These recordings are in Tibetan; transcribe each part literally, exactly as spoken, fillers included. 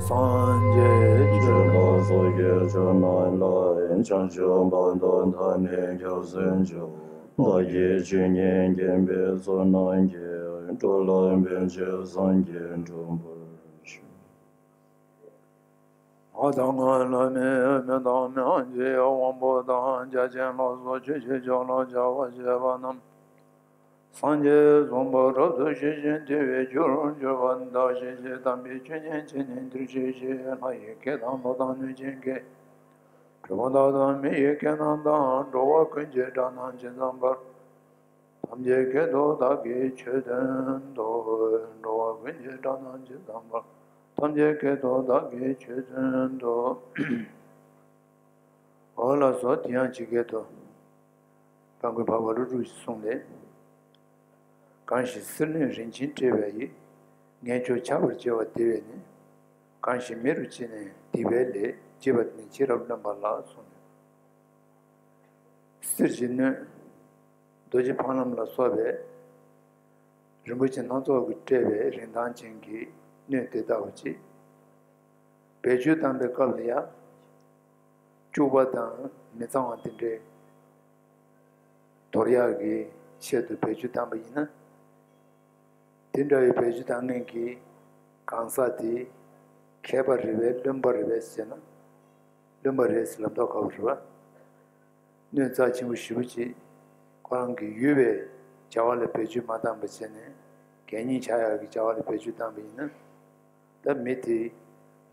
སངས་རྒྱས་ཆོས་དང་ཚོགས་ཀྱི་མཆོག་རྣམས་ལ། བྱང་ཆུབ་བར་དུ་བདག་ནི་སྐྱབས་སུ་མཆི། བདག་གིས་ཆོས་ཉིད་མཁྱེན་པའི་ཚོགས་རྣམས་ཀྱིས། འགྲོ་ལ་ཕན་ཕྱིར་སངས་རྒྱས་འགྲུབ་པར་ཤོག། ང་དང་ང་བླ་མའི་མི་དང་མི་དབང་ཆེ་དབང་པོ་དང་རྒྱ་ཆེན་ལ་སོགས་ཆོས་ཀྱི་ཕྱོགས་ལ་སྦྱར་བར་བྱེད་པ་རྣམས། སངས་རྒྱས་གསུངས་པ་རབ་ཏུ་ཞི་ཞིང་དུལ་བའི་རྒྱུར་གྱུར་པ། བདག་གཞན་གྱི་དམ་པའི་ཆོས་ཉིད་ཆོས་ཉིད་འདིར་གཤེགས་ཤིག། ལྷ་ཡི་སྐད་དང་ཀླུ་དང་གནོད་སྦྱིན་སྐད། གྲུལ་བུམ་དག་དང་མི་ཡི་སྐད་རྣམས་དང་། འགྲོ་བ་ཀུན་གྱི་སྒྲ་རྣམས་ཇི་ཙམ་པར། ཐམས་ཅད་སྐད་དུ་བདག་གིས་ཆོས་བསྟན་ཏོ། འགྲོ་བ་ཀུན་གྱི་སྒྲ་རྣམས་ཇི་ཙམ་པར། ཐམས་ཅད་སྐད་དུ་བདག་གིས་ཆོས་བསྟན་ཏོ། འོ་ལགས་སོ། དེ་ཡང་ཇི་སྐད་དུ། དཔལ་མགོན་འཕགས་པ་ཀླུ་སྒྲུབ་ཀྱི་གསུང་ལས། གང་ཞིག་གསེར་སྣོད་རིན་ཆེན་སྤྲས་པ་ཡིས། ངན་སྤྱོད་ཆགས་པར་བྱ་བ་དེ་བས་ནི། གང་ཞིག་མེ་རུ་ཕྱེ་ནས་སྡིག་པའི་ལས། བྱས་པ་དེ་ནི་ཕྱི་རབས་བླུན་པ་ལགས་གསུངས་ནས། གསེར་གྱི་སྣོད། རྡོ་རྗེ་འཕང་ལམ་ལ་སོགས་པའི་རིན་པོ་ཆེ་སྣ་ཚོགས་ཀྱིས་སྤྲས་པའི་རིན་ཐང་ཅན་གྱི་སྣོད་དེ་ལྟ་བུ་ཅིག། བེད་སྤྱོད་བཏང་པའི་སྐབས་ལ་ཡང་། སྐྱུག་པ་དང་མི་གཙང་བ་དེ་འདྲའི་དོར་ཡག་གི་ཆེད་དུ་བེད་སྤྱོད་བཏང་པ་ཡིན་ན། དེ་འདྲ་བའི་བེད་སྤྱོད་བཏང་མཁན་གྱི་གང་ཟག་དེ་མཁས་པ་རེད་པས་བླུན་པ་རེད་པས་ཟེར་ན། བླུན་པ་རེད་ཟེར་ལབ་མདོག་ཁ་པོ་རེད་པ། སྣོད་རྩ་ཆེན་པོ་ཞེ་པོ་ཅིག་ཁོ་རང་གི་ཡོད་པའི་བྱ་བ་ལ་བེད་སྤྱོད་མ་བཏང་པ་བྱས་ནས་གད་སྙིགས་ཆགས་ཡག་གི་བྱ་བ་ལ་བེད་སྤྱོད་བཏང་པ་ཡིན་ན། ད་མི་དེ་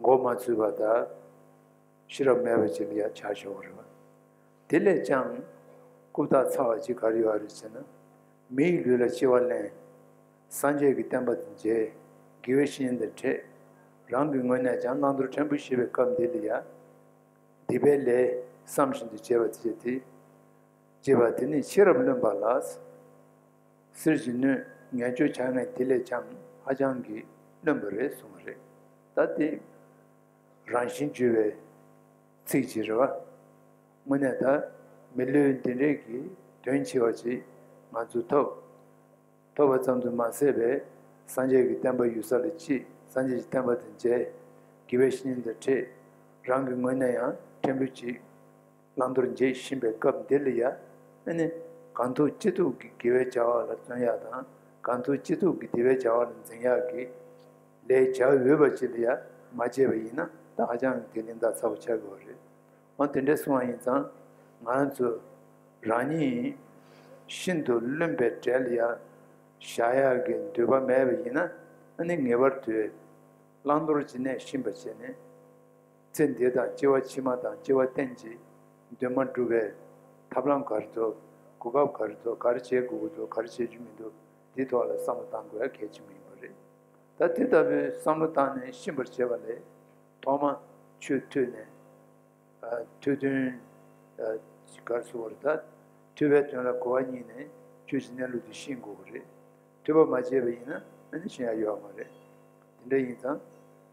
མགོ་མ་ཚོས་པ་དང་ཤེས་རབ་མེད་པ་ཅིག་ལ་ཡང་ཆགས་ཆོག་གི་རེད་པ། དེ་ལས་ཀྱང་རྐུབ་སྟེགས་ཚ་བ་ཅིག་ག་རེ་ཡོད་རེད་ཟེར་ན། མི་ཡི་ལུས་ལ་སྐྱེ་བ་ལེན། སངས་རྒྱས་ཀྱི་བསྟན་པ་དེ་མཇལ། དགེ་བའི་བཤེས་གཉེན་དང་འཕྲད། རང་གི་ངོས་ནས་ཀྱང་བླང་དོར་ཕྲན་བུ་ཤེས་པའི་སྐབས་འདི་ལ་ཡང་། སྡིག་པའི་ལས་བསམ་བཞིན་དུ་བྱས་པ་དེ་བྱས་ཏེ། བྱས་པ་དེ་ནི་ཤེས་རབ་བླུན་པ་ལགས། གསེར་གྱི་སྣོད་ངན་སྤྱོད་བྱ་ངན་དེ་ལས་ཀྱང་ཧ་ཅང་གི་བླུན་པ་རེད་གསུངས་པ་རེད། ད་དེ་རང་བཞིན་བརྗོད་པའི་ཚིག་ཅིག་རེད་བ། དངོས་གནས་ད་མི་ལུས་འདི་འདྲའི་གི་དོན་ཆེ་བ་ཅིག་ང་ཚོས་ཐོབ། ཐོབ་པ་ཙམ་དུ་མ་ཟད་པའི་སངས་རྒྱས་ཀྱི་བསྟན་པ་ཡུལ་ས་ལ་སྐྱེས། སངས་རྒྱས་ཀྱི་བསྟན་པ་དེ་མཇལ། དགེ་བའི་བཤེས་གཉེན་དང་འཕྲད། རང་གི་ངོས་ནས་ཡང་ཕྲན་བུ་ཅིག་བླང་དོར་འབྱེད་བཞིན་པའི་སྐབས་འདི་ལ་ཡ། ཨ་ནི་གང་ཐུབ་ཅི་ཐུབ་ཀྱིས་དགེ་བའི་བྱ་བ་ལ་བརྩོན་ཡག་དང་། གང་ཐུབ་ཅི་ཐུབ་ཀྱིས་དགེ་བའི་བྱ་བ་ལ་འཛིན་ཡག་གི་ལས་བྱ་འོས་པ་ཅིག་ལ་ཡ་མ་བྱས་པ་ཡིན་ན། ད་ཧ་ཅང་གི་དེ་ལན་ད་ཚ་པོ་ཆགས་ཀྱི་ཡོད་རེད། འོ་དེ་འདྲ་སོང་བ་ཡིན་ཙང་། ང་རང་ཚོ་རང་ཉིད་ཤིན་ཏུ་བླུན་པའི་གྲལ་ལ་ཡ་བཞག་ཡག་གི་འདོད་པ་མེད་པ་ཡིན་ན། ཨ་ནི་ངེས་པར་དུ་བླང་དོར་གྱི་གནས་ཤེས་པ་བྱས་ནས། ཚེ་འདི་དང་སྐྱེ་བ་ཕྱི་མ་དང་སྐྱེ་བ་གཏན་གྱི་འདུན་མ་འགྲུབ་པའི་ཐབས་ལམ་ག་རེ་འདུག་གོ་སྐབས་ག་རེ་འདུག་ག་རེ་བྱེད་དགོས་ཀྱི་འདུག་ག་རེ་བྱེད་རྒྱུ་མི་འདུག་དེའི་ཐོག་ལ་བསམ་བློ་བཏང་དགོས་ཡ་གལ་ཆེན་པོ་ཡིན་པ་རེད། ད་དེ་ལྟ་བུའི་བསམ་བློ་བཏང་ནས་ཤེས་པར་བྱེད་པ་ལས། ཐོག་མ་ཆོས་ཐོས་ནས། ཨ། ཐོས་དོན། ཨ། ག་རེ་ཟེར་བ་རེད་ད། ཐོས་པའི་དོན་ལ་གོ་བ་རྙེད་ནས་ཆོས་ཀྱི་གནས་ལུགས་དེ་ཤེས་དགོས་པ་རེད། ཐོས་པ་མ་བྱས་པ་ཡིན་ན་ཨ་ནི་ཤེས་ཡ་ཡོད་མ་རེད། དེ་འདྲ་ཡིན་ཙང་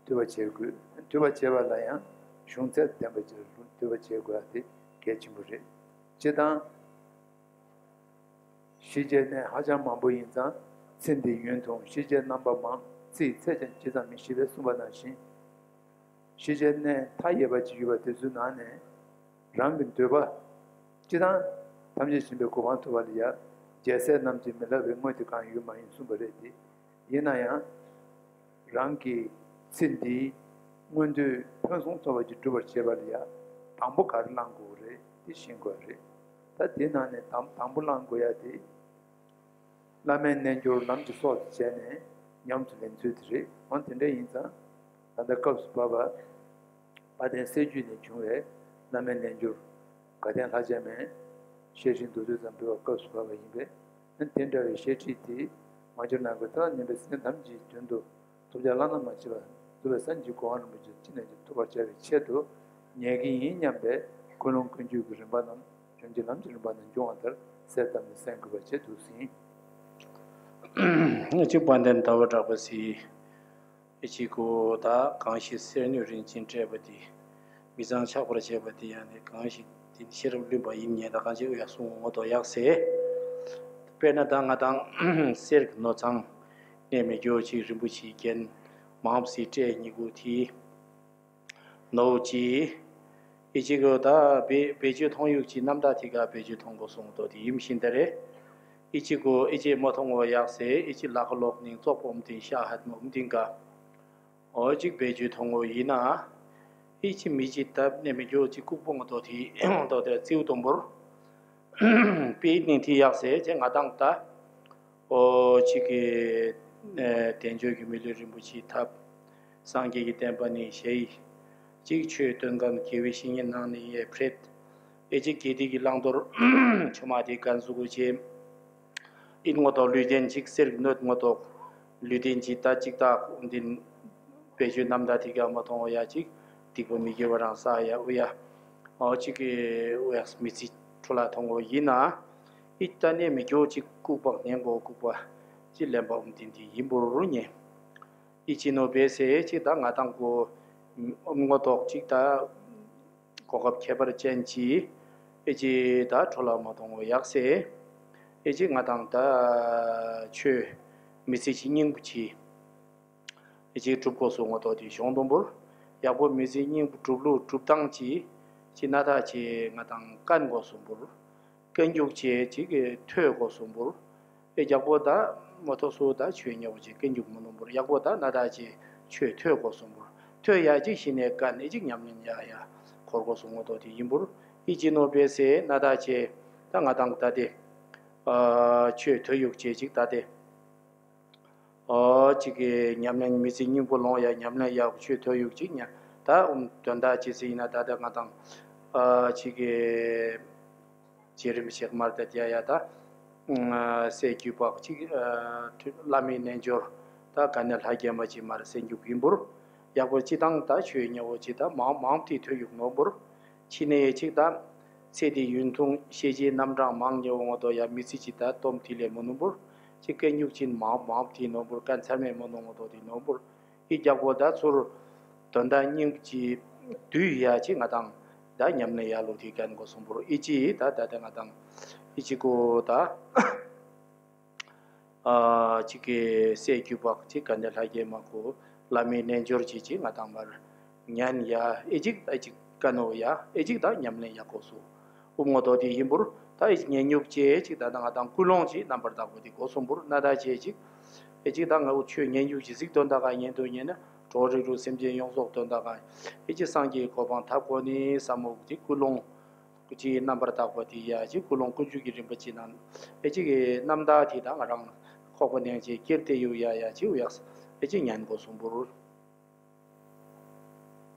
ཐོས་པ་བྱེད་དགོས། ཐོས་པ་བྱེད་པ་ལ་ཡང་གཞུང་ཚད་ལྡན་པ་ཅིག་ལ་ཐོས་པ་བྱེད་དགོས་ཡ་དེ་གལ་ཆེན་པོ་རེད། སྤྱིར་བཏང་། ཤེས་བྱའི་གནས་ཧ་ཅང་མང་པོ་ཡིན་ཙང་། ཚེ་འདིའི་ཡུན་དུའང་ཤེས་བྱའི་རྣམ་པ་མང་། ཚེ་ཡི་ཚད་ཀྱང་ཇི་ཙམ་མི་ཤེས་པས་གསུངས་པ་ནང་བཞིན། ཤེས་བྱའི་གནས་མཐའ་ཡས་པ་ཅིག་ཡོད་པ་དེ་ཚོའི་ནང་ནས། རང་གི་འདོད་པ། སྤྱིར་བཏང་། ཐམས་ཅད་མཁྱེན་པའི་གོ་འཕང་ཐོབ་པ་ལ་ཡ། རྒྱལ་སྲས་རྣམས་ཀྱིས་མི་བསླབ་པའི་དངོས་དེ་གང་ཡོད་མ་ཡིན་གསུངས་པ་རེད་དེ། ཡིན་ན་ཡང་། རང་གི་ཚེ་འདིའི་མངོན་འདོད་ཕུན་སུམ་ཚོགས་པ་ཅིག་སྒྲུབ་པར་བྱེད་པ་ལ་ཡ། དང་པོ་ག་རེ་བླང་དགོས་རེད་དེ་ཤེས་དགོས་རེད། ད་དེའི་ནང་ནས་དང་དང་པོ་བླང་དགོས་ཡ་དེ། བླ་མའི་རྣལ་འབྱོར་ལམ་གྱི་སྲོག་ཏུ་བྱས་ནས་ཉམས་སུ་ལེན་ཚུལ་དེ་རེད། འོ་དེ་འདྲ་ཡིན་ཙང་། ད་ལྟ་སྐབས་སུ་བབ་པ། དཔལ་ལྡན་སྲས་བཅས་ནས་བྱུང་བའི་བླ་མའི་རྣལ་འབྱོར་དགའ་ལྡན་ལྷ་བྱམས་མའི་བཤད་ཁྲིད་མདོར་བསྡུས་ཙམ་སྤེལ་བ་སྐབས་སུ་བབ་པ་ཡིན་པས། དེ་འདྲ་བའི་བཤད་ཁྲིད་དེ་མ་གྱུར་ན་གི་ཐ་ན་ཉན་པའི་སེམས་ཅན་ཐམས་ཅད་ཀྱི་དོན་དུ་ཐོབ་བྱ་བླ་ན་མ་མཆིས་པ་ཐོབ་པའི་སངས་རྒྱས་ཀྱི་གོ་འཕང་རིན་པོ་ཆེ་ཅི་ནས་ཀྱང་ཐོབ་པར་བྱ་བའི་ཆེད་དུ་ཉན་གྱི་ཡིན་སྙམ་པའི་ཀུན་སློང་ཀུན་སྤྱོད་ཀྱི་རིམ་པ་རྣམས་བྱང་ཆུབ་ལམ་གྱི་རིམ་པ་ནས་འབྱུང་བ་ལྟར་གསལ་བཏབ་ནས་གསན་དགོས་པ་བྱེད་འདུག་ཟིན། གཅིག་དཔལ་ལྡན་ཟླ་བ་གྲགས་པ་ཟེར། གཅིག་གོ་ད་གང་ཞིག་གསེར་སྣོད་རིན་ཆེན་སྤྲས་པ་དེ། མི་གཙང་ཆགས་པར་བྱེད་པ་དེ་ཡང་ནི་གང་ཞིག་དེ་ནི་ཤེས་རབ་བླུན་པ་ཡིན་ཉེན་ད་གང་ཞིག་ཡག་གསུང་ངོ་ཐོག་ཡག་ཟེར། དཔེར་ན་ད་ང་དང་གསེར་གྱི་ནོར་ཚང་གནས་མི་འགྱོ་ཅིག་རིན་པོ་ཆེའི་རྒྱན་མང་པོ་ཞིག་སྤྲས་ཉིད་གོ་དེ། ནོ་ཅི། ཨི་ཅི་གོ་ད་བེ་བེ་ཅོ་མཐོང་ཡུག་ཅི་རྣམ་དག་ཐིག་ག་བེ་ཅོ་མཐོང་གོ་སོང་དོ་དེ་ཡིམ་ཤིན་ད་རེ། ཨི་ཅི་གོ་ཨི་ཅི་མ་མཐོང་གོ་ཡག་སེ་ཨི་ཅི་ལ་ཁ་ལོག་ནིང་ཙོག་པོམ་ཏིན་ཤ་ཧད་མོམ་ཏིན་ག་ཨོ་ཅིག་བེ་ཅོ་མཐོང་གོ་ཡིན་ན། ཨི་ཅི་མི་ཅི་ད་ནེ་མི་གྱོ་ཅི་ལྐུག་པོ་ང་དོ་དེ་དོ་དེ་ཙིའུ་དོམ་པོར། པི་ནིང་ཐི་ཡག་སེ་ཅེ་ང་དང་ད། ཨོ་ཅིག་གི་ཨེ་དལ་འབྱོར་གྱི་མི་ལུས་རིན་པོ་ཆེའི་ཐབས། སངས་རྒྱས་ཀྱི་བསྟན་པ་ནི་ཞེ་ཡི། ཅིག་ཆོས་སྟོན་ཁམས་དགེ་བའི་བཤེས་གཉེན་ནང་ནས་ཡེ་ཕྲེད། ཨེ་ཅིག་དགེ་སྡིག་གི་བླང་དོར། ཆུ་མ་དེ་ཀན་སུ་གུ་ཅེ། ཨིན་ངོ་ཏོག་ལུས་རྟེན་ཅིག་གསེར་གྱི་སྣོད་ངོ་ཏོག་ལུས་རྟེན་ཅིག་ད་ཅིག་ད་འདིན། བེད་སྤྱོད་རྣམ་དག་དེ་ག་མ་མཐོང་བ་ཡ་ཅིག་སྡིག་པ་མི་དགེ་བ་རང་ས་ཡ་ཨུ་ཡ། ཨོ་ཅིག་གི་ཨུ་ཡ་མི་ཚེ་འཕྲོ་ལ་མཐོང་གོ་ཡིན་ན། ཨི་ད་ནས་མི་སྐྱོ་ཅིག་ལྐུགས་པ་ཉན་གོ་ལྐུགས་པ་ཅི་ལེན་པ་འུམ་དིན་དི་ཡིན་པོ་རུ་ཉན། ཨི་ཅི་ནོ་བེ་སེ་ཅིག་ད་ང་དང་གོ་འུམ་ངོ་ཏོག་ཅིག་ད་གོ་སྐབས་ཁྱད་པར་ཅན་ཅིག་ཨི་ཅི་ད་འཕྲོ་ལ་མ་མཐོང་གོ་ཡག་སེ། ཨི་ཅི་ང་དང་ད་ཆོས་མི་ཚེ་ཅིག་སྙིང་པོ་ཅིག་ཨེ་ཅིག་སྒྲུབ་དགོས་སོ་ངོ་ཏོ་དེ་གཞུང་དུམ་བུར། ཡག་པོ་མི་ཚེ་སྙིང་པོ་སྒྲུབ་ལུགས་སྒྲུབ་སྟངས་ཀྱི། ཅི་ན་ཐ་ཅི་ང་དང་བཀན་དགོས་སོ་བུར། བཀན་རྒྱུག་ཅེ་ཅིག་གི་ཐོས་དགོས་སོ་བུར། ཨེ་ཡག་པོ་ད་མོ་ཐོ་སུ་ད་ཆོས་ཉེ་བོ་ཅིག་བཀན་རྒྱུག་མོ་ནོ་བུར་ཡག་པོ་ད་ན་ཐ་ཅི་ཆོས་ཐོས་དགོས་སོ་བུར། ཐོས་ཡ་ཅིག་ཤི་ནས་བཀན་ཨེ་ཅིག་ཉམས་ལེན་ཡ་ཡ་འཁོར་དགོས་སོ་ངོ་ཏོ་དེ་ཡིན་བུར། ཨི་ཅི་ནོ་བེ་སེ་ན་ཐ་ཅི་ད་ང་དང་ད་དེ། ཨ་ཆོས་ཐོས་ཡུག་ཅེ་ཅིག་ད་དེ། ཨོ་ཅིག་གི་ཉམས་ལེན་མི་ཚེ་སྙིང་པོ་ལོང་ཡ་ཉམས་ལེན་ཡག་ཆོས་ཐོས་ཡུག་ཅིག་ཉ་ད་ཨུམ་དོན་དག་ཅི་སི་ཡིན་ན་ད་ལྟ་ང་དང་ཨ་ཅིག་གི་རྗེ་རིན་པོ་ཆེ་མར་ད་རྒྱ་ཡ་ད་སྲས་བརྒྱུད་པ་ཅིག་བླ་མའི་རྣལ་འབྱོར་ད་ག་ནས་ལྷ་རྒྱལ་མ་ཅིག་མར་སེང་རྒྱུག་ཡིན་པུར་ཡག་པོ་ཅི་དང་ད་ཆོས་ཉེ་བོ་ཅི་ད་མང་མང་དེ་ཐོས་ཡུག་ནོ་བུར། ཕྱི་ནས་ཡེ་གཅིག་དང་། ཚེ་འདི་ཡུན་ཐུང་ཤེས་བྱའི་རྣམ་གྲངས་མང་ཉེ་བོ་ངོ་ཏོ་ཡ་མི་ཚེ་གཅིག་དང་སྟོབས་ཐིག་ལེ་མོ་ནོ་བུར། ཅི་སྐད་སྨྱུག་ཅིན་མང་མང་ཐིག་ནོ་བུར་ཀན་ཚར་མེད་མོ་ནོ་ངོ་ཏོ་ཐིག་ནོ་བུར། ཨི་རྒྱག་པོ་ད་ཚུར། དོན་དག་སྙིང་གཅིག་དུས་ཡ་ཅིག་ང་དང་། ད་ཉམས་ལེན་ཡ་ལོ་ཐིག་ཀན་གོ་སོང་བུར་ཨི་ཅི་ད་ད་ད་ང་དང་། ཨི་ཅི་གོ་ད། ཨ་ཅིག་གི་སྲས་བརྒྱུད་པ་ཅིག་ག་འདྲ་ལྷ་རྒྱལ་མ་གོ་བླ་མའི་རྣལ་འབྱོར་ཅིག་ཅིག་ང་དང་མར་ཉན་ཡ་ཨེ་ཅིག་ཨེ་ཅིག་ཀ་ནོ་ཡ་ཨེ་ཅིག་ད་ཉམས་ལེན་ཡ་གོ་སོ་ཨུ་ངོ་ཏོ་དེ་ཡིན་པུར་ད་ཨེ་ཅིག་ཉན་ཉུག་ཅེ་ཅིག་ད་ད་ང་དང་ཀུན་སློང་ཅིག་རྣམ་པར་དག་པོ་དེ་གོ་སོང་པུར་ན་ད་ཅེ་ཅིག་ཨེ་ཅིག་ད་ང་འུ་ཆོས་ཉན་ཉུག་ཅིག་གཟིགས་དོན་དག་ག་ཉན་དུ་ཉན་ན་གྲོགས་རིགས་རུ་སེམས་ཅན་ཡོངས་རྫོགས་དོན་དག་ག་ཨེ་ཅིག་སངས་རྒྱས་གོ་འཕང་ཐབས་གོ་ནི་ས་མོ་ཅིག་ཀུན་སློང་། སྐུ་ཅིའི་རྣམ་པར་དག་པ་དེ་ཡ་ཅིག་ཀུན་སློང་ཀུན་འཇུག་གི་རིམ་པ་ཅིག་ནང་ཨེ་ཅིག་གི་རྣམ་དག་དེ་དང་རང་ཁོག་པ་ནང་ཅིག་ཀིར་ཏེ་ཡུ་ཡ་ཡ་ཅིག་ཡག་ཨེ་ཅིག་ཉན་དགོས་གསུངས་པུར།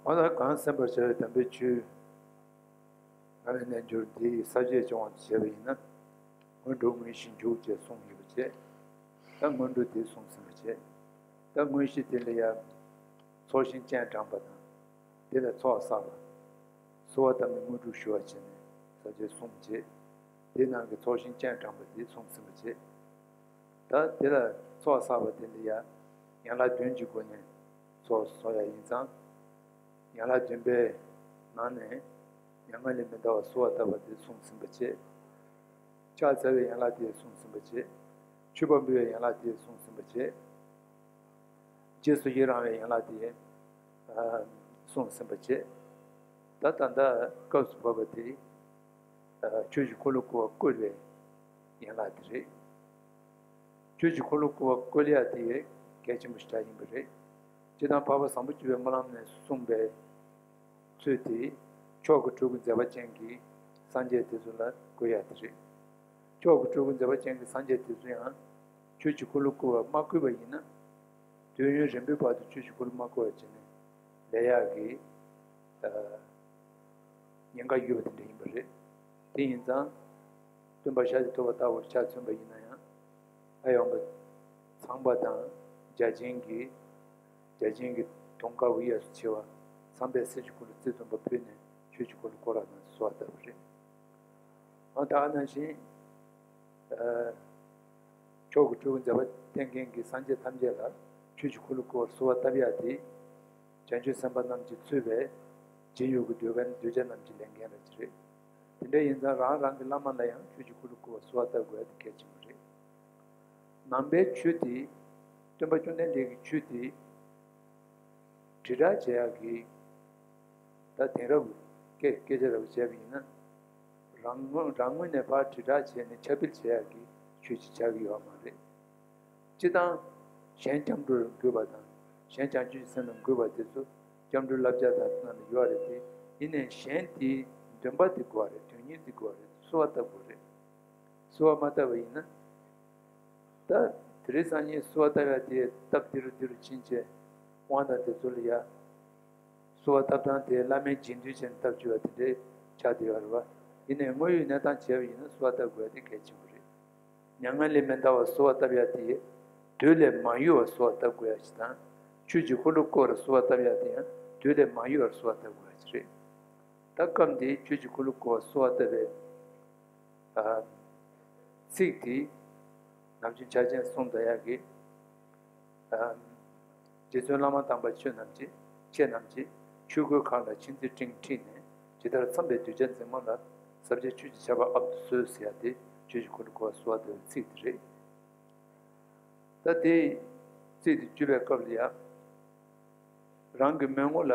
འོ་ན་གང་གསན་པར་བྱ་བའི་དམ་པའི་ཆོས། ང་ལས་རྣལ་འབྱོར་འདི་ཡི་ས་བཅད་སྦྱོང་བར་བྱེད་པ་ཡིན་ན། སྔོན་འགྲོ་དངོས་གཞི་འཇུག་ཅེས་གསུངས་ཡོད་པ་བཅས། ད་སྔོན་འགྲོ་དེ་གསུངས་ཟིན་པ་བཅས། ད་དངོས་གཞི་དེ་ལ་ཡང་། ཚོགས་ཞིང་སྤྱན་དྲངས་པ་དང་། དེ་ལ་ཚོགས་བསགས་པ། གསོལ་བ་བཏབ་ནས་དངོས་གྲུབ་ཞུ་བ་བྱས་ནས་ས་བཅད་གསུམ་བྱས། དེའི་ནང་གི་ཚོགས་ཞིང་སྤྱན་དྲངས་པ་དེ་གསུངས་ཟིན་པ་བྱས། ད་དེ་ལ་ཚོགས་བསགས་པ་དེ་ལ་ཡང་ཡན་ལག་བདུན་གྱི་སྒོ་ནས་ཚོགས་གསོག་ཡ་ཡིན་ཙང་། ཡན་ལག་བདུན་པའི་ནང་ནས་མྱ་ངན་ལས་མི་འདའ་བར་གསོལ་བ་བཏབ་པ་དེ་གསུངས་ཟིན་པ་བྱས། ཕྱག་འཚལ་བའི་ཡན་ལག་དེ་གསུངས་ཟིན་པ་བྱས། མཆོད་པ་འབུལ་བའི་ཡན་ལག་དེ་གསུངས་ཟིན་པ་བྱས། རྗེས་སུ་ཡི་རང་བའི་ཡན་ལག་དེ་གསུངས་ཟིན་པ་བྱས། ད་ད་ལྟ་སྐབས་སུ་བབ་པ་དེ་ཆོས་ཀྱི་འཁོར་ལོ་བསྐོར་བར་བསྐུལ་བའི་ཡན་ལག་དེ་རེད། ཆོས་ཀྱི་འཁོར་ལོ་བསྐོར་བར་བསྐུལ་ཡ་དེ་གལ་ཆེན་པོ་ཞིག་ཆགས་ཡིན་པ་རེད། སྤྱིར་བཏང་འཕགས་པ་བཟང་པོ་སྤྱོད་པའི་སྨོན་ལམ་ནས་གསུངས་པའི་ཚུལ་དེ་མཆོག་གི་སྤྲུལ་སྐུ་མཛད་པ་ཅན་གྱི་སངས་རྒྱས་དེ་ཚོ་ལ་བསྐུལ་ཡ་དེ་རེད། མཆོག་གི་སྤྲུལ་སྐུ་མཛད་པ་ཅན་གྱི་སངས་རྒྱས་དེ་ཚོ་ཡང་ཆོས་ཀྱི་འཁོར་ལོ་བསྐོར་བར་མ་བསྐུལ་བ་ཡིན་ན། དུས་ཡུན་རིང་པོའི་བར་དུ་ཆོས་ཀྱི་འཁོར་ལོ་མ་བསྐོར་བ་བྱས་ནས་ལས་ཡག་གི་ཉེན་ཁ་ཡོད་པ་དེ་འདྲ་ཡིན་པ་རེད། དེ་ཡིན་ཙང་། སྟོན་པ་ཤཱཀྱ་ཐུབ་པ་ལྟ་བུར་ཆ་མཚོན་པ་ཡིན་ན་ཡང་། ཨ་ཡོང་པ་ཚངས་པ་དང་བརྒྱ་བྱིན་གྱིས་བརྒྱ་བྱིན་གྱི་དུང་དཀར་པོ་གཡས་སུ་འཁྱིལ་བ་ཚངས་པས་གསེར་གྱི་འཁོར་ལོ་རྩིབས་བདུན་པ་ཕུལ་ནས་ཆོས་ཀྱི་འཁོར་ལོ་བསྐོར་བ་དང་གསོལ་བ་བཏབ་པ་རེད། ཨ་ད་ག་ནང་བཞིན། མཆོག་གི་སྤྲུལ་སྐུ་མཛད་པ་བསྟན་མཁན་གྱི་སངས་རྒྱས་ཐམས་ཅད་ལ་ཆོས་ཀྱི་འཁོར་ལོ་བསྐོར་བར་གསོལ་བ་བཏབ་ཡག་དེ། བྱང་ཆུབ་སེམས་དཔའ་རྣམས་ཀྱིས་གཙོས་པའི་སྦྱིན་ཡུལ་གྱི་གདུལ་བྱ་གདུལ་བྱ་རྣམས་ཀྱི་ལས་འགན་རེད་ཅེས་རེད། དེ་འདྲ་ཡིན་ཙང་རང་རང་གི་བླ་མ་ལ་ཡང་ཆོས་ཀྱི་འཁོར་ལོ་བསྐོར་བར་གསོལ་བ་བཏབ་དགོས་ཡག་དེ་གལ་ཆེན་པོ་རེད། ནང་པའི་ཆོས་དེ། སྟོན་པ་བཅོམ་ལྡན་འདས་ཀྱི་ཆོས་དེ། དྲིལ་བསྒྲགས་བྱེད་ཡག་གི་ ད་དེང་རབས་སྐད་སྐད་ཆ་རབ་བྱས་པ་ཡིན་ན། རང་ངོས་རང་ངོས་ནས་ཕར་དྲིལ་བསྒྲགས་བྱས་ནས་ཁྱབ་སྤེལ་བྱེད་ཡག་གི་ཆོས་ཅིག་ཆགས་ཀྱི་ཡོད་མ་རེད། སྤྱིར་བཏང་གཞན་སྐྱབས་འགྲོར་འགོད་པ་དང་གཞན་བྱང་ཆུབ་ཀྱི་སེམས་ལ་འགོད་པ་དེ་ཚོ་སྐྱབས་འགྲོའི་བསླབ་བྱ་དང་ནང་ལ་ཡོད་རེད་དེ། ཡིན་ནའི་གཞན་དེའི་འདུན་པ་དེ་དགོས་པ་རེད། དོན་སྙིང་དེ་དགོས་པ་རེད། གསོལ་བ་བཏབ་དགོས་རེད། གསོལ་བ་མ་བཏབ་པ་ཡིན་ན། ད་དེ་རིང་སང་ཉིན་གསོལ་བ་བཏབ་ཡ་དེ་སྟབས་བདེ་རུ་བདེ་རུ་ཕྱིན་བྱས་དབང་དང་དེ་ཚོ་ལ་ཡ། གསོལ་བ་བཏབ་སྟངས་དེ་བླ་མའི་རྗེས་མཐུན་བྱས་ནས་བཏབ་བཅུག་པ་དེ་འདྲའི་ཆགས་བསྡད་ཡོད་རེད་བ། ཡིན་ནའི་དངོས་ཡོད་གནས་སྟངས་བྱས་པ་ཡིན་ན་གསོལ་བ་བཏབ་དགོས་ཡ་དེ་གལ་ཆེན་པོ་རེད། མྱ་ངན་ལས་མི་འདའ་བར་གསོལ་བ་བཏབ་ཡ་དེ། བདུད་ལས་མ་གཡོས་པར་གསོལ་བ་བཏབ་དགོས་ཡ་ཞིག་དང་། ཆོས་ཀྱི་འཁོར་ལོ་བསྐོར་བར་གསོལ་བ་བཏབ་ཡ་དེ་ཡང་བདུད་ལས་མ་གཡོས་པར་གསོལ་བ་བཏབ་དགོས་ཡ་ཞིག་རེད། ད་སྐབས་འདིའི་ཆོས་ཀྱི་འཁོར་ལོ་བསྐོར་བར་གསོལ་བ་བཏབ་པའི་ཨ། ཚིག་དེ་ནམ་རྒྱུན་འཆར་ཅན་གསུང་དང་ཡག་གི། ཨ། རྗེ་བཙུན་བླ་མ་དམ་པ་ཁྱེད་རྣམས་ཀྱིས། ཁྱེད་རྣམས་ཀྱིས་ཆོས་གོས་གང་ལ་མཆིལ་མཛེས་སྤྲིན་འཁྲིགས་ནས། ཇི་ལྟར་འཚམས་པའི་གདུལ་བྱ་འཛིན་མོ་ལ། ཟབ་རྒྱས་ཆོས་ཀྱི་ཆར་པ་ཨབ་ཏུ་གསོལ་ཟེར་ཡ་དེ་ཆོས་ཀྱི་འཁོར་ལོ་བསྐོར་བར་གསོལ་བ་བཏབ་པའི་ཚིག་དེ་རེད། ད་དེའི་ཚིག་དེ་བརྗོད་པའི་སྐབས་ལ་ཡང་། རང་གི་མོན་ངོ་ལ་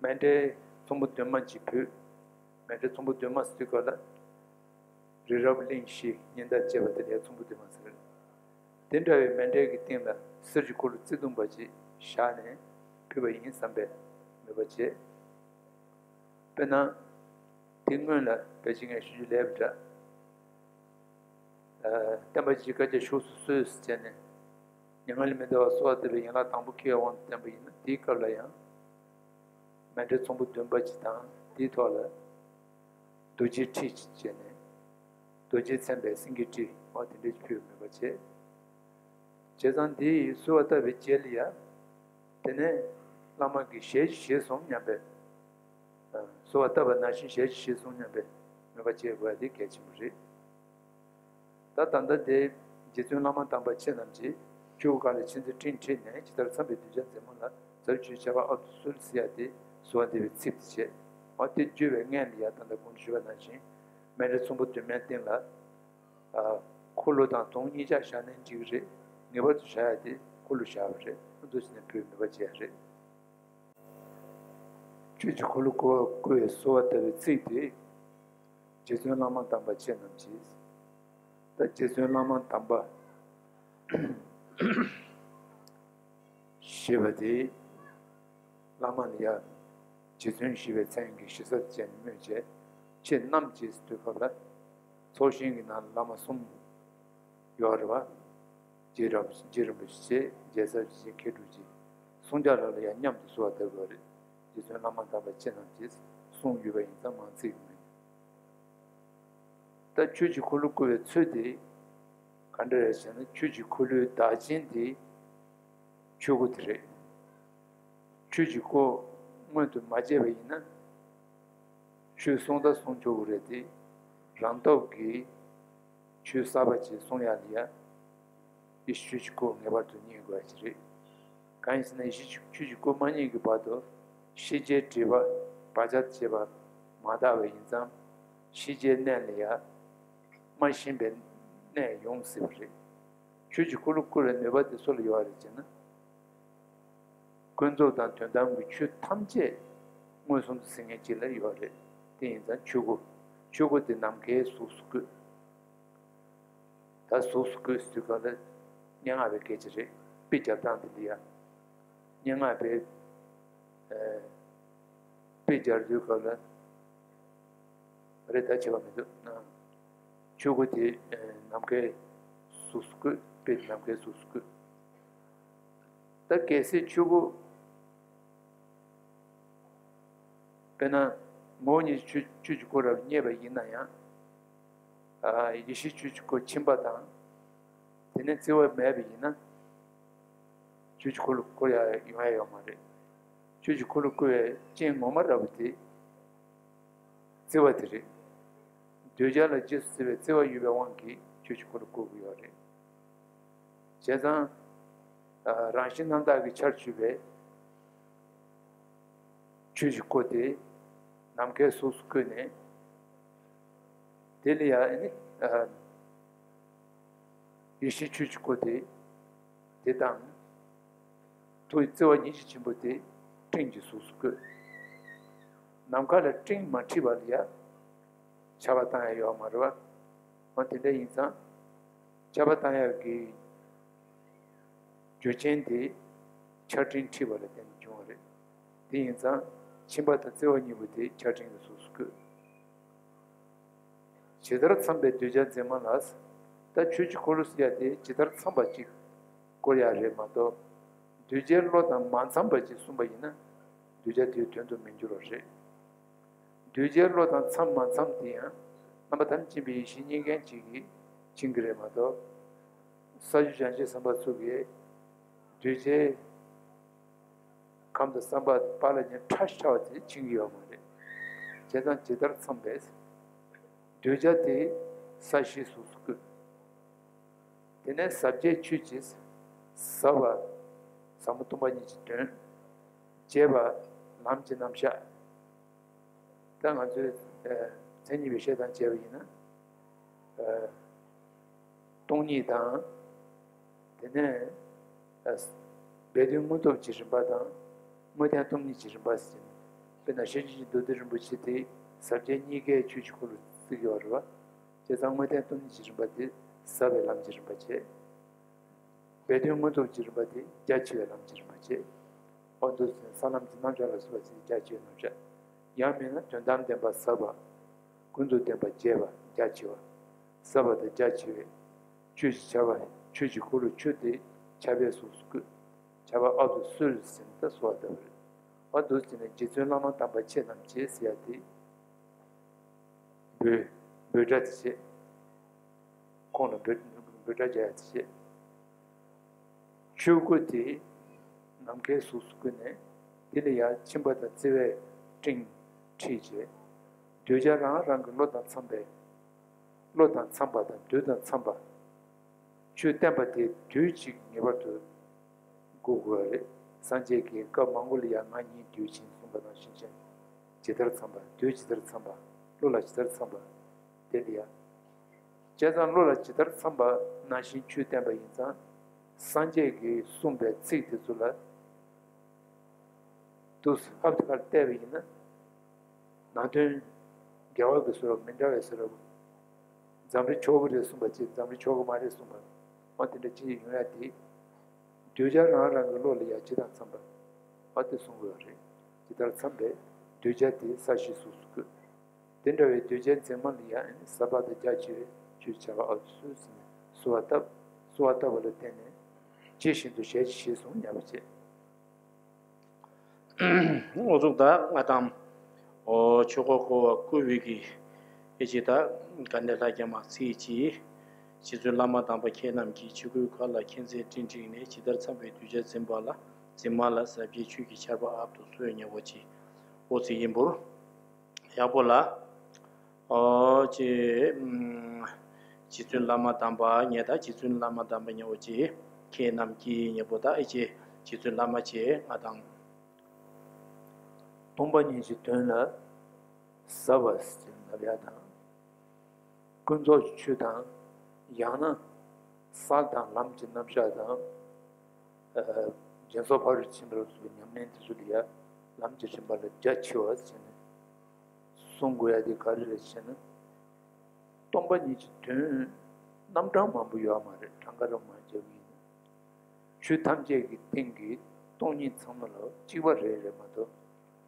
མཎྜལ་ཚོམ་བུ་བདུན་མ་ཅིག་ཕུལ། མཎྜལ་ཚོམ་བུ་བདུན་མ་ཟེར་དུས་སྐབས་ལ། རི་རབ་གླིང་བཞི་ཉི་ཟླ་བཅས་པ་དེ་ལ་ཡང་ཚོམ་བུ་བདུན་མ་ཟེར། དེ་འདྲ་བའི་མཎྜལ་གྱི་སྟེང་ལ་གསེར་གྱི་འཁོར་ལོ་བརྩེགས་གདུང་པ་ཅིག་བཞག་ནས་ཕུལ་བ་ཡིན་བསམ་པའི་མོས་པ་བྱས། དཔེར་ན། དེ་སྔོན་ལ་ཕལ་ཆེར་ངས་ཞུ་རྒྱུ་ལས་པ་འདྲ། ཨ། བསྟན་པ་སྤྱིའི་བཀའ་རྒྱ་ཕྱོགས་སུ་བསལ་ཟེར་བྱས་ནས། མྱ་ངན་ལས་མི་འདའ་བར་གསོལ་བ་བཏབ་པའི་ཡན་ལག་དང་པོ་འཁེལ་བའི་དབང་དུ་བསྟན་པ་ཡིན་ན། དེའི་སྐབས་ལ་ཡང་། མཎྜལ་ཚོམ་བུ་བདུན་པ་ཅིག་དང་། དེའི་ཐོག་ལ་རྡོ་རྗེ་ཁྲི་ཅིག་བྱས་ནས། རྡོ་རྗེས་མཚན་པའི་སེང་གེའི་ཁྲི་འོ་དེ་འདྲ་ཞིག་ཕུལ་བའི་མོས་པ་བྱས། བྱས་ཙང་དེ་ཡི་གསོལ་བ་བཏབ་པའི་རྗེས་ལ་ཡ། དེ་ནས་བླ་མ་གིས་ཞལ་གྱིས་བཞེས་སོང་སྙམ་པའི། ཨ། གསོལ་བ་བཏབ་པ་ནང་བཞིན་ཞལ་གྱིས་བཞེས་སོང་སྙམ་པའི་མོས་པ་བྱེད་དགོས་ཡ་དེ་གལ་ཆེན་པོ་རེད། ད་ད་ལྟ་དེ་རྗེ་བཙུན་བླ་མ་དམ་པ་ཁྱེད་རྣམས་ཀྱིས། ཆོས་གོས་གང་ལ་མཆིལ་མཛེས་སྤྲིན་འཁྲིགས་ནས། ཇི་ལྟར་འཚམས་པའི་གདུལ་བྱ་འཛིན་མོ་ལ། ཟབ་ཆོས་ཆར་པ་ཨབ་ཏུ་གསོལ་ཟེར་ཡ་དེ་གསོལ་བ་འདེབས་པའི་ཚིག་དེ་བྱས། འོ་དེ་བརྗོད་པའི་སྔོན་ལ་ཡ། ད་ལྟ་གོང་དུ་ཞུས་པ་ནང་བཞིན་མཎྜལ་ཚོམ་བུ་བདུན་མའི་སྟེང་ལ། ཨ། འཁོར་ལོ་དང་དུང་གཉིས་ཆ་བཞག་ནའི་འགྲིག་གི་རེད། ངེས་པར་དུ་བཞག་ཡ་དེ་འཁོར་ལོ་བཞག་པ་རེད། འདུག་ཟེར་ནས་ཕུལ་བའི་མོས་པ་བྱས་རེད། ཆོས་ཀྱི་འཁོར་ལོ་བསྐོར་བར་བསྐུལ་བའི་གསོལ་བ་བཏབ་པའི་ཚིག་དེ། རྗེ་བཙུན་བླ་མ་དམ་པ་ཁྱེད་རྣམས་ཀྱིས། ད་རྗེ་བཙུན་བླ་མ་དམ་པ་ཞེས་པ་དེ། བླ་མ་ལ་ཡ། རྗེ་བཙུན་ཞེས་པའི་མཚན་གྱིས་ཞེ་ས་ཅན་སྨོས་བྱས། ཁྱེད་རྣམས་ཀྱིས་ཟེར་དུས་སྐབས་ལ། ཚོགས་ཞིང་གི་ནང་ལ་བླ་མ་གསུམ་ཡོད་རེད་བ། རྗེ་རབ་རྗེ་རིན་པོ་ཆེ། རྒྱལ་ཚབ་རྗེ་བཅས། མཁས་གྲུབ་རྗེ། གསུམ་ཆ་ལ་ལ་ཡང་མཉམ་དུ་གསོལ་བ་བཏབ་དགོས་རེད། རྗེ་བཙུན་བླ་མ་དམ་པ་ཁྱེད་རྣམས་ཀྱིས་གསུངས་ཡོད་པ་ཡིན་ཙང་མང་ཚིག་མིན། ད་ཆོས་ཀྱི་འཁོར་ལོ་བསྐོར་བའི་ཚུལ་དེ་ག་འདྲ་རེད་ཟེར་ན། ཆོས་ཀྱི་འཁོར་ལོའི་བདག་རྐྱེན་དེ་ཆོས་གོས་དེ་རེད། ཆོས་ཀྱི་གོས་མངོན་དུ་མ་བྱས་པ་ཡིན་ན། ཆོས་གསུང་དང་གསུང་ཆོག་གི་རེད་དེ། རང་སྟོབས་ཀྱིས་ཆོས་གསར་པ་ཅིག་གསུང་ཡག་ལ་ཡ། ཡེ་ཤེས་ཆོས་ཀྱི་གོས་ངེས་པར་དུ་རྙེད་དགོས་ཡ་ཅིག་རེད། གང་ཡིན་ཟེར་ན། ཡེ་ཤེས་ཆོས་ཀྱི་གོས་མ་རྙེད་ཀྱི་བར་དུ་ཤེས་བྱའི་སྒྲིབ་པ་བག་ཆགས་བཅས་པ་མ་དག་པ་ཡིན་ཙང་། ཤེས་བྱའི་གནས་ལ་ཡ་མ་ཞེན་པའི་གནས་ཡོང་སྲིད་པ་རེད། ཆོས་ཀྱི་འཁོར་ལོ་བསྐོར་བའི་ནུས་པ་དེ་སུ་ལ་ཡོད་རེད་ཅེ་ན། ཀུན་རྫོབ་དང་དོན་དམ་གྱི་ཆོས་ཐམས་ཅད་མངོན་སུམ་དུ་གཟིགས་མཁན་ཅིག་ལ་ཡོད་རེད། དེ་ཡིན་ཙང་ཆོས་གོས། ཆོས་གོས་དེ་ནམ་མཁའི་གཟུགས་སུ་བཀོད། ད་གཟུགས་སུ་བཀོད་ཟེར་དུས་སྐབས་ལ་སྙན་ངག་པའི་སྐད་ཆ་རེད། དཔེ་རྒྱབ་སྟངས་དེ་འདི་ཡ། སྙན་ངག་པའི། ཨ། དཔེ་རྒྱབ་དུས་སྐབས་ལ། རེད། ད་བྱས་པ་མི་འདུག་ན། ཆོས་གོས་དེ། ཨ། ནམ་མཁའི་གཟུགས་སུ་བཀོད། དཔེ་ནམ་མཁའི་གཟུགས་སུ་བཀོད། ད་གལ་སྲིད་ཆོས་གོས། དཔེར་ན། ངོ་བོ་ཉིད་ཆོས་ཆོས་ཀྱི་གོས་རབ་རྙེད་པ་ཡིན་ན་ཡང་། ཨ། ཡེ་ཤེས་ཆོས་ཀྱི་གོས་ཕྱིན་པ་དང་། དེ་ནས་བརྩེ་བ་མེད་པ་ཡིན་ན། ཆོས་ཀྱི་འཁོར་ལོ་བསྐོར་ཡ་ཡོང་ཡ་ཡོད་མ་རེད། ཆོས་ཀྱི་འཁོར་ལོ་བསྐོར་བའི་རྐྱེན་ངོ་མ་རབ་པོ་དེ་བརྩེ་བ་དེ་རེད། འདོད་ཆགས་ལ་རྗེས་སུ་བརྩེ་བའི་བརྩེ་བ་ཡོད་པའི་དབང་གིས་ཆོས་ཀྱི་འཁོར་ལོ་བསྐོར་གྱི་ཡོད་རེད། བྱས་ཙང་། ཨ། རང་བཞིན་རྣམ་དག་གི་ཆར་ཆུད་པའི་ཆོས་ཀྱི་གོས་དེ་ནམ་མཁའི་གཟུགས་སུ་བཀོད་ནས། དེ་ལ་ཡང་ནི། ཨ། ཡེ་ཤེས་ཆོས་ཀྱི་གོས་དེ། དེ་དང་། ཐུགས་བརྩེ་བ་ཉིད་ཀྱི་ཆེན་པོ་དེ། སྤྲིན་གྱི་གཟུགས་སུ་བཀོད། ནམ་མཁའ་ལ་སྤྲིན་མ་འཁྲིགས་པ་ལ་ཡ་ཆར་པ་བཏང་ཡ་ཡོད་མ་རེད་བ། འོ་དེ་འདྲ་ཡིན་ཙང་ཆར་པ་བཏང་ཡག་གི་རྒྱུ་རྐྱེན་དེ་ཆར་སྤྲིན་འཁྲིགས་པ་ལ་བརྟེན་ནས་བྱུང་བ་རེད། དེ་ཡིན་ཙང་ཁྱིམ་པ་དང་བརྩེ་བ་གཉིས་པོ་དེ་ཆར་སྤྲིན་གྱི་གཟུགས་སུ་བཀོད། ཇི་ལྟར་འཚམས་པའི་གདུལ་བྱ་འཛིན་མ་ལ། ད་ཆོས་ཀྱི་འཁོར་ལོ་ཟེར་ཡ་དེ་ཇི་ལྟར་འཚམས་པ་ཅིག་བསྐོར་ཡ་རེད་མ་གཏོགས། གདུལ་བྱའི་བློ་དང་མ་འཚམས་པ་ཅིག་གསུངས་པ་ཡིན་ན། གདུལ་བྱ་དེའི་དོན་དུ་མི་འགྱུར་བ་རེད། གདུལ་བྱའི་བློ་དང་འཚམས་མ་འཚམས་དེ་ཡང་རྣམ་པ་ཐམས་ཅད་མཁྱེན་པའི་ཡེ་ཤེས་རྙེད་མཁན་ཅིག་གིས་མཁྱེན་གྱི་རེད་མ་གཏོགས། ས་བཅུ་བྱང་ཆུབ་སེམས་དཔའ་ཚོ་གིས་གདུལ་བྱའི་ཁམས་དང་བསམ་པ་པཱ་ལགས་ཀྱི་ཕྲ་ཞིང་ཕྲ་བ་དེ་མཁྱེན་གྱི་ཡོད་མ་རེད། བྱས་ཙང་ཇི་ལྟར་འཚམས་པའི་གདུལ་བྱ་དེ་ས་གཞིའི་གཟུགས་སུ་བཀོད། དེ་ནས་ཟབ་རྒྱས་ཆོས་ཀྱི་ཟབ་པ། ཟབ་མོ་སྟོང་པ་ཉིད་ཀྱི་དོན། རྒྱས་པ། ལམ་གྱི་རྣམ་གཞག་ད་ང་ཚོས་ཨ་མཚན་ཉིད་པའི་བཤད་སྟངས་བྱས་པ་ཡིན་ན། ཨ་སྟོང་ཉིད་དང་། དེ་ནས་ཨ་སྦས་དོན་དངོས་སྟོབས་ཀྱི་རིམ་པ་དང་། དངོས་བསྟན་སྟོང་ཉིད་ཀྱི་རིམ་པ་ཟེར་ནས། དཔེར་ན་ཤེར་ཕྱིན་གྱི་མདོ་སྡེ་རིན་པོ་ཆེ་དེ་ཟབ་རྒྱས་གཉིས་ཀའི་ཆོས་ཀྱི་འཁོར་ལོ་བརྩི་གི་ཡོད་རེད་བ། བྱས་ཙང་དངོས་བསྟན་སྟོང་ཉིད་ཀྱི་རིམ་པ་དེ་ཟབ་པའི་ལམ་གྱི་རིམ་པ་བྱས། སྦས་དོན་མངོན་རྟོགས་ཀྱི་རིམ་པ་དེ་རྒྱ་ཆེ་བའི་ལམ་གྱི་རིམ་པ་བྱས། འོ་འདུག་ཟེར་ས་ལམ་གྱི་རྣམ་གཞག་ལ་སོགས་པ་ཟེར་རྒྱ་ཆེ་བའི་རྣམ་གཞག་ཡང་མིན་ན་དོན་དམ་བདེན་པ་ཟབ་པ། ཀུན་རྫོབ་བདེན་པ་རྒྱས་པ་རྒྱ་ཆེ་བ། ཟབ་པ་དང་རྒྱ་ཆེ་བའི་ཆོས་ཀྱི་ཆར་པ། ཆོས་ཀྱི་འཁོར་ལོ་ཆུ་དེ་ཆར་པའི་གཟུགས་སུ་བཀོད། ཆར་པ་ཨབ་ཏུ་གསོལ་ཟེར་ནས་ད་གསོལ་བ་བཏབ་པ་རེད། འོ་འདུག་ཟེར་ནས་རྗེ་བཙུན་བླ་མ་དམ་པ་ཁྱེད་རྣམས་ཀྱིས་ཟེར་ཡ་དེ། འབོད་འབོད་སྒྲ་དེ་བྱས། ཁོང་ལ་འབོད་འབོད་སྒྲ་རྒྱག་ཡ་དེ་བྱས། ཆུ་བོ་དེ་ནམ་མཁའི་གཟུགས་སུ་བཀོད་ནས། དེ་ལ་ཡང་ཁྱིམ་པ་དང་བརྩེ་བའི་སྤྲིན་འཁྲིགས་བྱས། གདུལ་བྱ་རང་རང་གི་བློ་དང་འཚམས་པའི། བློ་དང་འཚམས་པ་དང་དུས་དང་འཚམས་པ། ཆོས་བསྟན་པ་དེ་དུས་གཅིག་ངེས་པར་དུ་དགོས་དགོས་པ་རེད། སངས་རྒྱས་ཀྱིས་སྐབས་མང་པོ་ལ་ཡང་ང་གཉིས་དུས་གཅིག་གསུངས་པ་ནང་བཞིན་བྱས། ཇི་ལྟར་འཚམས་པ། དུས་ཇི་ལྟར་འཚམས་པ། བློ་ལ་ཇི་ལྟར་འཚམས་པ། དེ་ལ་ཡང་། བྱས་ཙང་བློ་ལ་ཇི་ལྟར་འཚམས་པ་ནང་བཞིན་ཆོས་བསྟན་པ་ཡིན་ཙང་། སངས་རྒྱས་ཀྱིས་གསུངས་པའི་ཚིག་དེ་ཚོ་ལ། དུས་ཧབ་ཏེ་ཁར་བལྟས་པ་ཡིན་ན། ནང་དོན་འགལ་བ་གི་བཟོ་འདྲ་མི་འདྲ་བའི་བཟོ་འདྲ། འཛམ་རིག་ཆོག་གི་རེད་གསུངས་པ་ཅིག་འཛམ་རིག་ཆོག་གི་མ་རེད་གསུངས་པ། འོ་དེ་འདྲ་ཅིག་ཡོང་ཡ་དེ། གདུལ་བྱ་རང་རང་གི་བློ་ལ་ཡ་ཇི་ལྟར་འཚམས་པ། འོ་དེ་གསུང་དགོས་པ་རེད། ཇི་ལྟར་འཚམས་པའི་གདུལ་བྱ་དེ་ས་གཞིའི་གཟུགས་སུ་བཀོད། དེ་འདྲ་བའི་གདུལ་བྱའི་མཛེས་མ་ལ་ཡ་ཟབ་པ་དང་རྒྱ་ཆེ་བའི་ཆོས་ཀྱི་ཆར་པ་ཨབ་ཏུ་གསོལ་ཟེར་ནས་གསོལ་བ་བཏབ། གསོལ་བ་བཏབ་པ་ལ་བརྟེན་ནས་ཇི་བཞིན་དུ་ཞལ་གྱིས་བཞེས་གསུངས་ཉན་པ་བྱས། འོ་ཙུག་ད་ང་དང་། ཨོ་ཆོས་འཁོར་བསྐོར་བ་བསྐུལ་བའི་གི་ཨེ་ཅི་ད་དགའ་ལྡན་ལྷ་བརྒྱ་མ་ཚིག་གཅིག་རྗེ་བཙུན་བླ་མ་དམ་པ་ཁྱེད་རྣམས་ཀྱིས་ཆོས་སྐུའི་མཁའ་ལ་མཁྱེན་བརྩེའི་སྤྲིན་འཁྲིགས་ནས། ཇི་ལྟར་འཚམས་པའི་གདུལ་བྱ་འཛིན་པ་ལ། འཛིན་མ་ལ་ཟབ་རྒྱས་ཆོས་ཀྱི་ཆར་པ་ཨབ་ཏུ་གསོལ་ཉན་པོ་ཅིག་འོ་ཚིག་ཡིན་པོར། ཡག་པོ་ལ། ཨོ་ཅེ། ཨུམ། རྗེ་བཙུན་བླ་མ་དམ་པ་ཉེ་ད་རྗེ་བཙུན་བླ་མ་དམ་པ་ཉེ་བོ་ཅེ། ཁྱེད་རྣམས་ཀྱིས་ཉེ་པོ་ད་ཨེ་ཅེ། རྗེ་བཙུན་བླ་མ་ཅེ་ང་དང་། སྟོང་པ་ཉིད་ཀྱི་དོན་ལ་ཟབ་པ་ཟེར་ལབ་ཡ་དང་། ཀུན་རྫོབ་ཀྱི་ཆོས་དང་། ཡང་ན་སལ་དང་ལམ་གྱི་རྣམ་གཞག་དང་། ཨ་སྦྱིན་སོགས་ཕ་རོལ་ཕྱིན་པ་ལ་སོགས་པའི་ཉམས་ལེན་དེ་ཚོ་ལ་ཡ་ལམ་གྱི་རིམ་པ་ལ་རྒྱ་ཆེ་བ་ཟེར་ནས། གསུང་དགོས་ཡ་དེ་ག་རེ་རེད་ཟེར་ན། སྟོང་པ་ཉིད་ཀྱི་དོན་རྣམ་གྲངས་མང་པོ་ཡོད་མ་རེད། གྲངས་ཀ་རང་མང་རྒྱབ་ཡིན་ན། ཆོས་ཐམས་ཅད་ཀྱི་སྟེང་གི་སྟོང་ཉིད་ཚང་མ་ལ་གཅིག་པ་རེ་རེ་མ་གཏོགས།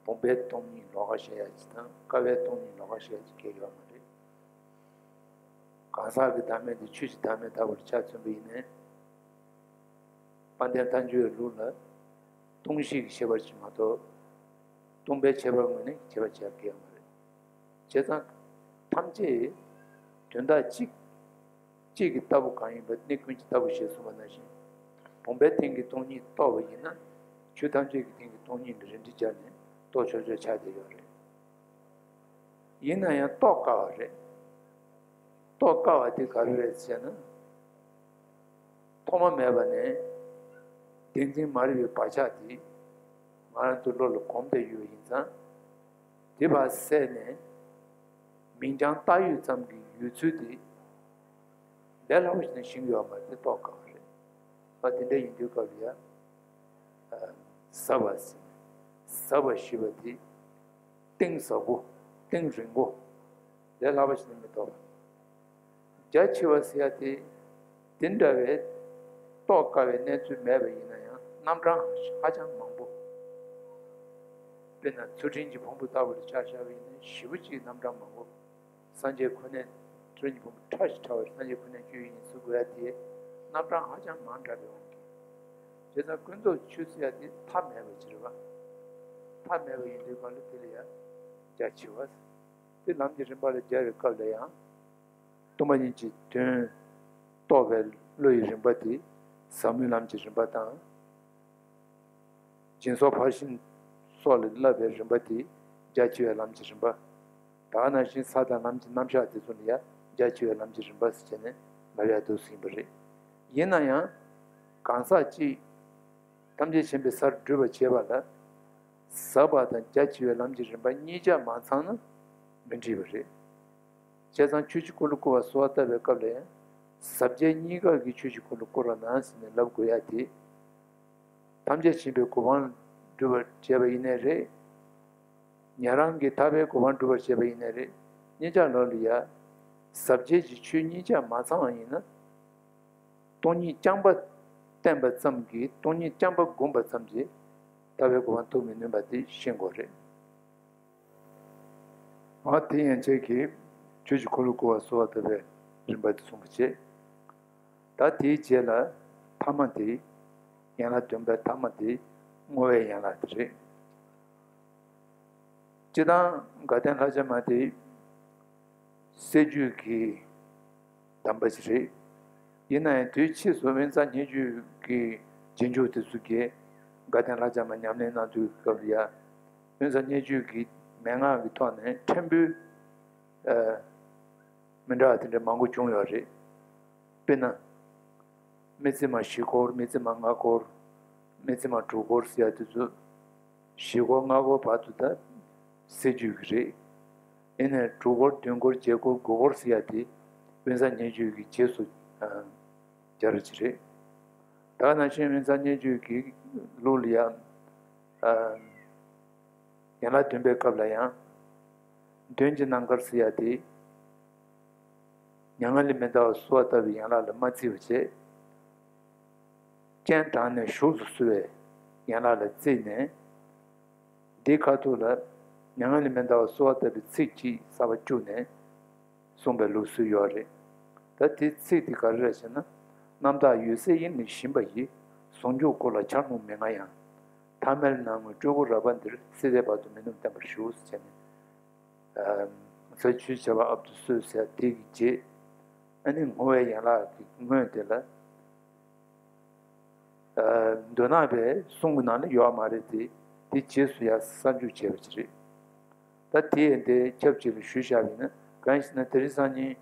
བུམ་པའི་སྟོང་ཉིད་ལོགས་ཀ་བཤད་ཡ་ཅིག་དང་ཀ་བའི་སྟོང་ཉིད་ལོགས་ཀ་བཤད་ཡ་ཅིག་གང་ཡོད་མ་རེད། གང་ཟག་གི་བདག་མེད་དེ་ཆོས་ཀྱི་བདག་མེད་ལྟ་བུར་ཆ་མཚོན་པ་ཡིན་ནའི། དཔལ་ལྡན་ཐལ་འགྱུར་བའི་ལུགས་ལ་སྟོང་གཞི་གི་ཁྱད་པར་ཅིག་མ་གཏོགས། སྟོང་པའི་ཁྱད་པར་ངོས་ནས་ཁྱད་པར་ཅིག་ཡང་གང་ཡང་མ་རེད། བྱས་ཙང་ཐམས་ཅད་དོན་དག་གཅིག་གཅིག་གི་ལྟ་བུ་གང་ཡིན་པ་གནས་ཀུན་གྱི་ལྟ་བུ་ཞེས་གསུངས་པ་ནང་བཞིན། བུམ་པའི་སྟེང་གི་སྟོང་ཉིད་རྟོགས་པ་ཡིན་ན། ཆོས་ཐམས་ཅད་ཀྱི་སྟེང་གི་སྟོང་ཉིད་ལ་རིས་འགྲེ་སྦྱར་ནས་རྟོགས་ཆོག་ཆོག་ཆགས་བསྡད་ཡོད་རེད། ཡིན་ན་ཡང་རྟོགས་དཀའ་བ་རེད། རྟོགས་དཀའ་བ་དེ་ག་རེ་རེད་ཟེར་ན། ཐོག་མ་མེད་པ་ནས་བདེན་འཛིན་མ་རིག་པའི་བག་ཆགས་དེ་ང་རང་ཚོའི་བློ་ལ་གོམས་བསྡད་ཡོད་པ་ཡིན་ཙང་། དེ་ཕར་བསལ་ནས་མིང་རྐྱང་བཏགས་ཡོད་ཙམ་གྱི་ཡོད་ཚུལ་དེ་ལས་སླ་པོ་ཞིག་ནས་ཤེས་ཀྱི་ཡོད་མ་རེད། དེ་རྟོགས་དཀའ་བ་རེད། ཨ་དེ་འདྲ་ཡིན་དུས་སྐབས་ལ་ཡ། ཨ་ཟབ་པ་ཟེར། ཟབ་པ་ཞེས་པ་དེ་གཏིང་ཟབ་པོ། གཏིང་རིང་པོ། ལས་སླ་པོ་ཞིག་ནི་མི་འདུག་རྒྱ་ཆེ་བ་ཟེར་ཡ་དེ་དེ་འདྲ་བའི་རྟོགས་དཀའ་བའི་གནས་ཚུལ་མེད་པ་ཡིན་ན་ཡང་རྣམ་གྲངས་ཧ་ཅང་མང་པོ། དཔེར་ན་ཚུལ་ཁྲིམས་ཀྱི་ཕུང་པོ་ལྟ་བུ་ལ་ཆ་བཞག་པ་ཡིན་ན་ཞེ་པོ་ཅིག་རྣམ་གྲངས་མང་པོ། སངས་རྒྱས་ཁོ་ནའི་ཚུལ་ཁྲིམས་ཀྱི་ཕུང་པོ་ཕྲ་ཞིང་ཕྲ་བ་སངས་རྒྱས་ཁོ་ནའི་སྤྱོད་ཡུལ་ཡིན་ཟེར་དགོས་ཡ་དེ་རྣམ་གྲངས་ཧ་ཅང་མང་དྲགས་པའི་དབང་གིས། བྱས་ཙང་ཀུན་རྫོབ་ཆོས་ཟེར་ཡ་དེ་མཐའ་མེད་པ་ཅིག་རེད་པ། མཐའ་མེད་པ་ཡིན་དུས་གང་ལ་དེ་ལ་ཡང་རྒྱ་ཆེ་བ། དེ་ལམ་གྱི་རིམ་པ་ལ་སྦྱར་བའི་སྐབས་ལ་ཡང་། སྟོང་པ་ཉིད་ཀྱི་དོན་རྟོགས་པའི་བློ་ཡི་རིམ་པ་དེ་ཟབ་མོའི་ལམ་གྱི་རིམ་པ་དང་། སྦྱིན་སོགས་ཕར་ཕྱིན་སོགས་ལ་བསླབ་པའི་རིམ་པ་དེ་རྒྱ་ཆེ་བའི་ལམ་གྱི་རིམ་པ། ད་ག་ནང་བཞིན་ས་དང་ལམ་གྱི་རྣམ་གཞག་དེ་ཚོ་ལ་ཡང་རྒྱ་ཆེ་བའི་ལམ་གྱི་རིམ་པ་ཟེར་བྱས་ནས་ལབ་ཡ་འདུག་ཟིན་པ་རེད། ཡིན་ན་ཡང་། གང་ཟག་གཅིག་ཐམས་ཅད་མཁྱེན་པའི་སར་སྒྲུབ་པར་བྱེད་པ་ལ། ཟབ་པ་དང་རྒྱ་ཆེ་བའི་ལམ་གྱི་རིམ་པ་གཉིས་ཆ་མ་ཚང་ན་མི་འགྲིག་པ་རེད། བྱས་ཙང་ཆོས་ཀྱི་འཁོར་ལོ་བསྐོར་བར་གསོལ་བ་བཏབ་པའི་སྐབས་ལ་ཡང་། ཟབ་རྒྱས་གཉིས་ཀ་གི་ཆོས་ཀྱི་འཁོར་ལོ་བསྐོར་བ་ན་ཟེར་ནས་ལབ་དགོས་ཡ་དེ། ཐམས་ཅད་མཁྱེན་པའི་གོ་འཕང་སྒྲུབ་པར་བྱེད་པ་ཡིན་ནའི་རེད། ཉན་རང་གི་ཐར་པའི་གོ་འཕང་སྒྲུབ་པར་བྱེད་པ་ཡིན་ནའི་རེད། གཉིས་ཆ་ལོག་ལ་ཡ། ཟབ་རྒྱས་ཀྱི་ཆོས་གཉིས་ཆ་མ་ཚང་བ་ཡིན་ན། སྟོང་ཉིད་རྐྱང་པ་བསྟན་པ་ཙམ་གྱིས་སྟོང་ཉིད་རྐྱང་པ་བསྒོམས་པ་ཙམ་གྱིས་ཐར་པའི་གོ་འཕང་ཐོབ་མི་ནུས་པ་དེ་ཤེས་དགོས་རེད། ཨ་དེ་ཡན་ཆད་ཀྱིས་ཆོས་ཀྱི་འཁོར་ལོ་བསྐོར་བར་གསོལ་བ་བཏབ་པའི་རིམ་པ་དེ་གསུངས་པ་བྱས། ད་དེའི་རྗེས་ལ་ཐ་མ་དེ། ཡན་ལག་བདུན་པའི་ཐ་མ་དེ་བསྔོ་བའི་ཡན་ལག་དེ་རེད། སྤྱིར་བཏང་དགའ་ལྡན་ལྷ་བྱ་མ་དེ་སྲད་རྒྱུད་ཀྱི་གདམས་པ་ཞིག་རེད། ཡིན་ན་ཡང་དུས་ཕྱིས་སུ་དབེན་ས་སྙན་བརྒྱུད་ཀྱི་རྗེས་འཇུག་དེ་ཚོ་གིས་དགའ་ལྡན་ལྷ་བྱ་མ་ཉམས་ལེན་གནང་དུས་སྐབས་ལ་ཡ། དབེན་ས་སྙན་བརྒྱུད་ཀྱི་མན་ངག་གི་ཐོག་ནས་ཕྲན་བུ། ཨ། མི་འདྲ་བ་དེ་འདྲ་མང་པོ་བྱུང་ཡོད་རེད། དཔེར་ན། སྨེ་བརྩེགས་མ་བཞི་སྐོར། སྨེ་བརྩེགས་མ་ལྔ་སྐོར། སྨེ་བརྩེགས་མ་དྲུག་སྐོར་ཟེར་ཡ་དེ་ཚོ། བཞི་སྐོར་ལྔ་སྐོར་བར་དུ་ད་སྲད་རྒྱུད་ཀྱི་རེད། ཡིན་ནའི་དྲུག་སྐོར་བདུན་སྐོར་བརྒྱད་སྐོར་དགུ་སྐོར་ཟེར་ཡ་དེ་དབེན་ས་སྙན་བརྒྱུད་ཀྱི་རྗེས་སུ་ཨ་སྦྱར་བ་ཅིག་རེད། ད་ག་ནང་བཞིན་དབེན་ས་སྙན་བརྒྱུད་ཀྱི་ལུགས་ལ་ཡང་ཨ་ཡན་ལག་བདུན་པའི་སྐབས་ལ་ཡང་། མདུན་གྱི་རྣམ་དཀར་ཟེར་ཡ་དེ། མྱ་ངན་ལས་མི་འདའ་བར་གསོལ་བ་བཏབ་པའི་ཡན་ལག་ལ་མ་བརྩི་བ་བྱས། སྤྱན་དྲངས་ནས་བཞུགས་སུ་གསོལ་བའི་ཡན་ལག་ལ་བརྩིས་ནས། འདིའི་ཁ་ཐུག་ལ་མྱ་ངན་ལས་མི་འདའ་བར་གསོལ་བ་བཏབ་པའི་ཚིག་གཅིག་གསར་པ་བཅུག་ནས་གསུངས་པའི་ལུགས་སྲོལ་ཡོད་རེད། ད་དེའི་ཚིག་དེ་ག་རེ་རེད་ཟེར་ན། རྣམ་དག་འོད་གསལ་དབྱིངས་ནས་བཞེངས་པ་ཡི། ཟུང་འཇུག་སྐུ་ལ་ཆ་སྙོམས་མི་མངའ་ཡང་། ཐ་མལ་སྣང་ངོའི་སྤྲུལ་སྐུ་རབ་པ་འདིར། སྲིད་མཐའི་བར་དུ་མི་ནུབ་བརྟན་པར་བཞུགས་ཟེར་ནས། ཚར་ཆུད་བྱ་བ་ཨབ་ཏུ་གསོལ་ཟེར་དེ་གི་རྗེས། ཨ་ནི་བསྔོ་བའི་ཡན་ལག་གི་སྔོན་དེ་ལ། མདོ་ནག་པའི་གསུང་གི་ནང་ལ་ཡོད་མ་རེད་དེ། དེ་རྗེས་སུ་ཡང་གསར་འཇུག་བྱས་པ་ཅིག་རེད། ད་དེ་ཡང་དེ་ཁྱབ་ཅིག་ལ་ཞུས་བཞག་པ་ཡིན་ན། གང་ཡིན་ཟེར་ན་དེ་རིང་སང་ཉིན་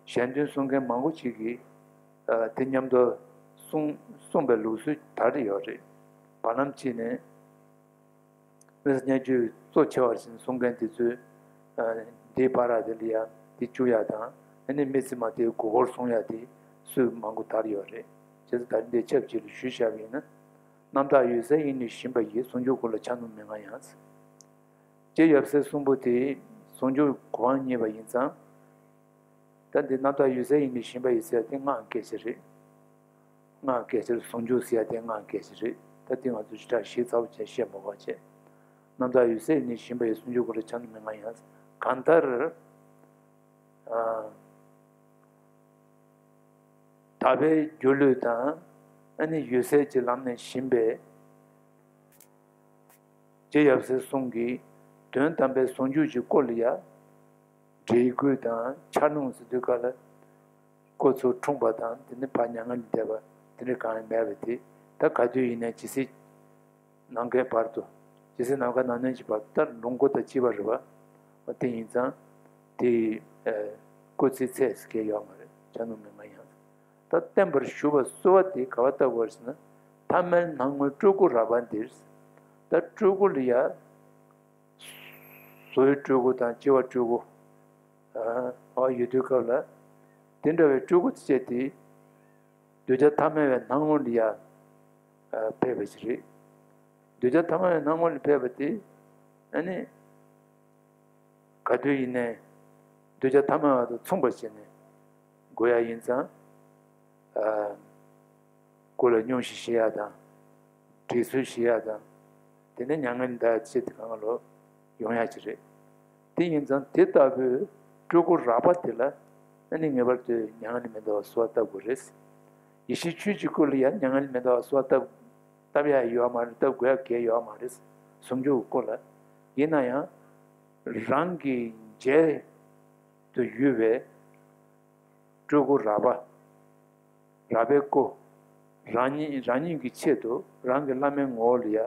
གཞན་དོན་གསུང་མཁན་མང་པོ་ཅིག་གིས་དེ་མཉམ་དུ་གསུང་གསུངས་པའི་ལུགས་སྲོལ་དར་ཡོད་རེད། བར་ལམ་གཅིག་ནས། དབེན་ས་སྙན་བརྒྱུད་གཙོ་ཆེ་བ་ཞིག་གསུང་མཁན་དེ་ཚོས། འདིའི་བར་དེ་ལ་ཡང་དེ་བཅུག་ཡ་དང་། ཨ་ནི་སྨེ་བརྩེགས་མ་དེ་དགུ་སྐོར་གསུང་ཡ་དེ་སྲོལ་མང་པོ་དར་ཡོད་རེད། བྱས་ཙང་ད་འདི་ཁྱབ་ཅིག་ལ་ཞུས་བཞག་པ་ཡིན་ན། རྣམ་དག་འོད་གསལ་དབྱིངས་ནས་བཞེངས་པ་ཡི། ཟུང་འཇུག་སྐུ་ལ་ཆ་སྙོམས་མི་མངའ་ཡང་། རྗེ་ཡབ་སྲས་གསུམ་པོ་དེ་ཟུང་འཇུག་གོ་འཕང་བརྙེས་པ་ཡིན་ཙང་། ད་འདི་རྣམ་དག་འོད་གསལ་དབྱིངས་ནས་བཞེངས་པ་ཡི་ཟེར་ཡ་དེ་སྔགས་སྐད་ཆ་རེད། སྔགས་སྐད་ཆ་རེད། ཟུང་འཇུག་ཟེར་ཡ་དེ་སྔགས་སྐད་ཆ་རེད། ད་དེ་ང་ཚོ་ཞེ་དྲག་ཞིབ་ཚགས་པོ་བྱས་བཤད་མ་དགོས་པ་བྱས། རྣམ་དག་འོད་གསལ་དབྱིངས་ནས་བཞེངས་པ་ཡི། ཟུང་འཇུག་སྐུ་ལ་ཆ་སྙོམས་མི་མངའ་ཡང་། གང་ལྟར། ཨ། དག་པའི་སྒྱུ་ལུས་དང་། ཨ་ནི་འོད་གསལ་གྱི་ལམ་ནས་བཞེངས་པའི་རྗེ་ཡབ་སྲས་གསུམ་གྱིས་དོན་དམ་པའི་ཟུང་འཇུག་གི་སྐོར་ལ་ཡང་འདྲིས་རྒྱུ་དང་ཆ་སྙོམས་ཟེར་དུས་སྐབས་ལ། སྐུ་ཚུར་འཁྲུངས་པ་དང་། དེ་ནས་ཕར་མྱ་ངན་ལས་འདས་པ་དེ་འདྲ་གང་ཡང་མེད་པ་དེ། ད་ག་དུས་ཡིན་ནའི་ཇི་སྲིད་ནམ་མཁའི་བར་དུ། ཇི་སྲིད་ནམ་མཁའ་ནམ་གནས་ཀྱི་བར་དུ། ད་ལོངས་སྐུ་དང་བཅས་པ་རེད་པ། དེ་ཡིན་ཙང་དེ་སྐུ་ཚེའི་ཚད་ཟེར་མཁན་ཡོད་མ་རེད། ཆ་སྙོམས་མི་མངའ་ཡང་། ད་བརྟན་པར་བཞུགས་པ་གསོལ་བ་དེ་ག་པར་བཏབ་དགོས་ཟེར་ན། ཐ་མལ་སྣང་ངོའི་སྤྲུལ་སྐུ་རབ་པ་འདིར། ད་སྤྲུལ་སྐུ་ལ་ཡ། བཟོ་བོའི་སྤྲུལ་སྐུ་དང་སྐྱེ་བ་སྤྲུལ་སྐུ། ཨ། ཡོད་དུས་སྐབས་ལ། དེ་འདྲ་བའི་སྤྲུལ་སྐུ་བཅས་དེ། གདུལ་བྱ་ཐ་མལ་པའི་སྣང་ངོ་ལ་ཡ། ཨ། ཕེབས་པ་ཞིག་རེད། གདུལ་བྱ་ཐ་མལ་པའི་སྣང་ངོ་ལ་ཕེབས་པ་དེ་ཨ་ནི་ག་དུས་ཡིན་ནའི་གདུལ་བྱ་ཐ་མལ་པ་དང་མཚུངས་པར་བྱས་ནས་དགོས་ཡ་ཡིན་ཙང་། ཨ། སྐུ་ལ་སྙུང་གཞི་བཞེས་ཡ་དང་། བྲེག་སོལ་བཞེས་ཡ་དང་། དེ་ནས་མྱ་ངན་འདའ་ཡ་ཆེད་དུ་གང་ག་ལོ་ཡོང་ཡ་ཅིག་རེད། དེ་ཡིན་ཙང་དེ་ལྟ་བུའི་སྤྲུལ་སྐུ་རགས་པ་དེ་ལ་ཨ་ནི་ངེས་པར་དུ་མྱ་ངན་ལས་མི་འདའ་བར་གསོལ་བ་བཏབ་དགོས་རེད། ཡེ་ཤེས་ཆོས་ཀྱི་སྐུ་ལ་ཡང་མྱ་ངན་ལས་མི་འདའ་བར་གསོལ་བ་བཏབ་བཏབ་ཡ་ཡོད་མ་རེད། བཏབ་དགོས་ཡ་གང་ཡང་ཡོད་མ་རེད། ཟུང་འཇུག་སྐུ་ལ། ཡིན་ན་ཡང་རང་གི་མཇལ་དུ་ཡོད་པའི་སྤྲུལ་སྐུ་རགས་པ། རགས་པའི་སྐུ། རང་ཉིད་རང་ཉིད་ཀྱི་ཆེད་དུ་རང་གི་བླ་མའི་ངོ་བོ་ལ་ཡ།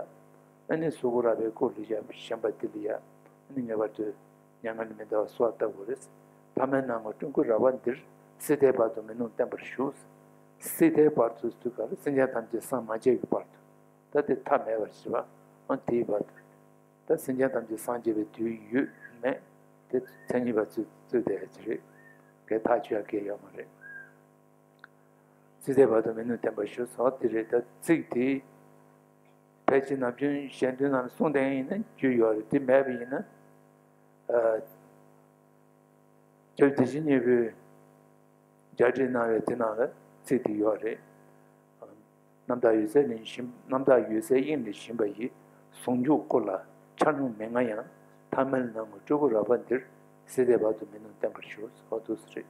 ཨ་ནི་གཟུགས་སྐུ་རགས་པའི་སྐུ་ལ་ཡ་བཞེངས་པ་དེ་ལ་ཡ། ཨ་ནི་ངེས་པར་དུ་མྱ་ངན་ལས་མི་འདའ་བར་གསོལ་བ་བཏབ་དགོས་རེད། ཐ་མལ་སྣང་ངོར་སྤྲུལ་སྐུ་རགས་པ་འདིར་སྲིད་མཐའི་བར་དུ་མི་ནུབ་བརྟན་པར་བཞུགས། སྲིད་མཐའི་བར་དུ་ཟེར་དུས་ག་ལ་སེམས་ཅན་ཐམས་ཅད་སངས་མ་རྒྱས་ཀྱི་བར་དུ། ད་དེ་མཐའ་མེད་པར་བྱེད་པ། ཨ་དེའི་བར་དུ། ད་སེམས་ཅན་ཐམས་ཅད་སངས་རྒྱས་པའི་དུས་ཡོད་མེད་དེ་མཚན་ཉིད་པ་ཚོས་རྩོད་བསྡད་ཡ་ཅིག་རེད། གལ་ཐག་ཆོད་ཡ་གལ་ཡོད་མ་རེད། སྲིད་མཐའི་བར་དུ་མི་ནུབ་བརྟན་པར་བཞུགས་སོ། དེ་རེད། ད་ཚིག་དེ་ཕལ་ཆེར་ནམ་རྒྱུན་ཞལ་འདོན་ནང་ལ་གསུངས་བསྡད་ཡིན་ན་རྒྱུས་ཡོད་རེད། དེ་མེད་པ་ཡིན་ན། ཨ། སྐྱབས་རྗེ་བདེ་ཆེན་སྙིང་པོས་རྒྱ་འགྲེལ་གནང་བའི་དེ་ནང་ལ་ཚིག་དེ་ཡོད་རེད། རྣམ་དག་འོད་གསལ་ལས་བཞིན། རྣམ་དག་འོད་གསལ་དབྱིངས་ལས་བཞེངས་པ་ཡི། ཟུང་འཇུག་སྐུ་ལ་འཆར་སྣང་མི་མངའ་ཡང་། ཐ་མལ་སྣང་ངོར་སྤྲུལ་སྐུ་རགས་པ་འདིར། སྲིད་མཐའི་བར་དུ་མི་ནུབ་བརྟན་པར་བཞུགས། འོ་འདུག་སེ་རེད།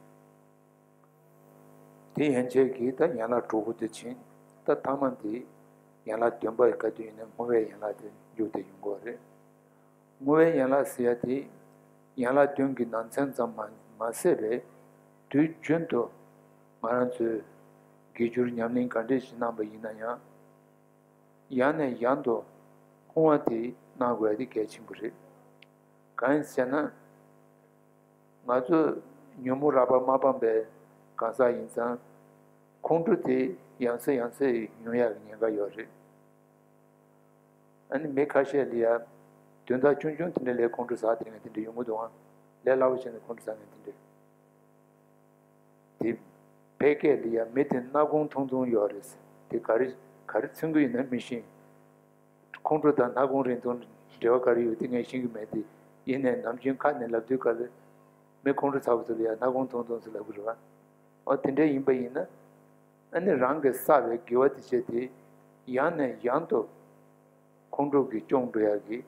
དེ་ཡན་ཆད་ཀྱིས་ད་ཡན་ལག་དྲུག་པོ་དེ་ཕྱིན། ད་ཐ་མ་དེ་ཡན་ལག་བདུན་པ་ག་དུས་ཡིན་ན་བསྔོ་བའི་ཡན་ལག་དེ་མཇུག་དེ་ཡོང་གི་རེད། བསྔོ་བའི་ཡན་ལག་ཟེར་ཡ་དེ་ཡན་ལག་བདུན་གྱི་ནང་ཚན་ཙམ་མ་མ་ཟད་པའི་དུས་རྒྱུན་དུ་ང་རང་ཚོས་དགེ་སྦྱོར་ཉམས་ལེན་ག་འདྲས་ཤིག་གནང་པ་ཡིན་ན་ཡང་། ཡང་ནས་ཡང་དུ་བསྔོ་བ་དེ་གནང་དགོས་ཡ་དེ་གལ་ཆེན་པོ་རེད། གང་ཡིན་ཟེར་ན། ང་ཚོ་ཉོན་མོངས་རགས་པ་མ་སྤངས་པའི་གང་ཟག་ཡིན་ཙང་། ཁོང་ཁྲོ་དེ་ཡང་སེ་ཡང་སེ་ཡོང་ཡག་གི་ཉེན་ཁ་ཡོད་རེད། ཨ་ནི་མི་ཁ་ཤས་ལ་ཡ་དོན་དག་ཆུང་ཆུང་དེ་འདྲ་ལ་ཁོང་ཁྲོ་ཟ་དེ་ངས་དེ་འདྲ་ཡོང་གི་འདུག་ཨང་། ལས་སླ་པོ་བྱས་ནས་ཁོང་ཁྲོ་ཟ་མཁན་དེ་འདྲ། དེ་ཕལ་སྐད་ལ་ཡ་མི་དེ་སྣ་ཁུང་ཐུང་ཐུང་ཡོད་རེད། དེ་ག་རེ་ག་རེ་མཚོན་གྱི་ཡོད་ན་མི་ཤེས། ཁོང་ཁྲོ་དང་སྣ་ཁུང་རིང་ཐུང་འབྲེལ་བ་ག་རེ་ཡོད་དེ་ངས་ཤེས་ཀྱི་མེད་དེ། ཡིན་ནའི་ནམ་རྒྱུན་ཁ་ནས་ལབ་དུས་ག་ལ་མི་ཁོང་ཁྲོ་ཚ་བོ་ཚོ་ལ་ཡ་སྣ་ཁུང་ཐུང་ཐུང་ཟེར་ལབ་གི་རེད་བ། ཨོ་དེ་འདྲ་ཡིན་པ་ཡིན་ན། ཨ་ནི་རང་གིས་བསགས་པའི་དགེ་བ་དེ་བྱས་ཏེ་ཡང་ནས་ཡང་དུ་ཁོང་ཁྲོ་གིས་སྐྱོང་འགྲོ་ཡག་གི་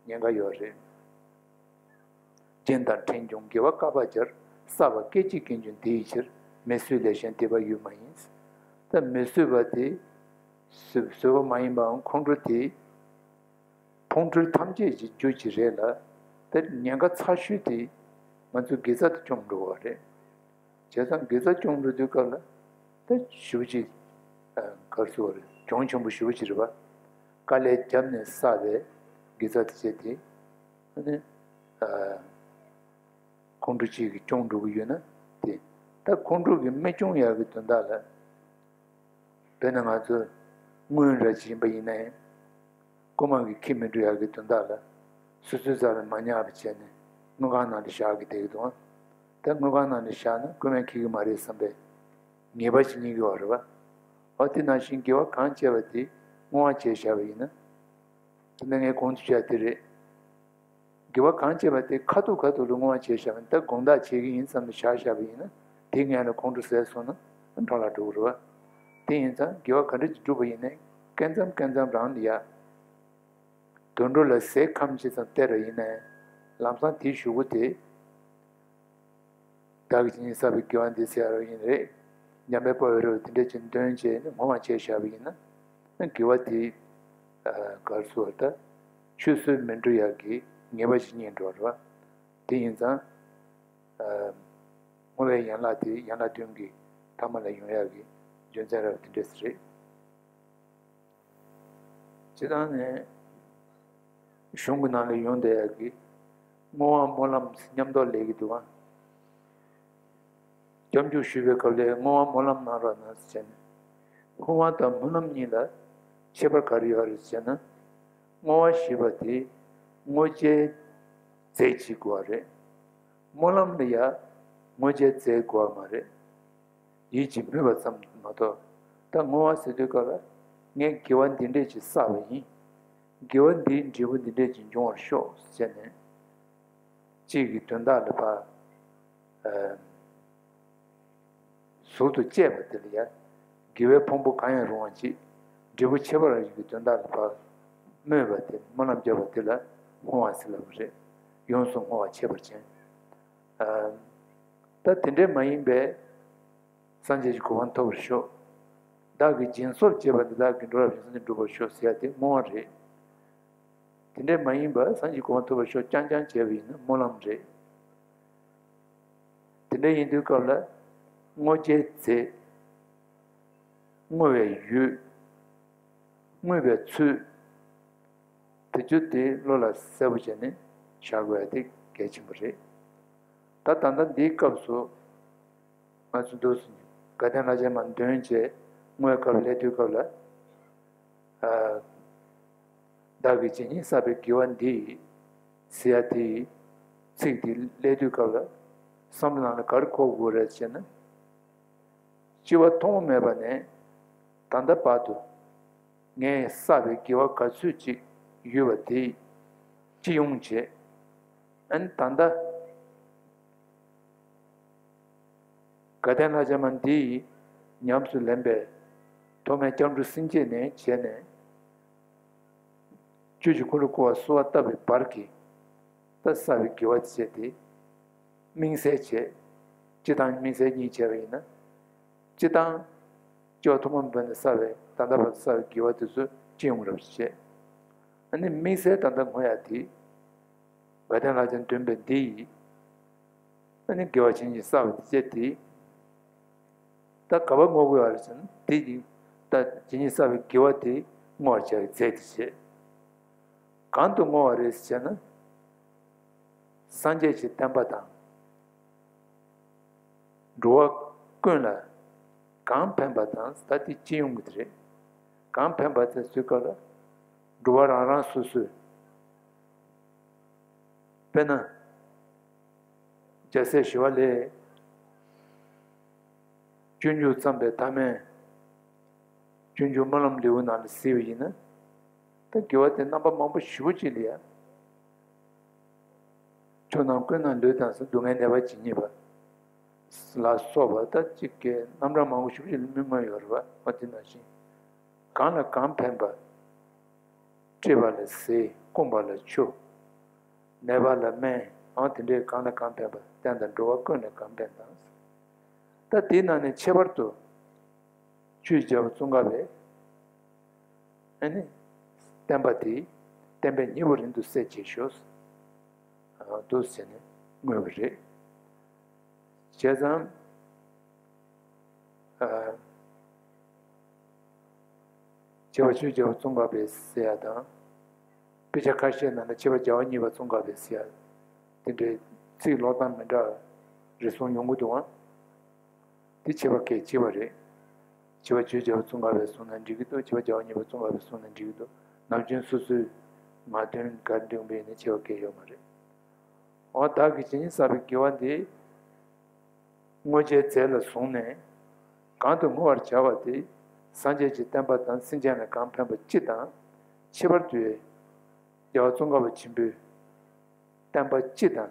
ཉེན་ཁ་ཡོད་རེད། རྒྱན་དང་ཕྲེང་སྐྱོང་དགེ་བ་བསྐལ་པ་བརྒྱར། བསགས་པ་སྐད་ཅིག་གིས་འབྱུང་དེ་ཡི་ཕྱིར། མི་བཟོད་ལས་གཞན་སྡིག་པ་ཡོད་མ་ཡིན། ད་མི་བཟོད་པ་དེ་བཟོད་བཟོད་པ་མ་ཡིན་པའམ་ཁོང་ཁྲོ་དེ། ཕུང་ཁྲོལ་ཐམས་ཅད་ཀྱི་རྒྱུ་ཅིག་རེད་ལ། དེ་ཉེན་ཁ་ཚ་ཤོས་དེ་ང་ཚོའི་དགེ་རྩ་དེ་སྐྱོང་འགྲོ་བ་རེད། བྱས་ཙང་དགེ་རྩ་སྐྱོང་འགྲོ་དུས་སྐབས་ལ་དེ་ཞེ་པོ་ཅིག་ག་རེ་ཟེར་དགོས་རེད། གྱོང་ཆེན་པོ་ཞེ་པོ་ཅིག་རེད་པ། དཀའ་ལས་བརྒྱབ་ནས་བསགས་པའི་དགེ་རྩ་དེ་བྱས་ཏེ་ཨ་ནི་ཁོང་ཁྲོ་ཅིག་གིས་སྐྱོང་འགྲོ་གི་ཡོད་ན་དེ། ད་ཁོང་ཁྲོ་གིས་མི་སྐྱོང་ཡག་གི་དོན་དག་ལ། དཔེར་ན་ང་ཚོ་དངུལ་འདྲ་ཅིག་ཡིན་པ་ཡིན་ན་ཡང་། རྐུན་མ་གིས་ཁྱེར་མི་འགྲོ་ཡག་གི་དོན་དག་ལ། སོ་སོའི་རྩ་ལ་མ་ཉར་བ་བྱས་ནས་དངུལ་ཁང་ནང་ལ་བཞག་གི་བསྡད་ཀྱི་འདུག་ཨང་། ད་དངུལ་ཁང་ནང་ལ་བཞག་ན་རྐུན་མས་ཁྱེར་གི་མ་རེད་བསམ་པའི་ངེས་པ་ཞིག་རྙེད་ཀྱི་ཡོད་རེད་པ། འོ་དེ་ནང་བཞིན་དགེ་བ་གང་བྱས་པ་དེ་བསྔོ་བ་བྱས་བཞག་པ་ཡིན་ན། དེ་ནས་ངས་གོང་དུ་བཤད་དེ་རེད། དགེ་བ་གང་བྱས་པ་དེ་ཁ་ཐུག་ཁ་ཐུག་ལ་བསྔོ་བ་བྱས་བཞག་པ་ཡིན་ན། ད་དགོངས་དག་བྱེད་ཀྱི་ཡིན་བསམ་ནས་བཞག་བཞག་པ་ཡིན་ན། དེའི་སྔོན་ལ་ཁོང་ཁྲོ་ཟད་སོང་ན་འཕྲོ་བརླག་འགྲོ་གི་རེད་བ། དེ་ཡིན་ཙང་དགེ་བ་ག་འདྲ་ཅིག་བསྒྲུབས་པ་ཡིན་ནའི་སྐབས་མཚམས་སྐབས་མཚམས་རང་ལ་ཡ། དུད་འགྲོ་ལ་ཟས་ཁམ་ཅི་ཙམ་སྟེར་བ་ཡིན་ནའི་ལམ་སང་དེའི་གཞུག་གུ་དེ། བདག་གིས་ཇི་སྙེད་བསགས་པའི་དགེ་བ་འདི་ཟེར་ཡ་རང་ཡིན་རེད། འཇམ་དཔལ་དཔའ་བོས་རེད་བ། དེ་འདྲ་ཅིག་འདོན་བྱས་ནས་བསྔོ་བ་བྱས་བཞག་པ་ཡིན་ན། དགེ་བ་དེ་ག་རེ་ཟེར་དགོས་རེད། ད་ཆུད་ཟོས་མི་འགྲོ་ཡག་གི་ངེས་པ་ཞིག་རྙེད་འགྲོ་རེད་བ། དེ་ཡིན་ཙང་། བསྔོ་བའི་ཡན་ལག་དེ་ཡན་ལག་བདུན་གྱི་ཐ་མ་ལ་ཡོང་ཡག་གི་རྒྱུ་མཚན་རེད་བ། དེ་འདྲ་ཞིག་རེད། སྤྱིར་བཏང་ནས་གཞུང་གི་ནང་ལ་ཡོང་བསྡད་ཡག་གི་བསྔོ་བ་སྨོན་ལམ་མཉམ་དུ་ལས་ཀྱི་འདུག་ག་སྐྱབས་འཇུག་ཞུ་བའི་སྐབས་ལ་བསྔོ་བ་སྨོན་ལམ་གནང་རོགས་གནང་ཟེར་ནས། བསྔོ་བ་དང་སྨོན་ལམ་གཉིས་ལ་ཁྱད་པར་ག་རེ་ཡོད་རེད་ཟེར་ན། བསྔོ་བ་ཞེས་པ་དེ་བསྔོ་བྱའི་རྫས་ཅིག་དགོས་པ་རེད། སྨོན་ལམ་ལ་ཡང་བསྔོ་བྱའི་རྫས་དགོས་པ་མ་རེད། ཡིད་ཀྱིས་མོས་པ་ཙམ་མ་གཏོགས། ད་བསྔོ་བ་ཟེར་དུས་སྐབས་ལ་ངས་དགེ་བ་འདི་འདྲས་ཅིག་བསགས་པ་ཡིན། དགེ་བ་འདིའི་འབྲས་བུ་འདི་འདྲས་ཅིག་འབྱུང་བར་ཤོག་ཟེར་ནས། གཅིག་གི་དོན་དག་ལ་ཕར། ཨ། ཟུར་དུ་བཅད་པ་དེ་ལ་ཡང་། དགེ་བའི་ཕུང་པོ་གང་ཡང་རུང་བ་ཅིག་འབྲས་བུ་ཁྱད་པར་བ་ཞིག་གི་དོན་དག་ལ་ཕར་སྨོན་པ་དེ། སྨོན་ལམ་བརྒྱབ་པ་དེ་ལ་བསྔོ་བ་ཟེར་ལབ་པ་རེད། ཡོངས་སུ་བསྔོ་བ་ཁྱད་པར་ཅན། ཨ། ད་དེ་འདྲའི་མ་ཡིན་པའི་སངས་རྒྱས་ཀྱི་གོ་འཕང་ཐོབ་པར་ཤོག་བདག་གིས་སྦྱིན་སོགས་བྱས་པ་འདི་དག་གིས་འགྲོ་བ་ཡོངས་སུ་སངས་རྒྱས་འགྲུབ་པར་ཤོག་ཟེར་ཡ་དེ་བསྔོ་བ་རེད། དེ་འདྲའི་མ་ཡིན་པ་སངས་རྒྱས་གོ་འཕང་ཐོབ་པར་ཤོག་རྐྱང་རྐྱང་བྱས་པ་ཡིན་ན་སྨོན་ལམ་རེད། དེ་འདྲ་ཡིན་དུས་སྐབས་ལ། བསྔོ་བྱའི་རྫས། བསྔོ་བའི་ཡུལ། བསྔོ་བའི་ཚུལ། དེ་ཚོ་དེ་བློ་ལ་གསལ་པོ་བྱས་ནས་བཞག་དགོས་ཡ་དེ་གལ་ཆེན་པོ་རེད། ད་ད་ལྟ་འདིའི་སྐབས་སུ་ང་ཚོ་འདུག་སེ་དགའ་ལྡན་ལྷ་བྱང་མར་འདོན་བྱས་བསྔོ་བའི་སྐབས་སླེབས་དུས་སྐབས་ལ། ཨ། བདག་གིས་ཇི་སྙེད་བསགས་པའི་དགེ་བ་འདིས་ཟེར་ཡ་དེའི་ཚིག་དེ་སླེབས་དུས་སྐབས་ལ། བསམ་བློ་ནང་ལ་ག་རེ་འཁོར་དགོས་རེད་ཟེར་ན། སྤྱི་བོ་ཐོག་མ་མེད་པ་ནས་ད་ལྟ་བར་དུ་ངས་བསགས་པའི་དགེ་བ་ག་ཚོད་ཅིག་ཡོད་པ་དེ་སྤྱི་ཡོངས་བྱས། ཨ་ནི་ད་ལྟ་དགའ་ལྡན་ལྷ་བྱང་མ་འདི་ཉམས་སུ་ལེན་པའི་ཐོག་མའི་སྐྱབས་འགྲོ་སེམས་བསྐྱེད་ནས་བྱས་ནས། ཆོས་ཀྱི་འཁོར་ལོ་བསྐོར་བ་གསོལ་བ་བཏབ་པའི་བར་གྱི་ད་བསགས་པའི་དགེ་བ་དེ་བྱས་ཏེ། དམིགས་བསལ་བྱས། སྤྱི་དང་དམིགས་བསལ་གཉིས་བྱས་པ་ཡིན་ན། སྤྱི་དང་། སྤྱི་བོ་ཐོག་མ་མེད་པ་ནས་བསགས་པའི་ད་ལྟ་བར་དུ་བསགས་པའི་དགེ་བ་དེ་ཚོ་སྤྱི་ཡོངས་རབ་ཅིག་བྱས། ཨ་ནི་དམིགས་བསལ་ད་ལྟ་བསྔོ་ཡ་དེ། དགའ་ལྡན་ལྷ་བྱང་འདོན་པའི་འདི་ཡིས། ཨ་ནི་དགེ་བ་ཇི་སྙེད་བསགས་པ་དེ་བྱས་ཏེ། ད་ག་པར་བསྔོ་དགོས་པ་རེད་ཟེར་ན་དེ་ཡིན། ད་ཇི་སྙེད་བསགས་པའི་དགེ་བ་དེ་བསྔོ་བར་བྱ་བའི་རྫས་དེ་བྱས། གང་དུ་བསྔོ་བ་རེད་ཟེར་ན། སངས་རྒྱས་ཀྱི་བསྟན་པ་དང་། འགྲོ་བ་ཀུན་ལ་གང་ཕན་པ་དང་ད་དེ་སྤྱི་ཡོངས་ཀྱི་དེ་རེད། གང་ཕན་པ་དེ་ཚོའི་སྐབས་ལ། འགྲོ་བ་རང་རང་སོ་སོས། དཔེར་ན། རྒྱལ་སྲས་ཞི་བ་ལྷས། སྤྱོད་འཇུག་བརྩམས་པའི་མཐའ་མའི། སྤྱོད་འཇུག་སྨོན་ལམ་ལེའུ་ནང་ལ་གཟིགས་པ་ཡིན་ན། ད་དགེ་བ་དེ་རྣམ་པ་མང་པོ་ཞེ་པོ་ཅིག་ལ་ཡ། ཆོས་རྣམས་ཀུན་ན་ལུས་དང་ཟེར། སྡུག་བསྔལ་ནད་པ་ཇི་སྙེད་པ། ལ་སོགས་པ་ད་ཅིག་གི་རྣམ་གྲངས་མང་པོ་ཞེ་པོ་ཅིག་ལ་མི་མངོན་ཡོད་རེད་པ། འོ་དེ་ནང་བཞིན། གང་ལ་གང་ཕན་པ། བཀྲེས་པ་ལ་གཟིགས། སྐོམ་པ་ལ་ཆུ། ནད་པ་ལ་སྨན། འོ་དེ་འདྲའི་གང་ལ་གང་ཕན་པ། བསྟན་དང་འགྲོ་བ་ཀུན་ལ་གང་ཕན་དང་། ད་དེའི་ནང་ནས་ཁྱད་པར་དུ། ཆོས་རྒྱལ་པོ་ཙོང་ཁ་པའི། ཨ་ནི། བསྟན་པ་དེ། བསྟན་པའི་སྙིང་པོ་རིང་དུ་གསལ་བྱེད་ཤོག་འདུག་ཟེར་ནས་བསྔོས་པ་རེད། བྱས་ཙང་། ཨ། ཁྱད་པར་ཆོས་རྒྱལ་པོ་ཙོང་ཁ་པའི་ཟེར་ཡ་དང་། དཔེ་ཆ་ཁ་ཤས་ནང་ལ་ཁྱད་པར་རྒྱལ་བ་གཉིས་པ་ཙོང་ཁ་པའི་ཟེར་ཡ། དེ་འདྲའི་ཚིག་ཀློག་སྟངས་མི་འདྲ་བ་རེ་ཟུང་ཡོང་གི་འདུག་ཨང་། འདི་ཁྱད་པར་གལ་ཆེ་བ་རེད། ཁྱད་པར་ཆོས་རྒྱལ་པོ་ཙོང་ཁ་པས་གསུངས་ན་འགྲིག་གི་འདུག་ཁྱད་པར་རྒྱལ་བ་གཉིས་པས་གསུངས་ན་འགྲིག་གི་འདུག་ནམ་རྒྱུན་སོ་སོའི་ངག་འདོན་ག་འདོན་པ་ཡིན་ན་ཁྱད་པར་གལ་ཡོད་མ་རེད། འོ་བདག་གིས་ཇི་སྙེད་བསགས་པའི་དགེ་བ་འདི། བསྔོ་བྱའི་རྫས་ལ་བཟུང་ནས། གང་དུ་བསྔོ་བར་བྱ་བ་དེ། སངས་རྒྱས་ཀྱི་བསྟན་པ་དང་སེམས་ཅན་ལ་གང་ཕན་པ་སྤྱི་དང་། ཁྱད་པར་དུ། རྒྱལ་བ་ཙོང་ཁ་པ་ཆེན་པོའི་བསྟན་པ་སྤྱི་དང་།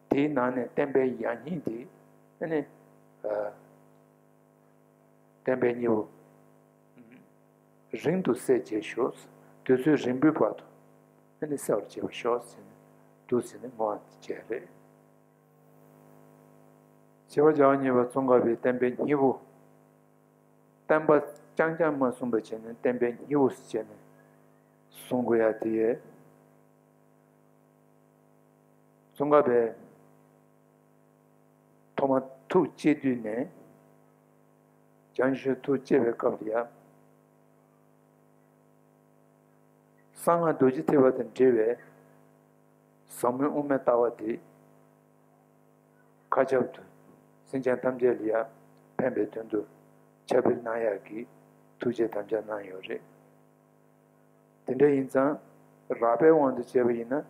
དེའི་ནང་ནས་བསྟན་པའི་ཡང་སྙིང་དེ། ཨ་ནི། ཨ། བསྟན་པའི་སྙིང་པོ་རིང་དུ་གསལ་བྱེད་ཤོག་དུས་ཚོད་རིང་པོའི་བར་དུ་ཨ་ནི་གསལ་བར་བྱེད་པར་ཤོག་ཟེར་ནས་འདུག་ཟེར་ནས་བསྔོ་བ་བྱས་རེད། ཁྱད་པར་རྒྱལ་བ་གཉིས་པ་ཙོང་ཁ་པའི་བསྟན་པའི་སྙིང་པོ། བསྟན་པ་རྐྱང་རྐྱང་མ་གསུངས་པ་བྱས་ནས་བསྟན་པའི་སྙིང་པོ་ཟེར་བྱས་ནས་གསུང་དགོས་ཡ་དེ་ཡས། ཙོང་ཁ་པས་ཐོག་མར་ཐུགས་བསྐྱེད་དུས་ནས། བྱང་ཆུབ་ཐུགས་བསྐྱེད་པའི་སྐབས་ལ་ཡང་། གསང་སྔགས་རྡོ་རྗེ་ཐེག་པ་དང་འབྲེལ་བའི་ཟབ་མོའི་དབུ་མའི་ལྟ་བ་དེ། མཁའ་ཁྱབ་ཏུ་སེམས་ཅན་ཐམས་ཅད་ལ་ཡང་ཕན་པའི་དོན་དུ་ཁྱབ་སྤེལ་གནང་ཡག་གི་ཐུགས་བསྐྱེད་དམ་བཅའ་གནང་ཡོད་རེད། དེ་འདྲ་ཡིན་ཙང་རགས་པའི་དབང་དུ་བྱས་པ་ཡིན་ན།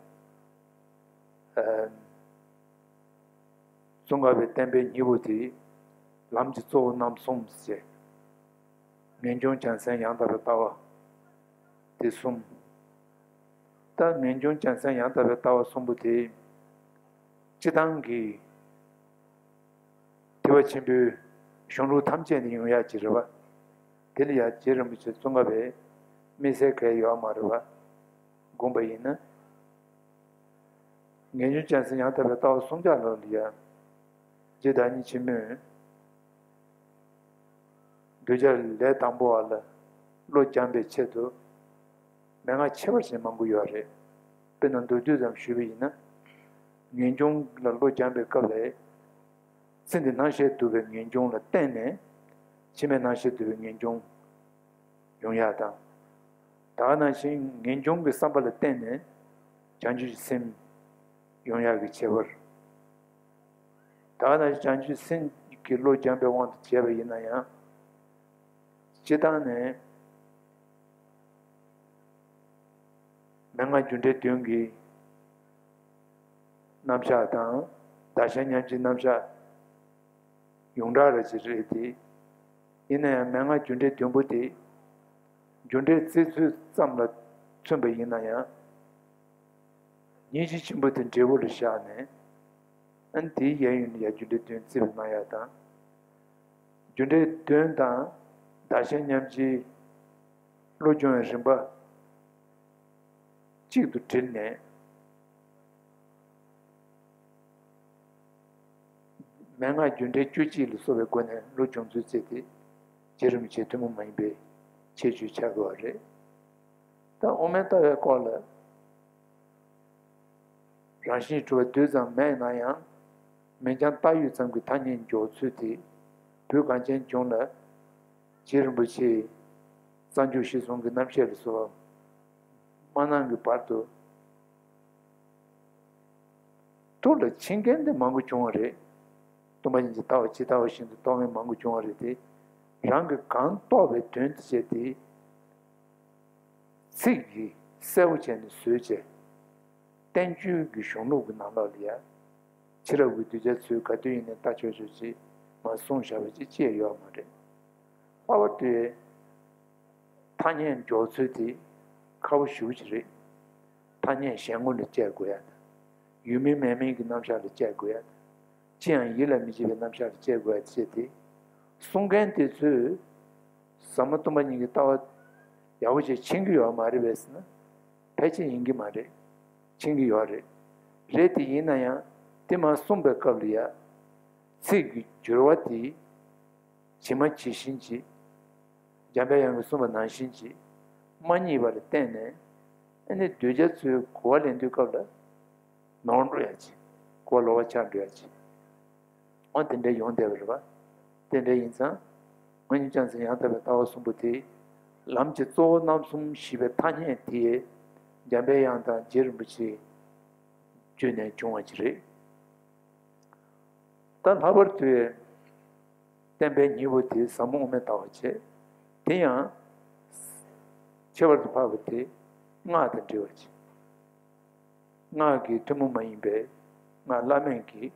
ཨ། ཙོང་ཁ་པའི་བསྟན་པའི་སྙིང་པོ་དེ་ལམ་གྱི་གཙོ་བོ་རྣམ་གསུམ་ཞེས། ངེས་འབྱུང་བྱང་སེམས་ཡང་དག་པའི་ལྟ་བ་དེ་གསུམ། ད་ངེས་འབྱུང་རྒྱལ་མཚན་ཡང་དག་པའི་ལྟ་བ་གསུམ་པོ་དེ། སྤྱིར་བཏང་གི་ཐེག་པ་ཆེན་པོའི་གཞུང་ལུགས་ཐམས་ཅད་ནས་ཡོང་ཡག་ཅིག་རེད་བ། དེ་ལ་ཡང་རྗེ་རིན་པོ་ཆེ་ཙོང་ཁ་པས་དམིགས་བསལ་གང་ཡང་ཡོད་མ་རེད་བ། དགོངས་པ་ཡིན་ན། ངེས་འབྱུང་རྒྱལ་མཚན་ཡང་དག་པའི་ལྟ་བ་གསུམ་ཆར་ལོག་ལ་ཡང་། རྗེ་བདག་ཉིད་ཆེན་མོས། གདུལ་བྱ་ལས་དང་པོ་བ་ལ་བློ་སྦྱངས་པའི་ཆེད་དུ། མན་ངག་ཁྱད་པར་ཅན་མང་པོ་ཡོད་རེད། དཔེར་ན་མདོར་བསྡུས་ཙམ་ཞུས་པ་ཡིན་ན། ངེས་འབྱུང་ལ་བློ་སྦྱངས་པའི་སྐབས་ལ། ཚེ་འདི་སྣང་ཤས་འདུ་བའི་ངེས་འབྱུང་ལ་བརྟེན་ནས། ཕྱི་མའི་སྣང་ཤས་འདུ་བའི་ངེས་འབྱུང་ཡོང་ཡག་དང་། ད་ག་ནང་བཞིན་ངེས་འབྱུང་གི་བསམ་པ་ལ་བརྟེན་ནས་བྱང་ཆུབ་ཀྱི་སེམས་ཡོང་ཡག་གི་ཁྱད་པར། ད་ག་ནང་བཞིན་བྱང་ཆུབ་སེམས་ཀྱི་བློ་སྦྱངས་པའི་དབང་དུ་བྱས་པ་ཡིན་ན་ཡང་། སྤྱིར་བཏང་ནས་མན་ངག་རྒྱུ་འབྲས་བདུན་གྱི་རྣམ་གཞག་དང་བདག་གཞན་མཉམ་བརྗེའི་རྣམ་གཞག་ཡོངས་གྲགས་རེ་ཅིག་རེད་དེ། ཡིན་ན་ཡང་མན་ངག་རྒྱུ་འབྲས་བདུན་པོ་དེ་རྒྱུ་འབྲས་བརྩི་ཚུལ་ཙམ་ལ་མཚོན་པ་ཡིན་ན་ཡང་། སྙིང་རྗེ་ཆེན་པོ་དེ་འབྲས་བུ་ལ་བཞག་ནས། ཨ་ནི་དེའི་གཡས་གཡོན་ལ་ཡང་རྒྱུ་འབྲས་བདུན་བརྩི་བ་གནང་ཡག་དང་། རྒྱུ་འབྲས་བདུན་དང་བདག་གཞན་མཉམ་བརྗེའི་བློ་སྦྱོང་བའི་རིམ་པ་གཅིག་ཏུ་དྲིལ་ནས། མན་ངག་རྒྱུ་འབྲས་བཅུ་གཅིག་ལ་སོགས་པའི་སྒོ་ནས་བློ་སྦྱོང་ཚུལ་བརྩིས་ཏེ། རྗེ་རིན་པོ་ཆེའི་ཐུན་མོང་མ་ཡིན་པའི་ཁྱད་ཆོས་ཆགས་དགོས་པ་རེད། ད་དབུ་མའི་ལྟ་བའི་སྐོར་ལ། རང་བཞིན་གྱིས་གྲུབ་པ་རྡུལ་ཙམ་མེད་ན་ཡང་། མིང་རྐྱང་བཏགས་ཡོད་ཙམ་གྱི་ཐ་སྙད་འཇོག་ཚུལ་དེ། བོད་གངས་ཅན་ལྗོངས་ལ་རྗེ་རིན་པོ་ཆེའི་རྩ་འཇུག་གཞིར་བཟུང་གི་རྣམ་བཤད་ལ་སོགས་པ་མ་གནང་གི་བར་དུ་ཐུགས་ལ་འཆང་མཁན་དེ་མང་པོ་བྱུང་བ་རེད། སྟོན་པ་ཉིད་ཀྱི་ལྟ་བ་ཇི་ལྟ་བ་བཞིན་དུ་རྟོགས་མཁན་མང་པོ་བྱུང་བ་རེད་དེ། རང་གིས་གང་རྟོགས་པའི་དོན་དེ་བྱས་ཏེ། ཚིག་གིས་གསལ་པོ་བྱས་ནས་བཟོས་བྱས། བསྟན་བཅོས་ཀྱི་གཞུང་ལུགས་ཀྱི་ནང་ལོགས་ལ་ཡ། ཕྱི་རབས་ཀྱི་གདུལ་བྱ་ཚོས་ག་དུས་ཡིན་ནའི་ལྟ་ཆོག་ཆོག་ཅིག་མར་གསུངས་བཞག་པ་ཅིག་ཅི་ཡང་ཡོད་མ་རེད། ལྷག་པར་དུ་ཐ་སྙད་འཇོག་ཚུལ་དེ་ཁག་པོ་ཞེ་པོ་ཅིག་རེད། ཐ་སྙད་གཞན་ངོ་ལ་དཔྱད་དགོས་ཡ་དང་། ཡོད་མིན་མེད་མིན་གྱི་རྣམ་གཞག་ལ་དཔྱད་དགོས་ཡ་དང་། ཅི་ཡང་ཡིད་ལ་མི་བྱེད་པའི་རྣམ་གཞག་ལ་དཔྱད་དགོས་ཡ་བྱས་ཏེ། གསུང་མཁན་དེ་ཚོས་ཟབ་མོ་སྟོན་པ་ཉིད་ཀྱི་ལྟ་བ་ཡག་པོ་ཞིག་མཁྱེན་གྱི་ཡོད་མ་རེད་པས་ཟེར་ན། ཕལ་ཆེར་ཡིན་གྱི་མ་རེད། མཁྱེན་གྱི་ཡོད་རེད། རེད་དེ་ཡིན་ན་ཡང་དེ་མར་གསུངས་པའི་སྐབས་ལ་ཡ། ཚིག་གི་སྦྱོར་བ་དེ་ཇི་མ་ཇི་བཞིན་གྱིས། འཇམ་པའི་དབྱངས་ཀྱིས་གསུངས་པ་ནང་བཞིན་གྱིས་མ་རྙེད་པ་ལ་བརྟེན་ནས། ཨ་ནི་གདུལ་བྱ་ཚོའི་གོ་བ་ལེན་དུས་སྐབས་ལ་ནོར་འགྲོ་ཡ་ཅིག་གོ་བ་ལོག་པ་ཆགས་འགྲོ་ཡ་ཅིག་འོ་དེ་འདྲ་ཡོང་བསྡད་པ་རེད་པ། དེ་འདྲ་ཡིན་ཙང་། ང་གཉིས་ཀྱང་ཚེ་ཡང་དག་པའི་ལྟ་བ་གསུམ་པོ་དེ། ལམ་གྱི་གཙོ་བོ་རྣམ་གསུམ་ཞེས་པའི་ཐ་སྙད་དེ། འཇམ་པའི་དབྱངས་དང་རྗེ་རིན་པོ་ཆེའི་བརྒྱུད་ནས་བྱུང་བ་ཅིག་རེད། ད་ལྷག་པར་དུ། བསྟན་པའི་སྙིང་པོ་དེ་ཟབ་མོ་དབུ་མའི་ལྟ་བ་བྱས། དེ་ཡང་། ཁྱད་པར་དུ་འཕགས་པ་དེ་སྔགས་དང་འབྲེལ་བ་བྱས། སྔགས་ཀྱི་ཐུན་མོང་མ་ཡིན་པའི་སྔགས་བླ་མེད་ཀྱི་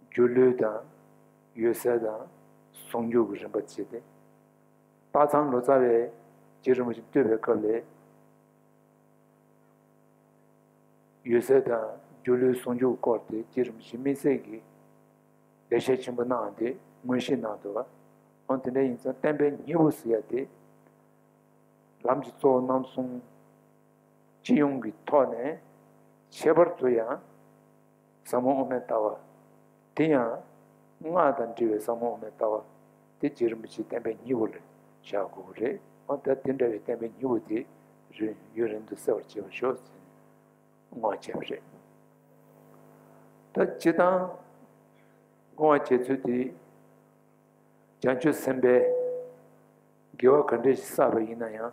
སྒྱུ་ལུས་དང་། འོད་གསལ་དང་། ཟུང་འཇུག་གི་རིམ་པ་བྱས་ཏེ། སྟག་ཚང་ལོ་ཙཱ་བས་རྗེ་རིན་པོ་ཆེ་བསྟོད་པའི་སྐབས་ལས། འོད་གསལ་དང་སྒྱུ་ལུས་ཟུང་འཇུག་སྐོར་དེ་རྗེ་རིན་པོ་ཆེ་དམིགས་བསལ་གྱི་ལེགས་བཤད་ཆེན་པོ་གནང་སྟེ་མངོན་བཤད་གནང་འདུག་པ། འོ་དེ་འདྲ་ཡིན་ཙང་བསྟན་པའི་སྙིང་པོ་ཟེར་ཡ་དེ། ལམ་གྱི་གཙོ་བོ་རྣམ་གསུམ་སྤྱི་ཡོངས་ཀྱི་ཐོག་ནས་ཁྱད་པར་དུ་ཡང་ཟབ་མོ་དབུ་མའི་ལྟ་བ། དེ་ཡང་སྔགས་དང་འབྲེལ་བའི་ཟབ་མོ་དབུ་མའི་ལྟ་བ་དེ་རྗེ་རིན་པོ་ཆེའི་བསྟན་པའི་སྙིང་པོ་ལ་བཞག་དགོས་ཀྱི་རེད། འོ་ད་དེ་འདྲ་བའི་བསྟན་པའི་སྙིང་པོ་དེ་རིང་ཡུན་རིང་དུ་གསལ་བར་བྱེད་པར་ཤོག་ཟེར་ནས་བསྔོ་བ་བྱས་པ་རེད། ད་སྤྱིར་བཏང་བསྔོ་བ་བྱེད་ཚུལ་དེ་བྱང་ཆུབ་སེམས་དཔའི་དགེ་བ་ག་འདྲ་ཞིག་བསགས་པ་ཡིན་ན་ཡང་།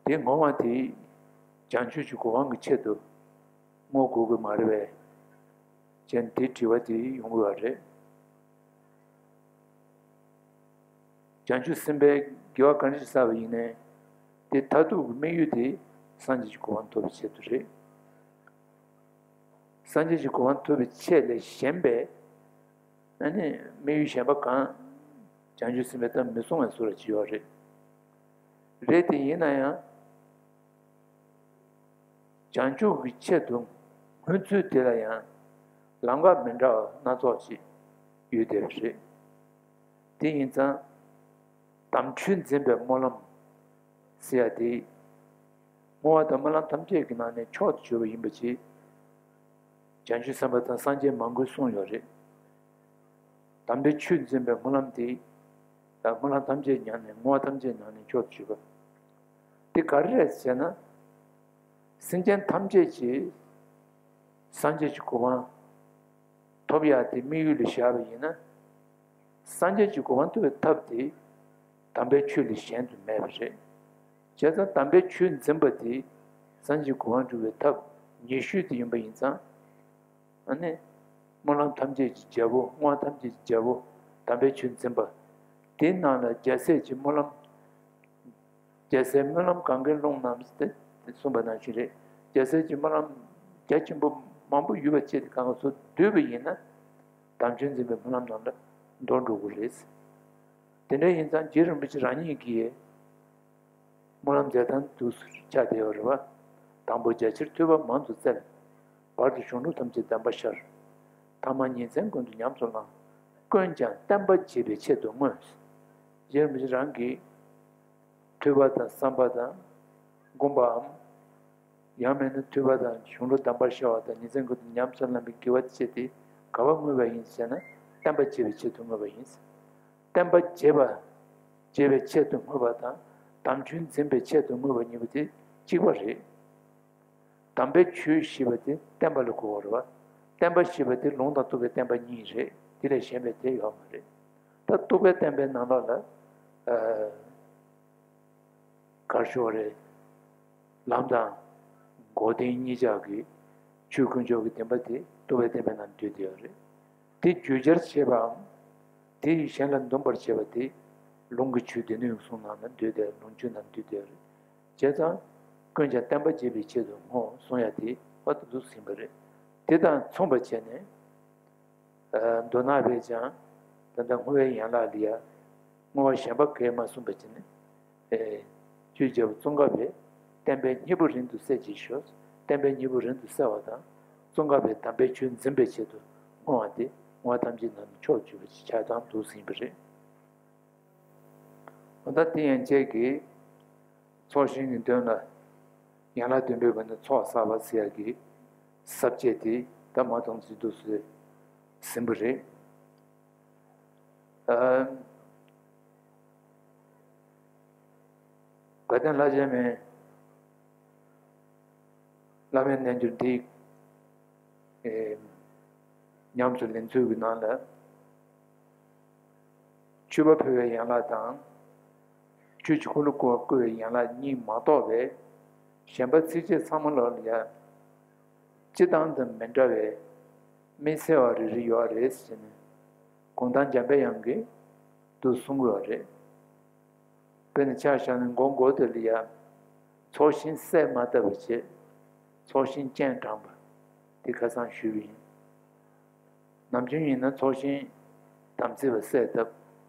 དེ་བསྔོ་བ་དེ་བྱང་ཆུབ་ཀྱི་གོ་འཕང་གི་ཆེད་དུ་བསྔོ་དགོས་ཀྱི་མ་རེད་པས། ཅེས་དེ་དྲི་བ་དེ་ཡོང་གི་ཡོད་རེད། བྱང་ཆུབ་སེམས་དཔའི་དགེ་བ་ག་འདྲ་ཞིག་བསགས་པ་ཡིན་ནའི། དེ་མཐར་ཐུག་གི་དམིགས་ཡུལ་དེ་སངས་རྒྱས་ཀྱི་གོ་འཕང་ཐོབ་པའི་ཆེད་དུ་རེད། སངས་རྒྱས་ཀྱི་གོ་འཕང་ཐོབ་པའི་ཆེད་ལས་གཞན་པའི། ཨ་ནི་དམིགས་ཡུལ་གཞན་པ་གང་། བྱང་ཆུབ་སེམས་དཔའི་ཐབས་མི་གསུང་བའི་བཟོ་འདྲ་ཅིག་ཡོད་རེད། རེད་དེ་ཡིན་ན་ཡང་། བྱང་ཆུབ་ཀྱི་ཆེད་དུ་སྔོན་ཚུལ་དེ་ལ་ཡང་ལམ་ཁ་མི་འདྲ་བ་སྣ་ཚོགས་ཤིག་ཡོད་བསྡད་པ་རེད། དེ་ཡིན་ཙང་དམ་ཆོས་འཛིན་པའི་སྨོན་ལམ་ཟེར་ཡ་དེ། བསྔོ་བ་དང་སྨོན་ལམ་ཐམས་ཅད་ཀྱི་ནང་ནས་མཆོག་ཏུ་གྱུར་པ་ཡིན་པ་ཅིག་བྱང་ཆུབ་སེམས་དཔའ་དང་སངས་རྒྱས་མང་པོས་གསུངས་ཡོད་རེད། དམ་པའི་ཆོས་འཛིན་པའི་སྨོན་ལམ་དེ། ད་སྨོན་ལམ་ཐམས་ཅད་ཉམས་ནས་བསྔོ་བ་ཐམས་ཅད་ཉམས་ནས་མཆོག་ཏུ་གྱུར་པ། དེ་ག་རེ་རེད་ཟེར་ན། སེམས་ཅན་ཐམས་ཅད་ཀྱིས་སངས་རྒྱས་ཀྱི་གོ་འཕང་ཐོབ་ཡག་དེ་དམིགས་ཡུལ་ལ་བཞག་པ་ཡིན་ན། སངས་རྒྱས་ཀྱི་གོ་འཕང་ཐོབ་པའི་ཐབས་དེ་དམ་པའི་ཆོས་ལས་གཞན་དུ་མེད་པ་རེད། བྱས་ཙང་དམ་པའི་ཆོས་འཛིན་པ་དེ་སངས་རྒྱས་གོ་འཕང་སྒྲུབ་པའི་ཐབས་ཉེ་ཤོས་དེ་ཡིན་པ་ཡིན་ཙང་། ཨ་ནི། སྨོན་ལམ་ཐམས་ཅད་ཀྱི་རྒྱལ་པོ། བསྔོ་བ་ཐམས་ཅད་ཀྱི་རྒྱལ་པོ་དམ་པའི་ཆོས་འཛིན་པ། དེའི་ནང་ལ་རྒྱལ་སྲས་ཀྱི་སྨོན་ལམ། རྒྱལ་སྲས་སྨོན་ལམ་གང་གིས་བསླངས་རྣམས་ཏེ་གསུངས་པ་ནང་བཞིན་རེད། རྒྱལ་སྲས་ཀྱི་སྨོན་ལམ་རྒྱ་ཆེན་པོ་མང་པོ་ཡོད་པ་བཅས་དེ་གང་ག་ཚོ་བསྡུས་པ་ཡིན་ན། དམ་ཆོས་འཛིན་པའི་སྨོན་ལམ་ནང་ལ་འདུ་འགྲོ་གི་རེད། དེ་འདྲ་ཡིན་ཙང་རྗེ་རིན་པོ་ཆེ་རང་ཉིད་ཀྱིས་སྨོན་ལམ་མཛད་སྟངས་འདུག་སེ་ཆགས་བསྡད་ཡོད་རེད་བ། དང་པོ་རྒྱ་ཆེར་ཐོས་པ་མང་དུ་བཙལ། བར་དུ་གཞུང་ལུགས་ཐམས་ཅད་གདམས་པར་ཤར། ཐ་མ་ཉིན་མཚན་ཀུན་ཏུ་ཉམས་སུ་བླངས། ཀུན་ཀྱང་བསྟན་པ་རྒྱས་པའི་ཆེད་དུ་བསྔོས། རྗེ་རིན་པོ་ཆེ་རང་གིས་ཐོས་པ་དང་བསམ་པ་དང་སྒོམ་པའམ། ཡང་མིན་ན་ཐོས་པ་དང་གཞུང་ལུགས་གདམས་པར་ཤར་བ་དང་ཉིན་མཚན་ཀུན་ཏུ་ཉམས་སུ་བླངས་པའི་དགེ་བ་བཅས་དེ་ག་པར་བསྔོས་པ་ཡིན་ཟེར་ན། བསྟན་པ་རྒྱས་པའི་ཆེད་དུ་བསྔོས་པ་ཡིན། བསྟན་པ་རྒྱས་པ། རྒྱས་པའི་ཆེད་དུ་བསྔོས་པ་དང་། དམ་ཆོས་འཛིན་པའི་ཆེད་དུ་བསྔོས་པ་གཉིས་པོ་དེ་གཅིག་པ་རེད། དམ་པའི་ཆོས་ཞེས་པ་དེ་བསྟན་པ་ལ་གོ་བ་རེད་བ། བསྟན་པ་ཞེས་པ་དེ་ལུང་དང་རྟོགས་པའི་བསྟན་པ་གཉིས་རེད། དེ་ལས་གཞན་པའི་དེ་ཡོད་མ་རེད། ད་རྟོགས་པའི་བསྟན་པའི་ནང་ལོགས་ལ། ཨ། གར་ཤོར་རེད། ལམ་དང་། འགོག་བདེན་གཉིས་ཆར་གྱི་ཆོས་དཀོན་མཆོག་གི་བདེན་པ་དེ་རྟོགས་པའི་བསྟན་པའི་ནང་འདུས་བསྡད་ཡོད་རེད། དེ་བརྗོད་བྱར་བྱེད་པའམ། དེ་ཡིས་གཞན་ལ་འདུམ་པར་བྱེད་པ་དེ་ལུང་གི་ཆོས་སྡེ་སྣོད་གསུམ་ནང་ལ་འདུས་ཏེ། ལུང་ཆོས་ནང་འདུས་ཏེ་རེད། བྱས་ཙང་། ཀུན་ཀྱང་བསྟན་པ་རྒྱས་པའི་ཆེད་དུ་བསྔོ་གསུང་ཡ་དེ་ཨ་ཏུ་འདུག་ཟིན་པ་རེད། དེ་དང་མཚུངས་པ་བྱས་ནས། མདོ་ནག་པས་ཀྱང་ད་ལྟ་བསྔོ་བའི་ཡན་ལག་ལ་ཡ། བསྔོ་བ་གཞན་པ་གས་མ་གསུངས་པ་བྱས་ནས། ཆོས་རྒྱལ་པོ་ཙོང་ཁ་པས་བསྟན་པའི་སྙིང་པོ་རིང་དུ་གསལ་བྱེད་ཤོག། བསྟན་པའི་སྙིང་པོ་རིང་དུ་གསལ་བ་དང་། ཙོང་ཁ་པས་དམ་པའི་ཆོས་འཛིན་པའི་ཆེད་དུ་བསྔོ་བ་སྟེ། བསྔོ་བ་ཐམས་ཅད་ནང་ནས་མཆོག་གྱུར་པ་ཞིག་ཆགས་སྟངས་འདུག་ཟིན་པ་རེད། འོ་ད་དེ་ཡན་ཆད་ཀྱི་ཚོགས་ཞིང་གི་མདུན་ལ་ཡན་ལག་བདུན་པའི་སྒོ་ནས་ཚོགས་བསགས་པ་ཟེར་ཡ་གི་ས་བཅད་དེ་ད་མ་གཏོང་ཚུལ་དུ་བཟོས་ཟིན་པ་རེད། ཨ། དགའ་ལྡན་ལྷ་བྱེད་མའི་བླ་མའི་རྣལ་འབྱོར་འདི་ཉམས་སུ་ལེན་ཚུལ་གྱི་ནང་ལ། མཆོད་པ་ཕུལ་བའི་ཡན་ལག་དང་། ཆོས་ཀྱི་འཁོར་ལོ་བསྐོར་བའི་ཡན་ལག་གཉིས་མ་གཏོགས་པའི་གཞན་པ་ཚིགས་བཅད་ཚང་མ་ལོག་ལ་ཡ། སྤྱི་བཏང་དང་མི་འདྲ་བའི་དམིགས་བསལ་བ་རེ་རེ་ཡོད་རེད་ཟེར་ནས་གུང་ཐང་འཇམ་པའི་དབྱངས་ཀྱིས་འདུག་གསུང་གི་ཡོད་རེད། དཔེར་ན་ཆ་བཞག་ན་མགོ་མགོ་དེ་ལ་ཡ། ཚོགས་ཞིང་གསལ་མ་བཏབ་པ་བྱས། ཚོགས་ཞིང་སྤྱན་དྲངས་པ། དེ་ཁ་སང་ཞུས་པ་ཡིན། ནམ་རྒྱུན་ཡིན་ན་ཚོགས་ཞིང་དམ་ཚིག་པ་གསལ་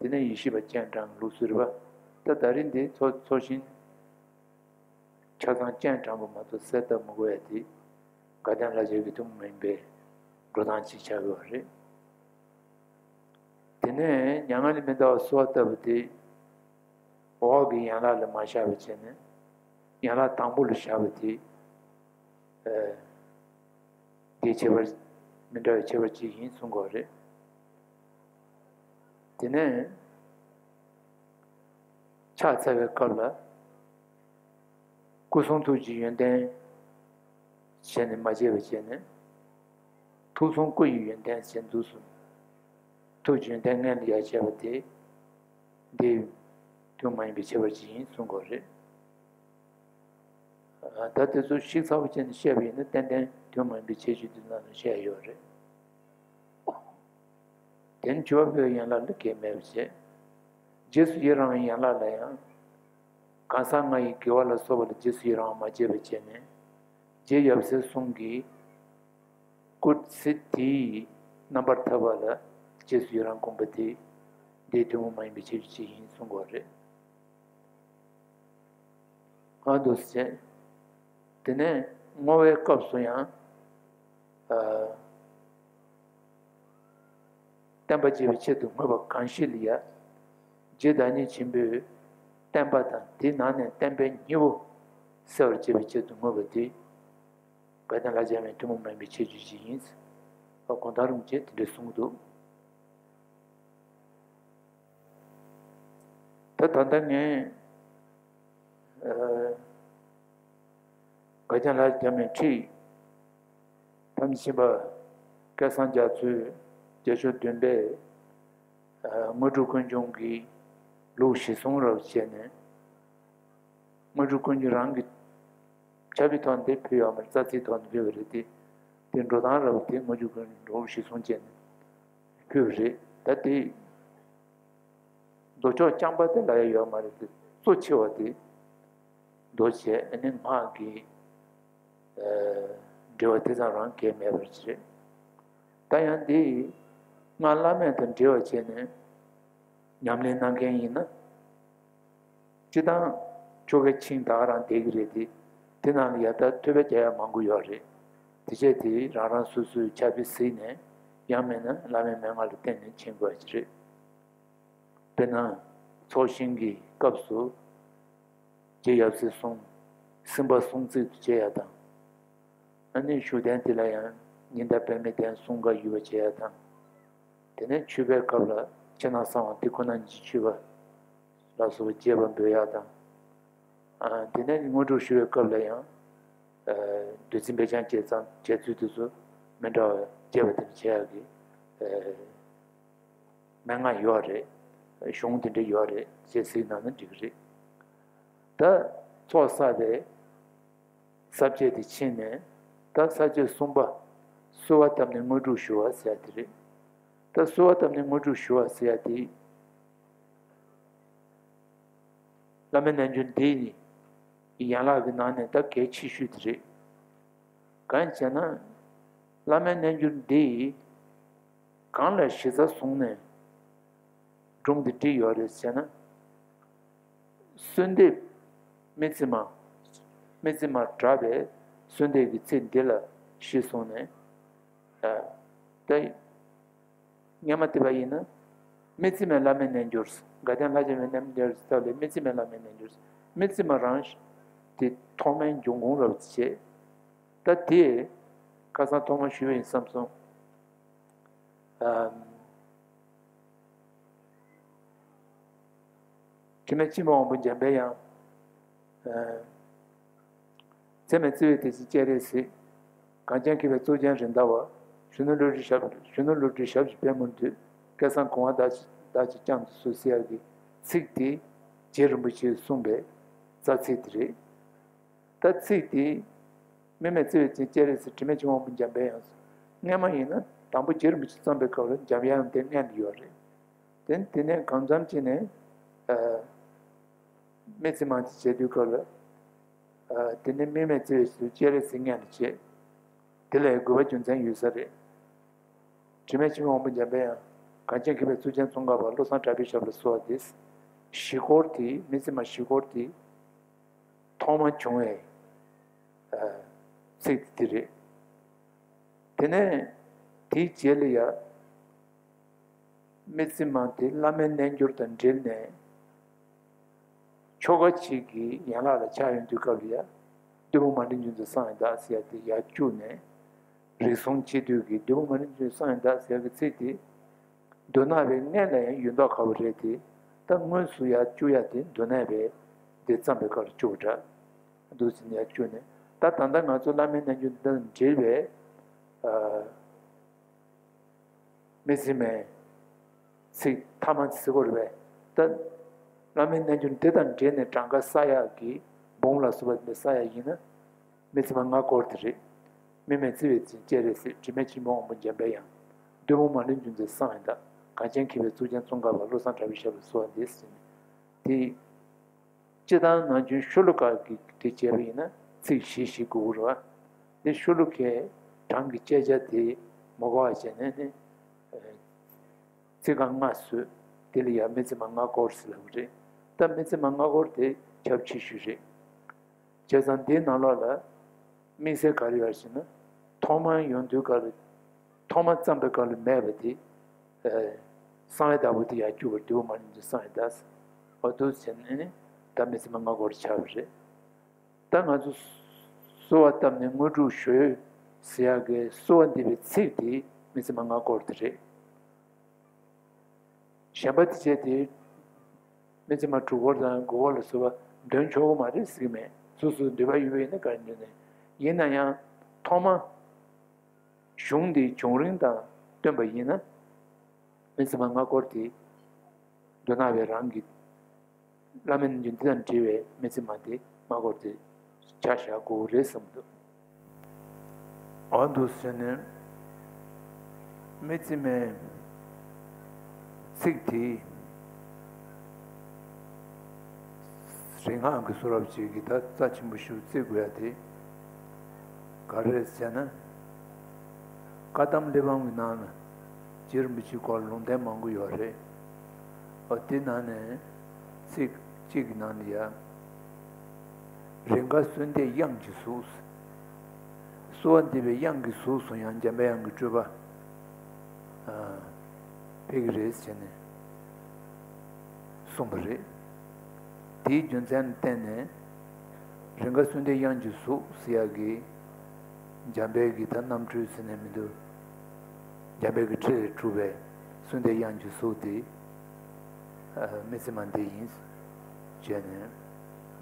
བཏབ། དེ་ནས་ཡེ་ཤེས་པ་སྤྱན་དྲངས་ལུགས་སྲོལ་རེད་པ། ད་ད་རིང་འདི་ཚོགས་ཚོགས་ཞིང་ཆ་ཚང་སྤྱན་དྲངས་པ་མ་གཏོགས་གསལ་བཏབ་མི་དགོས་ཡ་དེ། དགའ་ལྡན་ལྷ་བྱེད་ཀྱི་ཐུན་མོང་མ་ཡིན་པའི་འགྲོ་སྟངས་ཅིག་ཆགས་ཡོད་རེད། དེ་ནས་མྱ་ངན་ལས་མི་འདའ་བར་གསོལ་བ་བཏབ་པ་དེ། འོག་གི་ཡན་ལག་ལ་མ་བཞག་པ་བྱས་ནས། ཡན་ལག་དང་པོ་ལ་བཞག་པ་དེ། ཨ། དེའི་ཁྱད་པར། མི་འདྲ་བའི་ཁྱད་པར་ཅིག་ཡིན་གསུང་གི་ཡོད་རེད། དེ་ནས་ཕྱག་འཚལ་བའི་སྐབས་ལ། སྐུ་གསུང་ཐུགས་ཀྱི་ཡོན་ཏན་བྱས་ནས་མ་བརྗེད་པ་བྱས་ནས། ཐུགས་གསུང་སྐུ་ཡི་ཡོན་ཏན་ཞེས་འདུག་གསུངས། ཐུགས་ཀྱི་ཡོན་ཏན་མངོན་དུ་ཡར་བྱས་པ་དེ། འདི་ཐུན་མོང་མ་ཡིན་པའི་ཁྱད་པར་ཅིག་ཡིན་གསུང་གི་ཡོད་རེད། ད་དེ་ཚོ་ཞིབ་ཚགས་པོ་བྱས་ནས་བཤད་པ་ཡིན་ན་ཏན་ཏན་ཐུན་མོང་མ་ཡིན་པའི་ཁྱད་ཆོས་དེ་ནང་ལ་བཤད་ཡོད་རེད། དེ་ནི་མཆོད་པ་ཕུལ་བའི་ཡན་ལག་ལ་གེགས་མེད་པ་བྱས། རྗེས་སུ་ཡི་རང་བའི་ཡན་ལག་ལ་ཡང་། གང་ཟག་ལྔ་ཡི་དགེ་བ་ལ་སོགས་པ་ལ་རྗེས་སུ་ཡི་རང་བ་མ་བྱས་པ་བྱས་ནས། རྗེ་ཡབ་སྲས་གསུམ་གྱི་སྐུ་ཚེ་དེའི་རྣམ་པར་ཐར་པ་ལ་རྗེས་སུ་ཡི་རང་བསྒོམ་པ་དེ། འདི་ཐུན་མོང་མ་ཡིན་པའི་ཁྱད་ཆོས་ཅིག་ཡིན་གསུང་གི་ཡོད་རེད། ཨ་འདུག་སེ་བྱས། དེ་ནས་ བསྔོ་བའི་སྐབས་སུ་ཡང་། ཨ། བསྟན་པ་རྒྱས་པའི་ཆེད་དུ་བསྔོས་པ་གང་ཞིག་ལ་ཡང་། རྗེ་བདག་ཉིད་ཆེན་པོས་བསྟན་པ་དང་དེའི་ནང་ནས་བསྟན་པའི་སྙིང་པོ་གསལ་བར་བྱེད་པའི་ཆེད་དུ་བསྔོས་པ་དེ། དགའ་ལྡན་ལྷ་བརྒྱ་མའི་ཐུན་མོང་མ་ཡིན་པའི་ཁྱད་ཆོས་ཤིག་ཡིན། ཨ། གོང་དང་རིམ་གྱིས་དེ་འདྲ་གསུངས་འདུག་ད་ད་ལྟ་ངས། ཨ། དགའ་ལྡན་ལྷ་བརྒྱ་མའི་ཁྲིད། ཐམས་ཅད་མཁྱེན་པ་སྐལ་བཟང་རྒྱ་མཚོས་རྒྱ་ཤོག་བདུན་པའི། ཨ། དངོས་གྲུབ་ཀུན་འབྱུང་གི་ལུགས་གཞིར་བཟུང་རབ་བྱས་ནས། དངོས་གྲུབ་ཀུན་འབྱུང་རང་གི་ཕྱག་དཔེའི་ཐོག་ནས་ཕུལ་ཡོད་མ་རེད། རྩ་ཚིག་ཐོག་ནས་ཕུལ་བ་རེད་དེ། དེ་འགྲོ་སྟངས་རབ་དེ་དངོས་གྲུབ་ཀུན་འབྱུང་ལུགས་གཞིར་བཟུང་བྱས་ནས་ཕུལ་བ་རེད། ད་དེ་མདོ་ཕྱོགས་རྐྱང་པ་དེ་ལ་ཡ་ཡོད་མ་རེད་དེ། གཙོ་ཆེ་བ་དེ་མདོ་བྱས། ཨ་ནི་སྔགས་ཀྱི། ཨ། འབྲེལ་བ་དེ་ཙམ་རང་གལ་མེད་པ་ཞིག་རེད། ད་ཡང་འདི་སྔགས་བླ་མེད་དང་འབྲེལ་བ་བྱས་ནས་ཉམས་ལེན་གནང་མཁན་ཡིན་ན། སྤྱིར་བཏང་ཆོ་གའི་ཆིངས་ད་ག་རང་བསྡད་ཀྱི་རེད་དེ། དེ་ནང་ལ་ཡ་ད་ཐོད་པ་རྒྱག་ཡ་མང་པོ་ཡོད་རེད། དེ་བྱས་དེ་རང་རང་སོ་སོའི་ཕྱག་དཔེ་གཟིགས་ནས། ཡང་མིན་ན་བླ་མའི་མན་ངག་ལ་བརྟེན་ནས་མཁྱེན་དགོས་ཀྱི་རེད། དཔེར་ན། ཚོགས་ཞིང་གི་སྐབས་སུ་རྗེ་ཡབ་སྲས་གསུམ། སེམས་དཔའ་གསུམ་བརྩེགས་སུ་བྱེད་ཡ་དང་། ཨ་ནི་བཞུགས་གདན་དེ་ལ་ཡང་ཉི་ཟླ་པདྨའི་གདན་གསུམ་ཀ་ཡོད་པ་བྱེད་ཡ་དང་། དེ་ནས་མཆོད་པའི་སྐབས་ལ་ཕྱི་ནང་གསང་བ་འདི་ཁོ་ན་ཉིད་མཆོད་པ་ལ་སོགས་པ་རྒྱས་པར་འབུལ་ཡ་དང་། ཨ། དེ་ནས་དངོས་གྲུབ་ཞུ་བའི་སྐབས་ལ་ཡང་། ཨ། བདུད་རྩི་འབེབས་སྦྱང་བྱེད་སྟངས་བྱེད་ཚུལ་དེ་ཚོ་མི་འདྲ་བ་རྒྱས་པ་དེ་འདྲ་བྱེད་ཡག་གི། ཨ། མན་ངག་ཡོད་རེད། གཞུང་དེ་འདྲ་ཡོད་རེད། ཅེས་གཟིགས་གནང་ན་འགྲིག་གི་རེད། ད་ཚོགས་བསགས་པའི་ས་བཅད་དེ་ཕྱིན་ནས། ད་ས་བཅད་གསུམ་པ། གསོལ་བ་བཏབ་ནས་དངོས་གྲུབ་ཞུ་བ་ཟེར་ཡ་དེ་རེད། ད་གསོལ་བ་བཏབ་ནས་དངོས་གྲུབ་ཞུ་བ་ཟེར་ཡ་དེ། བླ་མའི་རྣལ་འབྱོར་འདི་ཡི་ཡན་ལག་གི་ནང་ནས་ད་གལ་ཆེ་ཤོས་དེ་རེད། གང་ཡིན་ཟེར་ན། བླ་མའི་རྣལ་འབྱོར་འདི་གང་ལ་གཞི་རྩར་བཟུང་ནས་སྒྲུང་འདི་བྲིས་ཡོད་རེད་ཟེར་ན། གསོལ་འདེབས། དམིགས་བརྩེ་མ། དམིགས་བརྩེ་མར་གྲགས་པའི་གསོལ་འདེབས་ཀྱི་ཚིག་འདི་ལ་གཞི་བཟུང་ནས། ད། སྔས་མ་དེ་བ་ཡིན་ན། དམིགས་བརྩེ་མའི་བླ་མའི་རྣལ་འབྱོར། དགའ་ལྡན་ལྷ་བརྒྱ་མའི་རྣལ་འབྱོར་ཟེར་ལས་དམིགས་བརྩེ་མའི་བླ་མའི་རྣལ་འབྱོར། དམིགས་བརྩེ་མ་རང་དེ་ཐོག་མའི་འབྱུང་ཁུངས་རབ་བྱེད། ད་དེ་ཁ་སང་ཐོག་མ་ཞུས་པ་ཡིན་བསམ་སོང་། ཨམ། དྲི་མེད་མཁྱེན་པ་དབང་པོ་འཇམ་པའི་དབྱངས། ཨ། འཚེ་མེད་བརྩེ་བའི་གཏེར་ཆེན་སྤྱན་རས་གཟིགས། གངས་ཅན་མཁས་པའི་གཙུག་རྒྱན་རེད་མདའ་བ། གཞོན་ནུ་བློ་གྲོས་ཞབས། གཞོན་ནུ་བློ་གྲོས་ཞབས་ཀྱི་པད་མོར་འདུད། སྐལ་བཟང་གོང་བ་བདག་གིས་བདག་གིས་བསྐྱངས་སུ་གསོལ་ཟེར་ཡག་གི་ཚིག་དེ་རྗེ་རིན་པོ་ཆེས་གསུངས་པའི་རྩ་ཚིག་དེ་རེད། ད་ཚིག་དེ། དམིགས་མེད་བརྩེ་བའི་གཏེར་ཆེན་སྤྱན་རས་གཟིགས། དྲི་མེད་མཁྱེན་པ་དབང་པོ་འཇམ་པའི་དབྱངས། སྔས་མ་ཡིན་ན་དང་པོ་རྗེ་རིན་པོ་ཆེ་བརྩམས་པའི་སྐབས་ལ་འཇམ་དབྱངས་དེ་སྔོན་དུ་ཡོད་རེད། དེ་དེ་ནས་གང་འཚམ་ཅིག་ནས། ཨ། དམིགས་བརྩེ་མ་དེ་བྱེད་དུས་སྐབས་ལ། ཨ། དེ་ནས་དམིགས་མེད་བརྩེ་བའི་གཏེར་ཆེན་སྤྱན་རས་གཟིགས་སྔོན་དུ་བྱས། དེ་ལ་དགོས་པ་རྒྱུ་མཚན་ཡོད་ས་རེད། དྲི་མེད་མཁྱེན་པ་དབང་པོ་འཇམ་པའི་དབྱངས། གངས་ཅན་མཁས་པའི་གཙུག་རྒྱན་ཙོང་ཁ་པ་བློ་བཟང་གྲགས་པའི་ཞབས་ལ་གསོལ་བ་འདེབས། གཞི་སྐོར་དེ། དམིགས་བརྩེ་མ་གཞི་སྐོར་དེ་ཐོག་མ་བྱུང་བའི། ཨ། ཚིག་དེ་རེད། དེ་ནས་དེའི་རྗེས་ལ་ཡ། དམིགས་བརྩེ་མ་དེ་བླ་མའི་རྣལ་འབྱོར་དང་འབྲེལ་ནས། ཆོ་ག་གཅིག་གི་ཡན་ལག་ལ་ཆགས་ཡོང་དུས་སྐབས་ལ་ཡ། བདུད་དཔུང་མ་ལུས་འཇོམས་མཛད་གསང་བའི་བདག་ཟེར་ཡ་དེ་ཡར་བཅུག་ནས། རིགས་གསུམ་འཆི་བདུད་ཀྱི་བདུད་དཔུང་མ་ལུས་འཇོམས་མཛད་གསང་བའི་བདག་ཟེར་ཡ་གི་ཚིག་དེ། མདོ་སྔགས་པའི་སྔོན་ལ་ཡང་ཡོད་མདོག་ཁ་པོ་རེད་དེ། ད་དངོས་སུ་ཡར་བཅུག་ཡ་དེ་མདོ་སྔགས་པའི་དེ་བརྩམས་པའི་སྐབས་ལ་བཅུག་པ་འདྲ། འདུག་ཟེར་ནས་ཡར་བཅུག་ནས། ད་ད་ལྟ་ང་ཚོ་བླ་མའི་རྣལ་འབྱོར་འདི་དང་འབྲེལ་བའི། ཨ། དམིགས་བརྩེ་མའི་ཚིག་ཐ་མ་ཟེར་དགོས་རེད་པས། ད་བླ་མའི་རྣལ་འབྱོར་འདི་དང་འབྲེལ་ནས་གྲངས་ཀ་བསགས་ཡག་གི་འབུམ་ལ་སོགས་པ་འདི་བསགས་ཡག་ཡིན་ན། དམིགས་བརྩེ་མ་ལྔ་སྐོར་དེ་རེད། དམིགས་མེད་བརྩེ་བའི་གཏེར་ཆེན་སྤྱན་རས་གཟིགས། དྲི་མེད་མཁྱེན་པ་དབང་པོ་འཇམ་པའི་དབྱངས། བདུད་དཔུང་མ་ལུས་འཇོམས་མཛད་གསང་བའི་བདག། གངས་ཅན་མཁས་པའི་གཙུག་རྒྱན་ཙོང་ཁ་པ། བློ་བཟང་གྲགས་པའི་ཞབས་ལ་གསོལ་བ་འདེབས་ཟེར་ནས། དེ། སྤྱིར་བཏང་ནམ་རྒྱུན་ཤོ་ལོ་ཀ་གི་དེ་བྱས་པ་ཡིན་ན་ཚིག་བཞི་བཞི་དགོས་ཀྱི་རེད་པ། དེ་ཤོ་ལོ་ཀའི་གྲངས་ཀྱི་བཅད་རྒྱ་དེ་མ་གོ་བ་བྱས་ནས་ནི། ཚིག་རྐང་ལྔ་བཟོས། དེ་ལ་ཡང་དམིགས་བརྩེ་མ་ལྔ་སྐོར་ཟེར་ལབ་ཀྱི་རེད། ད་དམིགས་བརྩེ་མ་ལྔ་སྐོར་དེ་ཁྱབ་ཆེ་ཤོས་རེད། བྱས་ཙང་དེའི་ནང་ལོགས་ལ། དམིགས་བསལ་ག་རེ་ཡོད་ཟེར་ན། ཐོག་མར་ཡོང་དུས་སྐབས་ལ། ཐོག་མར་བརྩམས་པའི་སྐབས་ལ་མེད་པ་དེ། ཨ། གསང་བའི་བདག་པོ་དེ་ཡར་བསྐྱུར་བར་འདུག་མ་ནི་འདི་གསང་བའི་བདག་ཟེར། འོ་འདུག་བྱས་ནས་ནི་ད་མི་ཚད་མ་སྔ་རྒོལ་ཆགས་པ་རེད། ད་ང་ཚོ་གསོལ་བ་བཏབ་ནས་དངོས་གྲུབ་ཞུ་ཟེར་ཡག་གི་གསོལ་བ་འདེབས་པའི་ཚིག་དེ་མི་ཚད་མ་སྔ་རྒོལ་དེ་རེད། གཞན་པ་དེ་བྱས་ཏེ། མི་ཚད་མ་དྲུག་སྐོར་དང་དགུ་སྐོར་ལ་སོགས་པ་འདོན་ཆོག་གི་མ་རེད་ཟེར་གི་མེད། སོ་སོའི་འདོད་པ་ཡོད་པ་ཡིན་ན་ག་རེ་འདོན་ནས། ཡིན་ན་ཡང་ཐོག་མ་གཞུང་འདིའི་བྱུང་རིམ་དང་བསྟུན་པ་ཡིན་ན། མི་ཚད་མ་སྔ་རྒོལ་དེ། མདོ་སྔགས་པའི་རང་གི་བླ་མའི་རྣལ་འབྱོར་འདི་དང་འབྲེལ་བའི་མི་ཚད་མ་དེ་སྔ་རྒོལ་དེ་ཆ་བཞག་དགོས་རེད་བསམ་འདུག། འོ་འདུག་ཟེར་ནས། མི་ཚད་མའི་ཚིག་དེ། རིག་སྔགས་ཀྱི་གསུང་རབ་ཅིག་གིས་ད་རྩ་ཆེན་པོ་ཞིག་བརྩི་དགོས་ཡ་དེ་ག་རེ་རེད་ཟེར་ན། བཀའ་གདམས་གླེགས་བམ་གྱི་ནང་ལ་རྗེ་རིན་པོ་ཆེའི་སྐོར་ལུང་བསྟན་མང་པོ་ཡོད་རེད། འོ་དེ་ནང་ནས་ཚིག་གཅིག་གི་ནང་ལ་ཡ། རེས་འགའ་གསོལ་འདེབས་དབྱངས་ཀྱི་གཟུགས། གསོལ་བ་འདེབས་པའི་དབྱངས་ཀྱི་གཟུགས་སུ་ཡང་འཇམ་པའི་དབྱངས་ཀྱི་སྤྲུལ་པ་ཕེབས་ཀྱི་རེད་ཟེར་ནས་གསུངས་པ་རེད། དེའི་རྒྱུ་མཚན་ལ་བརྟེན་ནས། རེས་འགའ་གསོལ་འདེབས་དབྱངས་ཀྱི་གཟུགས་ཟེར་ཡག་གི། འཇམ་དཔལ་གྱི་ད་རྣམ་འཕྲུལ་ཟེར་ནས་མི་འདུག། འཇམ་དཔལ་གྱི་ཁྲི་ལས་གྲུབ་པའི་གསོལ་འདེབས་དབྱངས་ཀྱི་གཟུགས་དེ། ཨ། མི་ཚད་མ་འདི་ཡིན་བྱས་ནས་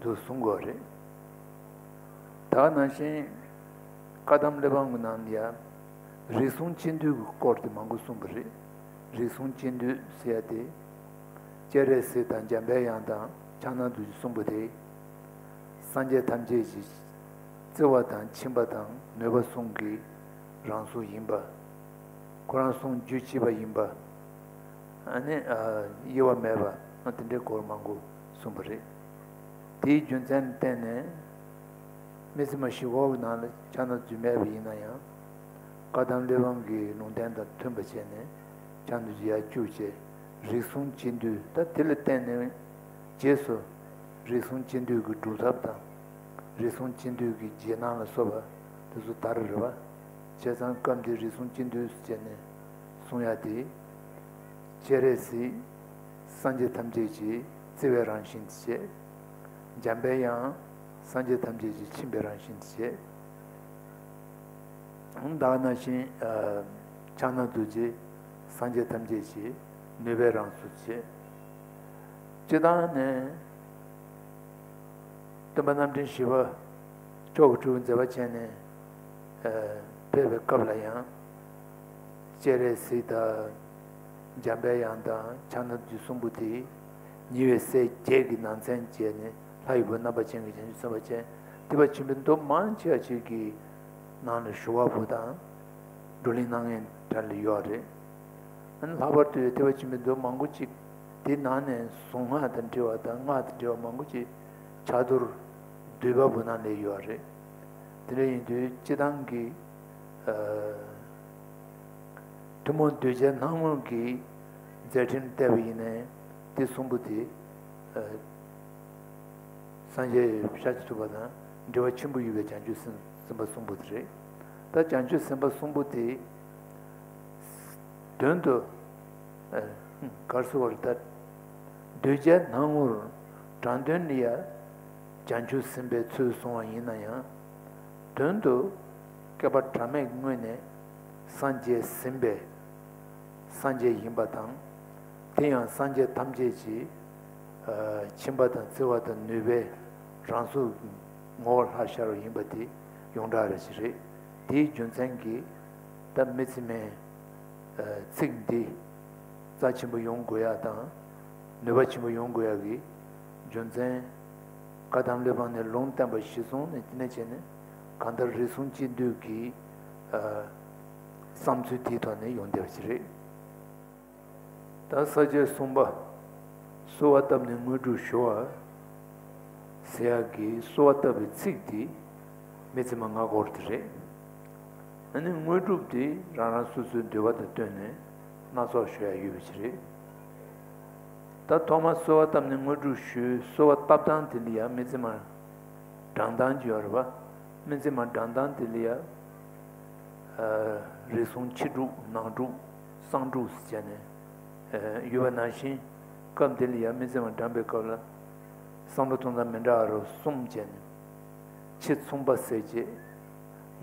འདུག་གསུང་གི་ཡོད་རེད། ད་ག་ནང་བཞིན་བཀའ་གདམས་གླེགས་བམ་གྱི་ནང་ལ་ཡང་རིགས་གསུམ་སྤྱི་འདུས་ཀྱི་སྐོར་དེ་མང་པོ་གསུངས་པ་རེད། རིགས་གསུམ་སྤྱི་འདུས་ཟེར་ཡ་དེ། སྤྱན་རས་གཟིགས་དང་འཇམ་དཔལ་དབྱངས་དང་ཕྱག་ན་རྡོ་རྗེ་གསུམ་པོ་དེ། སངས་རྒྱས་ཐམས་ཅད་ཀྱི་བརྩེ་བ་དང་མཆིས་པ་དང་ནུས་པ་གསུམ་གྱི་རང་གཟུགས་ཡིན་པ། ཁོ་རང་གསུམ་རྒྱུད་གཅིག་པ་ཡིན་པ། ཨ་ནི། ཨ། དབྱེ་བ་མེད་པ། ཨ། དེ་འདྲའི་སྐོར་མང་པོ་གསུངས་པ་རེད། དེའི་རྒྱུ་མཚན་ལ་བརྟེན་ནས། མི་ཚད་མ་བཞི་སྐོར་གྱི་ནང་ལ་ཕྱག་ན་རྡོ་རྗེ་མེད་པ་ཡིན་ན་ཡང་། བཀའ་གདམས་གླེགས་བམ་གྱི་ལུང་བསྟན་དང་མཐུན་པ་བྱས་ནས་ཕྱག་ན་རྡོ་རྗེ་ཡར་བསྐྱུར་བྱས། རིགས་གསུམ་སྤྱི་འདུས། ད་དེ་ལ་བརྟེན་ནས་རྗེས་སུ་རིགས་གསུམ་སྤྱི་འདུས་ཀྱི་སྒྲུབ་ཐབས་དང་། རིགས་གསུམ་སྤྱི་འདུས་ཀྱི་རྗེས་གནང་ལ་སོགས་པ་དེ་ཚོ་དར་རེད་པ། བྱས་ཙང་སྐབས་འདིར་རིགས་གསུམ་སྤྱི་འདུས་ཟེར་ནས་གསུང་ཡ་དེ། སྤྱན་རས་གཟིགས་སངས་རྒྱས་ཐམས་ཅད་ཀྱི་བརྩེ་བའི་རང་བཞིན་དེ་བྱས། འཇམ་དཔལ་དབྱངས་སངས་རྒྱས་ཐམས་ཅད་ཀྱི་མཆིན་པའི་རང་བཞིན་དེ་བྱས། ད་ག་ནང་བཞིན། ཨ། ཕྱག་ན་རྡོ་རྗེ་སངས་རྒྱས་ཐམས་ཅད་ཀྱི་ནུས་པའི་རང་གཟུགས་བྱས། སྤྱིར་བཏང་ནས་སྟོན་པ་རྣམ་འདྲེན་བཞི་པ་མཆོག་གི་སྤྲུལ་པའི་མཛད་པ་བྱས་ནས། ཨ། ཕེབས་པའི་སྐབས་ལ་ཡང་། སྤྱན་རས་གཟིགས་དང་། འཇམ་དཔལ་དབྱངས་དང་ཕྱག་ན་རྡོ་རྗེ་གསུམ་པོ་དེ། ཉེ་བའི་སྲས་བརྒྱད་ཀྱི་ནང་ཚན་བྱས་ནས་ལྷ་ཡི་བུ་རྣམ་པ་ཅན་གྱི་བྱང་ཆུབ་སེམས་དཔའ་ཅན། ཐེག་པ་ཆེན་པོའི་མདོ་མང་ཆེ་བ་ཅིག་གི་ནང་ལ་ཞུ་བ་པོ་དང་། བགྲོ་གླེང་གནང་མཁན་གྲས་ལ་ཡོད་རེད། ཨ་ནི་ལྷག་པར་དུ་ཐེག་པ་ཆེན་པོའི་མདོ་མང་པོ་ཅིག་དེ་ནང་ནས་གཟུངས་སྔགས་དང་འབྲེལ་བ་དང་སྔགས་དང་འབྲེལ་བ་མང་པོ་ཅིག་ཕྱག་རྡོར་འདུས་པ་པོ་ནང་ལ་ཡོད་རེད། དེ་འདྲ་ཡིན་དུས་སྤྱིར་བཏང་གི། ཨ། ཐུན་མོང་གདུལ་བྱའི་སྣང་ངོར་གྱི་མཛད་འཕྲིན་བལྟས་པ་ཡིན་ནའི་དེ་གསུམ་པོ་དེ། ཨ། སངས་རྒྱས་ཤཱཀྱ་ཐུབ་པ་དང་འབྲེལ་བ་ཆེན་པོ་ཡོད་པའི་བྱང་ཆུབ་སེམས་སེམས་དཔའ་གསུམ་པོ་དེ་རེད། ད་བྱང་ཆུབ་སེམས་དཔའ་གསུམ་པོ་དེ་དོན་དུ། ཨ། ག་རེ་ཟེར་བ་རེད་ད། གདུལ་བྱའི་སྣང་ངོར་དྲང་དོན་ལ་ཡ་བྱང་ཆུབ་སེམས་དཔའི་ཚུལ་བཟུང་བ་ཡིན་ན་ཡང་། དོན་དུ་བསྐལ་པ་གྲངས་མེད་ཀྱི་སྔོན་ནས་སངས་རྒྱས་ཟིན་པའི་སངས་རྒྱས་ཡིན་པ་དང་། དེ་ཡང་སངས་རྒྱས་ཐམས་ཅད་ཀྱི། ཨ། མཆིན་པ་དང་བརྩེ་བ་དང་ནུས་པའི་རང་གཟུགས་ངོ་བོ་ལྷར་ཤར་བ་ཡིན་པ་དེ་ཡོངས་གྲགས་རེ་ཞིག་རེད། དེའི་རྒྱུ་མཚན་གྱིས་ད་མི་ཚད་མའི། ཨ། ཚིག་འདི་རྩ་ཆེན་པོ་ཡོང་དགོས་ཡ་དང་། ནུས་པ་ཆེན་པོ་ཡོང་དགོས་ཡ་གི་རྒྱུ་མཚན། བཀའ་གདམས་གླེགས་བམ་ནས་ལུང་བསྟན་པ་གཞིར་བཟུང་ནས་དེ་ནས་བྱས་ནས་གང་ལྟར་རིགས་གསུམ་སྤྱི་འདུས་ཀྱི། ཨ། བསམ་ཚུལ་དེའི་ཐོག་ནས་ཡོང་བསྡད་པ་ཞིག་རེད། ད་ས་བཅད་གསུམ་པ། གསོལ་བ་བཏབ་ནས་དངོས་གྲུབ་ཞུ་བ་ཟེར་ཡག་གི་གསོལ་བ་བཏབ་པའི་ཚིག་དེ་མི་ཚད་མ་སྔ་རྒོལ་དེ་རེད། ཨ་ནི་དངོས་གྲུབ་དེ་རང་རང་སོ་སོའི་འདོད་པ་དང་བསྟུན་ནས་སྣ་ཚོགས་ཞུ་ཡག་ཡོད་པ་ཞིག་རེད། ད་ཐོག་མར་གསོལ་བ་བཏབ་ནས་དངོས་གྲུབ་ཞུ། གསོལ་བ་བཏབ་སྟངས་དེ་འདི་ཡང་མི་ཚད་མ་བགྲང་སྟངས་ཅིག་ཡོད་རེད་པ། སྨིན་མཚམས་མ་བགྲང་སྟངས་དེ་ལ་ཡ། ཨ། རིགས་གསུམ་ཕྱི་སྒྲུབ་ནང་སྒྲུབ་གསང་སྒྲུབ་ཟེར་བྱས་ནས། ཨ། ཡོད་པ་ནང་བཞིན་སྐབས་འདི་ལ་ཡ་སྨིན་མཚམས་མ་བགྲང་པའི་སྐབས་ལ། བསམ་བློ་གཏོང་སྟངས་མི་འདྲ་བ་རུ་གསུམ་བྱས་ནས། ཕྱི་མཚུངས་པ་གསལ་བྱེད།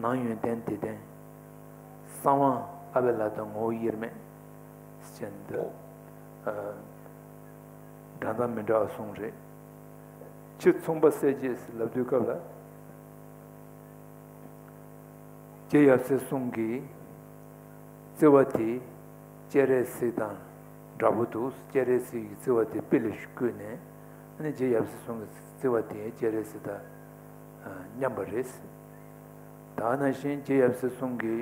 ནང་ཡོན་ཏན་དེ་ལྡན། གསང་དབང་ལྷག་པའི་ལྷ་དང་ངོ་བོ་དབྱེར་མེད་ཟེར་འདི། ཨ། བགྲང་སྟངས་མི་འདྲ་བ་གསུམ་རེད། ཕྱི་མཚུངས་པ་གསལ་བྱེད་ཟེར་ལབ་དུས་སྐབས་ལ། རྗེ་ཡབ་སྲས་གསུམ་གྱིས་བརྩེ་བ་དེ་སྤྱན་རས་གཟིགས་དང་འདྲ་པོ་འདུག་སྤྱན་རས་གཟིགས་ཀྱི་བརྩེ་བ་དེ་དཔེ་ལ་བཀོད་ནས། ཨ་ནི་རྗེ་ཡབ་སྲས་གསུམ་གྱི་བརྩེ་བ་དེ་སྤྱན་རས་གཟིགས་དང་མཉམ་པ་རེད། ད་ནང་བཞིན་རྗེ་ཡབ་སྲས་གསུམ་གྱི་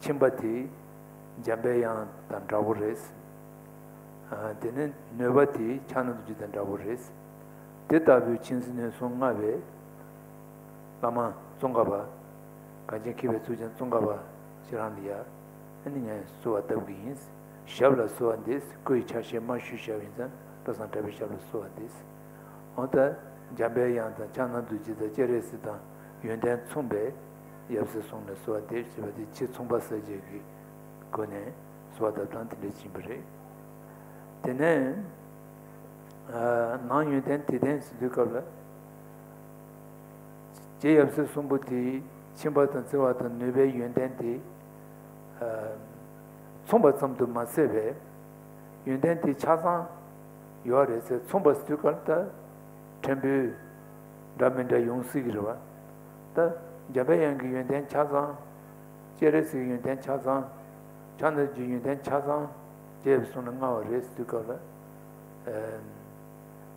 ཁྱིམ་པ་དེ་འཇམ་པའི་དབྱངས་དང་འདྲ་པོ་རེད། ཨ། དེ་ནས་ནུས་པ་དེ་ཕྱག་ན་རྡོ་རྗེ་དང་འདྲ་པོ་རེད། དེ་ལྟ་བུའི་མཁྱེན་བརྩེ་ནུས་གསུམ་མངའ་བའི་བླ་མ་ཙོང་ཁ་པ། གངས་ཅན་མཁས་པའི་གཙུག་རྒྱན་ཙོང་ཁ་པ་ཁྱེད་རང་ལ་ཡ། ཨ་ནི་ངས་གསོལ་བ་བཏབ་གི་ཡིན། ཞབས་ལ་གསོལ་བ་འདེབས། སྐུ་ཡི་ཆ་ཤས་མ་ཞུས་ཞབས་ཡིན་ཙང་བློ་བཟང་གྲགས་པའི་ཞབས་ལ་གསོལ་བ་འདེབས། འོ་ད་འཇམ་པའི་དབྱངས་དང་ཕྱག་ན་རྡོ་རྗེ་དང་སྤྱན་རས་གཟིགས་དང་ཡོན་ཏན་མཚུངས་པའི་ཡབ་སྲས་གསུམ་ལ་གསོལ་བ་འདེབས་ཞེས་པ་དེ་ཕྱི་མཚུངས་པ་གསལ་བྱེད་ཀྱི་སྒོ་ནས་གསོལ་བ་བཏབ་སྟངས་དེ་འདྲ་ཕྱིན་པ་རེད། དེ་ནས། ཨ། ནང་ཡོན་ཏན་དེ་ལྡན་ཟེར་དུས་སྐབས་ལ། རྗེ་ཡབ་སྲས་གསུམ་པོ་དེའི་ཁྱིམ་པ་དང་བརྩེ་བ་དང་ནུས་པའི་ཡོན་ཏན་དེ། ཨ། མཚུངས་པ་ཙམ་དུ་མ་ཟད་པའི་ཡོན་ཏན་དེ་ཆ་ཚང་ཡོད་རེད་ཟེར། མཚུངས་པ་ཟེར་དུས་སྐབས་ལ་ད་ཕྲན་བུ་འདྲ་མི་འདྲ་ཡོང་སྲིད་ཀྱི་རེད་བ། ད་འཇམ་པའི་དབྱངས་ཀྱི་ཡོན་ཏན་ཆ་ཚང་། སྤྱན་རས་གཟིགས་ཡོན་ཏན་ཆ་ཚང་། ཕྱག་ན་རྡོ་རྗེ་ཡོན་ཏན་ཆ་ཚང་རྗེ་ཡབ་སྲས་གསུམ་ལ་མངའ་བ་རེད་ཟེར་དུས་སྐབས་ལ།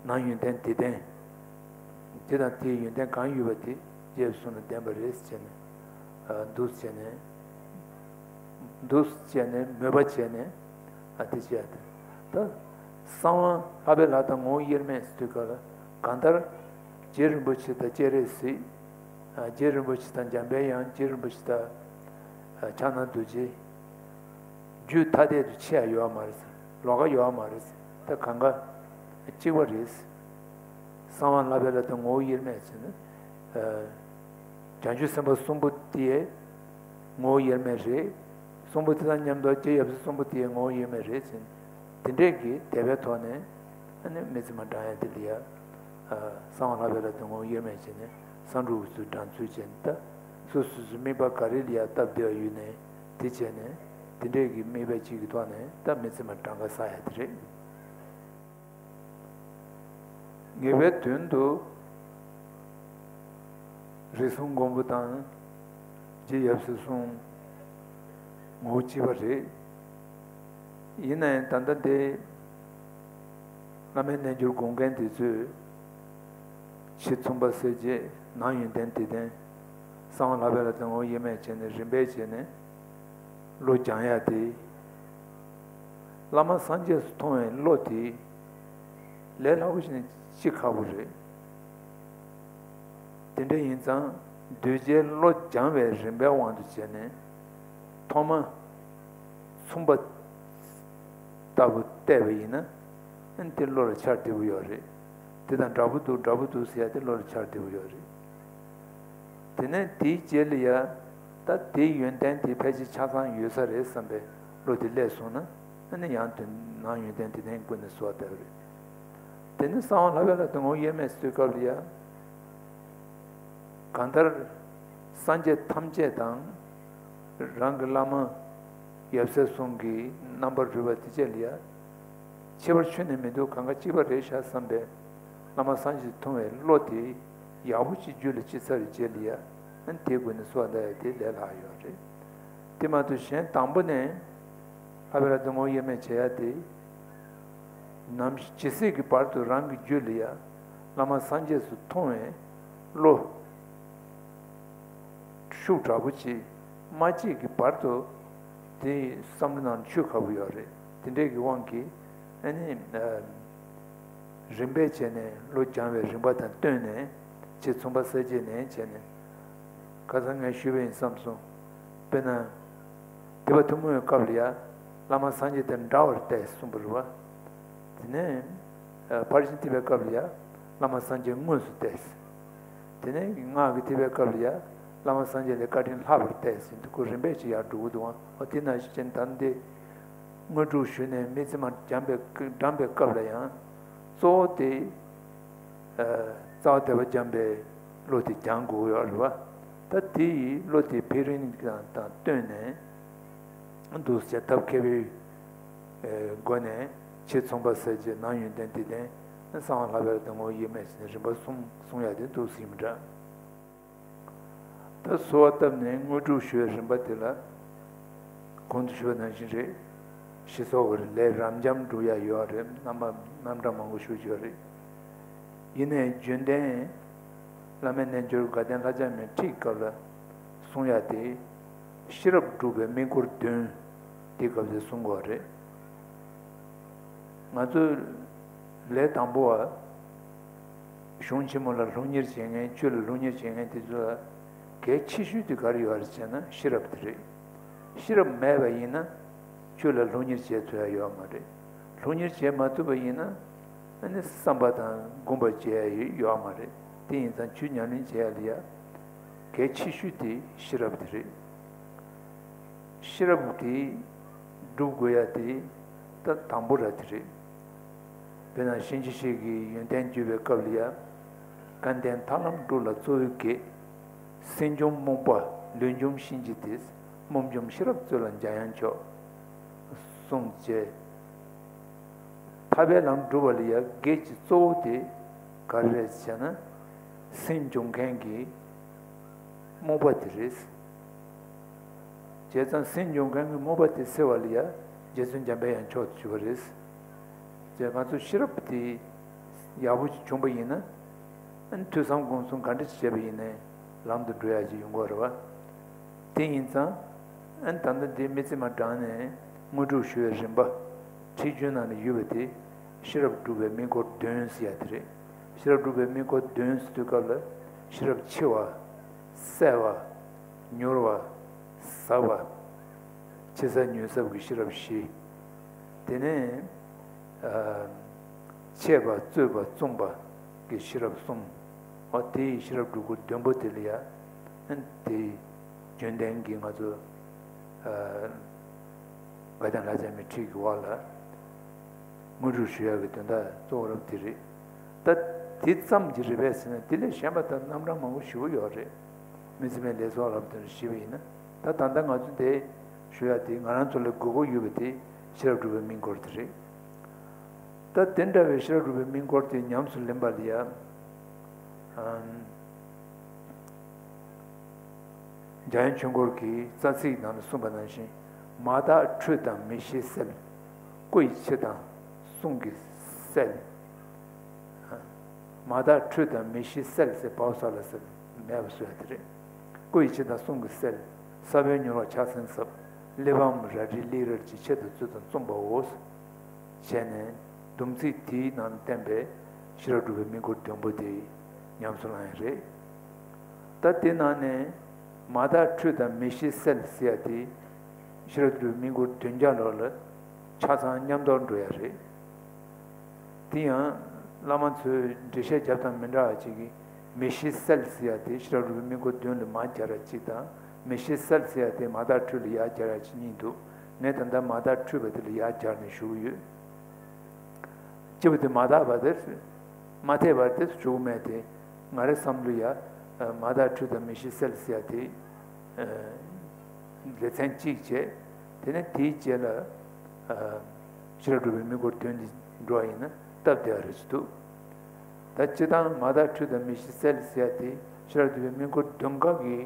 ཨ། ནང་ཡོན་ཏན་དེ་ལྡན། དེ་དང་དེའི་ཡོན་ཏན་གང་ཡོད་པ་དེ་རྗེ་ཡབ་སྲས་གསུམ་ལ་ལྡན་པ་རེད་ཟེར་བྱས་ནས། ཨ། འདུག་བྱས་ནས། འདུག་བྱས་ནས་མོས་པ་བྱས་ནས། ཨ། དེ་བྱས་ཏེ། ད་གསང་དབང་ལྷག་པའི་ལྷ་དང་ངོ་བོ་དབྱེར་མེད་ཟེར་དུས་སྐབས་ལ། གང་ལྟར་རྗེ་རིན་པོ་ཆེ་དང་སྤྱན་རས་གཟིགས། ཨ། རྗེ་རིན་པོ་ཆེ་དང་འཇམ་པའི་དབྱངས། རྗེ་རིན་པོ་ཆེ་དང་། ཨ། ཕྱག་ན་རྡོ་རྗེ། རྒྱུད་ཐ་དད་དུ་ཕྱེ་ཡ་ཡོད་མ་རེད། ལོགས་ཀ་ཡོད་མ་རེད། ད་གང་ག་གཅིག་པ་རེད། གསང་དབང་ལྷག་པའི་ལྷ་དང་ངོ་བོ་དབྱེར་མེད་ཟེར་ན། ཨ། བྱང་ཆུབ་སེམས་དཔའ་གསུམ་པོ་དེའི་ངོ་བོ་དབྱེར་མེད་རེད། གསུམ་པོ་དེ་དང་མཉམ་དུ་རྗེ་ཡབ་སྲས་གསུམ་པོ་དེའི་ངོ་བོ་དབྱེར་མེད་རེད་ཟེར། དེ་འདྲས་ཀྱི་དད་པའི་ཐོག་ནས། ཨ་ནི་སྨིན་མཚམས་མ་བགྲང་ཡ་དེ་ལ་ཡ། ཨ། གསང་དབང་ལྷག་པའི་ལྷ་དང་ངོ་བོ་དབྱེར་མེད་བྱས་ནས་གསང་སྒྲུབ་ཀྱི་ཚུལ་བགྲང་ཚུལ་བྱས་ནས། ད་སོ་སོ་སོའི་དམིགས་པ་ག་རེ་ལ་ཡ་སྟབས་བདེ་བ་ཡོད་ནའི་དེ་བྱས་ནས། དེ་འདྲས་ཀྱི་དམིགས་པ་གཅིག་གི་ཐོག་ནས་ད་སྨིན་མཚམས་མ་བགྲང་ག་བསགས་ཡ་དེ་རེད། ངེས་པའི་དོན་དུ་རིགས་གསུམ་མགོན་པོ་དང་རྗེ་ཡབ་སྲས་གསུམ་ངོ་བོ་གཅིག་པ་རེད། ཡིན་ན་ཡང་ད་ལྟ་འདི་བླ་མའི་རྣལ་འབྱོར་དགོངས་མཁན་དེ་ཚོས་ཕྱི་མཚུངས་པ་གསལ་བྱེད། ནང་ཡོན་ཏན་དེ་ལྡན། གསང་དབང་ལྷག་པའི་ལྷ་དང་ངོ་བོ་དབྱེར་མེད་བྱས་ནས་རིམ་པས་བྱས་ནས་བློ་སྦྱང་ཡ་དེ། བླ་མ་སངས་རྒྱས་སུ་མཐོང་བའི་བློ་དེ་ལས་སླ་པོ་ཞིག་ནས་ཅི་ཁག་པོ་རེད། དེ་འདྲ་ཡིན་ཙང་གདུལ་བྱའི་བློ་སྦྱང་བའི་རིམ་པའི་དབང་དུ་བྱས་ནས་ཐོག་མ་མཚུངས་པ་ལྟ་བུ་བལྟས་པ་ཡིན་ན། ཨ་ནི་དེ་བློ་ལ་འཆར་བདེ་པོ་ཡོད་རེད། དེ་དང་འདྲ་པོ་འདུག་འདྲ་པོ་འདུག་ཟེར་ཡ་དེ་བློ་ལ་འཆར་བདེ་པོ་ཡོད་རེད། དེ་ནས་དེའི་རྗེས་ལ་ཡ། ད་དེའི་ཡོན་ཏན་དེ་ཕལ་ཆེར་ཆ་ཚང་ཡོད་ས་རེད་བསམ་པའི་བློ་དེ་སླེབས་སོང་ན། ཨ་ནི་ཡང་དོན་ནང་ཡོན་ཏན་དེ་ལྡན་ཀུན་ནས་གསོལ་བ་བཏབ་རེད། དེ་ནི་གསང་བ་ལྷག་པའི་ལྷ་དང་ངོ་བོ་དབྱེར་མེད་ཟེར་སྐབས་ལ་ཡ། གང་ལྟར་སངས་རྒྱས་ཐམས་ཅད་དང་། རང་གི་བླ་མ་ཡབ་སྲས་གསུམ་གྱི་རྣམ་པར་རོལ་པ་དེ་བཅས་ལ་ཡ། ཁྱད་པར་ཁྱོན་ནས་མི་འདུག་གང་ག་གཅིག་པ་རེད་ཤག་བསམ་པའི་བླ་མ་སངས་རྒྱས་མཐོང་བའི་བློ་དེ་ཡག་པོ་ཅིག་རྒྱུད་ལ་སྐྱེས་ཚར་བའི་རྗེས་ལ་ཡ། ཨ་ནི་དེའི་སྒོ་ནས་གསོལ་བ་བཏབ་ཡ་དེ་ལས་སླ་ཡོད་རེད། དེ་མ་གཏོགས་གཞན་དང་པོ་ནས་ལྷག་པའི་ལྷ་དང་ངོ་བོ་དབྱེར་མེད་བྱེད་ཡ་དེ། ནམ་ཞིག་ཇི་སྲིད་ཀྱི་བར་དུ་རང་གི་རྒྱུད་ལ་ཡ་བླ་མ་སངས་རྒྱས་སུ་མཐོང་བའི་བློ་ཤུགས་དྲག་པོ་ཅིག་མ་སྐྱེས་ཀྱི་བར་དུ་དེ་བསམ་བློ་ནང་འཁྱོལ་ཁག་པོ་ཡོད་རེད། དེ་འདྲས་ཀྱི་དབང་གིས་ཨ་ནི། རིམ་པས་བྱས་ནས་བློ་སྦྱང་བའི་རིམ་པ་དང་བསྟུན་ནས་ཕྱི་མཚུངས་པ་གསལ་བྱེད་ནས་བྱས་ནས། ཁ་སང་ངས་ཞུས་པ་ཡིན་བསམ་སོང་། དཔེར་ན། ཐེག་པ་ཐུན་མོང་བའི་སྐབས་ལ་ཡ། བླ་མ་སངས་རྒྱས་དང་འདྲ་བར་བལྟས་གསུངས་པ་རེད་བ། དེ་ནས། ཕར་ཕྱིན་ཐེག་པའི་སྐབས་ལ་ཡ། བླ་མ་སངས་རྒྱས་དངོས་སུ་བལྟས། དེ་ནས་སྔགས་ཀྱི་ཐེག་པའི་སྐབས་ལ་ཡ། བླ་མ་སངས་རྒྱས་ལས་བཀའ་དྲིན་ལྷག་པར་བལྟས་ཟིན་དུས་ཁོ་རིམ་པས་ཅིག་ཡར་འགྲོ་གི་འདུག་ཨང་། འོ་དེ་ནང་བཞིན་ད་འདི་དངོས་གྲུབ་ཞུས་ནས་མི་ཚེ་མ་འགྲམ་པའི་འགྲམ་པའི་སྐབས་ལ་ཡང་གཙོ་བོ་དེ་རྩ་བ་དད་པ་འཇམ་པའི་བློ་དེ་སྦྱང་དགོས་ཡོད་རེད་བ། ད་དེ་ཡི་བློ་དེ་ཕན་རིན་དང་བསྟུན་ནས་འདུག་ཟེར་ཐབས་མཁས་པའི་སྒོ་ནས་ཕྱི་ཚོང་པ་ཟེར་གྱི་ནང་ཡོན་ཏན་དེ་ལྡན་གསང་བ་ལྷག་པའི་དང་ངོ་ཡེ་མེད་ཟེར་ནས་རིམ་པ་གསུམ་གསུང་ཡ་དེ་འདུག་ཟེར་ཡིན་པ་འདྲ། ད་གསོལ་བ་བཏབ་ནས་དངོས་གྲུབ་ཞུ་བའི་རིམ་པ་དེ་ལ་གོང་དུ་ཞུས་པ་ནང་བཞིན་རེད། ཞེས་སོགས་ཀྱི་ལས་རབ་འབྱམས་སྒྲུབ་ཡ་ཡོད་རེད། རྣམ་པ་རྣམ་གྲངས་མང་པོ་ཞུ་རྒྱུ་རེད། ཡིན་ནའི་རྒྱུན་ལྡན་བླ་མའི་རྣལ་འབྱོར་དགའ་ལྡན་ལྷ་བྱང་མའི་ཁྲིད་སྐབས་ལ་གསུང་ཡ་དེ་ཤེས་རབ་སྒྲུབ་པའི་དམིགས་སྐོར་བདུན་དེ་སྐབས་དེ་གསུང་དགོས་རེད། ང་ཚོས་ལས་དང་པོ་བ། གཞུང་ཆེན་མོ་ལ་སློབ་གཉེར་བྱེད་མཁན། ཆོས་ལ་སློབ་གཉེར་བྱེད་མཁན་དེ་ཚོ་ལ་གལ་ཆེ་ཤོས་དེ་ག་རེ་ཡོད་རེད་ཟེར་ན་ཤེས་རབ་དེ་རེད། ཤེས་རབ་མེད་པ་ཡིན་ན་ཆོས་ལ་སློབ་གཉེར་བྱེད་ཐུབ་ཡ་ཡོད་མ་རེད། སློབ་གཉེར་བྱེད་མ་ཐུབ་པ་ཡིན་ན་ཨ་ནི་བསམ་པ་དང་སྒོམ་པ་བྱེད་ཡ་ཡོད་མ་རེད། དེ་ཡིན་ཙང་ཆོས་ཉམས་ལེན་བྱེད་ཡ་ལ་ཡ་གལ་ཆེ་ཤོས་དེ་ཤེས་རབ་དེ་རེད། ཤེས་རབ་དེ་སྒྲུབ་དགོས་ཡ་དེ་ད་དང་པོ་ར་དེ་རེད། དཔེར་ན་གཤིན་རྗེ་གཤེད་ཀྱི་ཡོན་ཏན་བརྗོད་པའི་སྐབས་ལ་ཡ། སྐལ་ལྡན་ཐར་ལམ་སྒྲུབ་ལ་གཙོ་བོའི་གེགས། སེམས་འཇོམས་རྨོངས་པ་ལུས་འཇོམས་གཤིན་རྗེ་སྟེ། རྨོངས་འཇོམས་ཤེས་རབ་སྩོལ་ལ་འཇམ་དབྱངས་མཆོག་གསུངས་བྱས། ཐར་པའི་ལམ་སྒྲུབ་པ་ལ་ཡ་གེགས་ཀྱི་གཙོ་བོ་དེ་ག་རེ་རེད་ཟེར་ན། སེམས་འཇོམས་མཁན་གྱི་རྨོངས་པ་དེ་རེད། བྱས་ཙང་སེམས་འཇོམས་མཁན་གྱི་རྨོངས་པ་དེ་སེལ་བ་ལ་ཡ་རྗེ་བཙུན་འཇམ་པའི་དབྱངས་མཆོག་ཏུ་གྱུར་པ་རེད། བྱས་ང་ཚོ་ཤེས་རབ་དེ་ཡག་པོ་ཞིག་བྱུང་པ་ཡིན་ན། ཨ་ནི་ཐོས་བསམ་སྒོམ་གསུམ་ག་འདྲ་ཞིག་བྱས་པ་ཡིན་ནའི་ལམ་དུ་འགྲོ་ཡ་ཞིག་ཡོང་གི་རེད་བ། དེ་ཡིན་ཙང་། ཨ་ནི་ད་ལྟ་འདི་མི་ཚེ་མ་འགྲངས་ནས་དངོས་གྲུབ་ཞུ་བའི་རིམ་པ། ཁྲིད་རྒྱུན་ནང་ནས་ཡོད་པ་དེ། ཤེས་རབ་སྒྲུབ་པའི་དམིགས་སྐོར་བདུན་ཟེར་ཡ་དེ་རེད། ཤེས་རབ་སྒྲུབ་པའི་དམིགས་སྐོར་བདུན་ཟེར་དུས་སྐབས་ལ་ཤེས་རབ་ཆེ་བ། གསལ་བ། མྱུར་བ། ཟབ་པ། ཆེ་ས་མྱུར་ཟབ་ཀྱི་ཤེས་རབ་བཞི། དེ་ནས་ཨ་འཆད་པ་རྩོད་པ་རྩོམ་པ་གི་ཤེས་རབ་གསུམ། འོ་དེ་ཡི་ཤེས་རབ་སྒྲུབ་སྐོར་བདུན་པོ་དེ་ལ་ཡ། ཨ་དེ་རྒྱུན་ལྡན་གྱི་ང་ཚོ་ཨ་དགའ་ལྡན་ལྷ་བྱང་མའི་ཁྲིད་ཀྱི་འོག་ལ་དངོས་གྲུབ་ཞུ་ཡག་གི་དོན་དག་གཙོ་བོ་རབ་དེ་རེད། ད་དེ་ཙམ་གྱི་རེད་པས་ཟེར་ན་དེ་ལས་གཞན་པ་ད་རྣམ་གྲངས་མང་པོ་ཞེ་པོ་ཡོད་རེད། མི་ཚེ་མའི་ལས་ཚོགས་རབ་དེ་འདྲ་ཞུས་པ་ཡིན་ན། ད་ད་ལྟ་ང་ཚོ་འདི་ཞུ་ཡ་དེ་ང་རང་ཚོ་ལ་དགོས་མཁོ་ཡོད་པ་དེ་ཤེས་རབ་སྒྲུབ་པའི་དམིགས་སྐོར་དེ་རེད། ད་དེ་འདྲ་བའི་ཤེས་རབ་སྒྲུབ་པའི་དམིགས་སྐོར་དེ་ཉམས་སུ་ལེན་པ་ལ་ཡ། ཨམ། འཇམ་དབྱངས་ཆོས་འཁོར་གྱི་རྩ་ཚིག་ནང་དུ་གསུངས་པ་ནང་བཞིན། མ་དག་འཁྲུལ་དང་མི་ཤེས་སེལ། སྐུ་ཡི་ཕྱི་དང་གསུང་གིས་སེལ། མ་དག་འཁྲུལ་དང་མི་ཤེས་སེལ་ཟེར་བའོ་ས་ལ་ཟེར་མེད་པ་བཟོ་ཡ་དེ་རེད། སྐུ་ཡི་ཕྱི་དང་གསུང་གིས་སེལ། ས་བོན་མྱུར་བ་ཕྱག་མཚན་ཟབ། གླེགས་བམ་རལ་གྲི་ལེགས་རལ་གྱི་ཆེད་དུ་རྩོད་དང་རྩོམ་པའོ། བྱས་ནས་སྡོམ་ཚིག་དེའི་ནང་བསྟན་པའི་ཤེས་རབ་སྒྲུབ་པའི་དམིགས་སྐོར་བདུན་པོ་དེ་ཉམས་སུ་བླང་ཡ་རེད། ད་དེ་ནང་ནས་མ་དག་འཁྲུལ་དང་མི་ཤེས་སེལ་ཟེར་ཡ་དེ་ཤེས་རབ་སྒྲུབ་པའི་དམིགས་སྐོར་བདུན་བརྒྱ་ལོ་ལ་ཆ་ཚང་མཉམ་དུ་འགྲོ་ཡ་རེད། དེ་ཡང་བླ་མ་ཚོས་འགྲེལ་བཤད་རྒྱབ་སྟངས་མི་འདྲ་བ་ཅིག་གིས་མི་ཤེས་སེལ་ཟེར་ཡ་དེ་ཤེས་རབ་སྒྲུབ་པའི་དམིགས་སྐོར་བདུན་ལ་མར་སྦྱར་ཡ་གཅིག་དང་། མི་ཤེས་སེལ་ཟེར་ཡ་དེ་མ་དག་འཁྲུལ་ལ་ཡར་སྦྱར་ཡ་གཅིག་གཉིས་འདུག་ངས་ད་ལྟ་མ་དག་འཁྲུལ་བ་དེ་ལ་ཡར་སྦྱར་ནས་ཞུ་གི་ཡོད། སྐྱེས་བུ་དེ་མ་དག་པ་དེ། མ་དག་པ་དེ་ཞུ་གི་མེད་དེ། ང་རའི་བསམ་བློ་ཡ། མ་དག་འཁྲུལ་དང་མི་ཤེས་སེལ་ཟེར་ཡ་དེ། ལེ་ཚན་གཅིག་བྱས། དེ་ནས་དེའི་རྗེས་ལ། ཤེས་རབ་སྒྲུབ་པའི་དམིགས་སྐོར་བདུན་འདི་འགྲོ་བ་ཡིན་ན་སྟབས་བདེ་བ་རེད་ཟེར་འདུག་ད་སྤྱིར་བཏང་མ་དག་འཁྲུལ་དང་མི་ཤེས་སེལ་ཟེར་ཡ་དེ་ཤེས་རབ་སྒྲུབ་པའི་དམིགས་སྐོར་བདུན་ཀ་གི་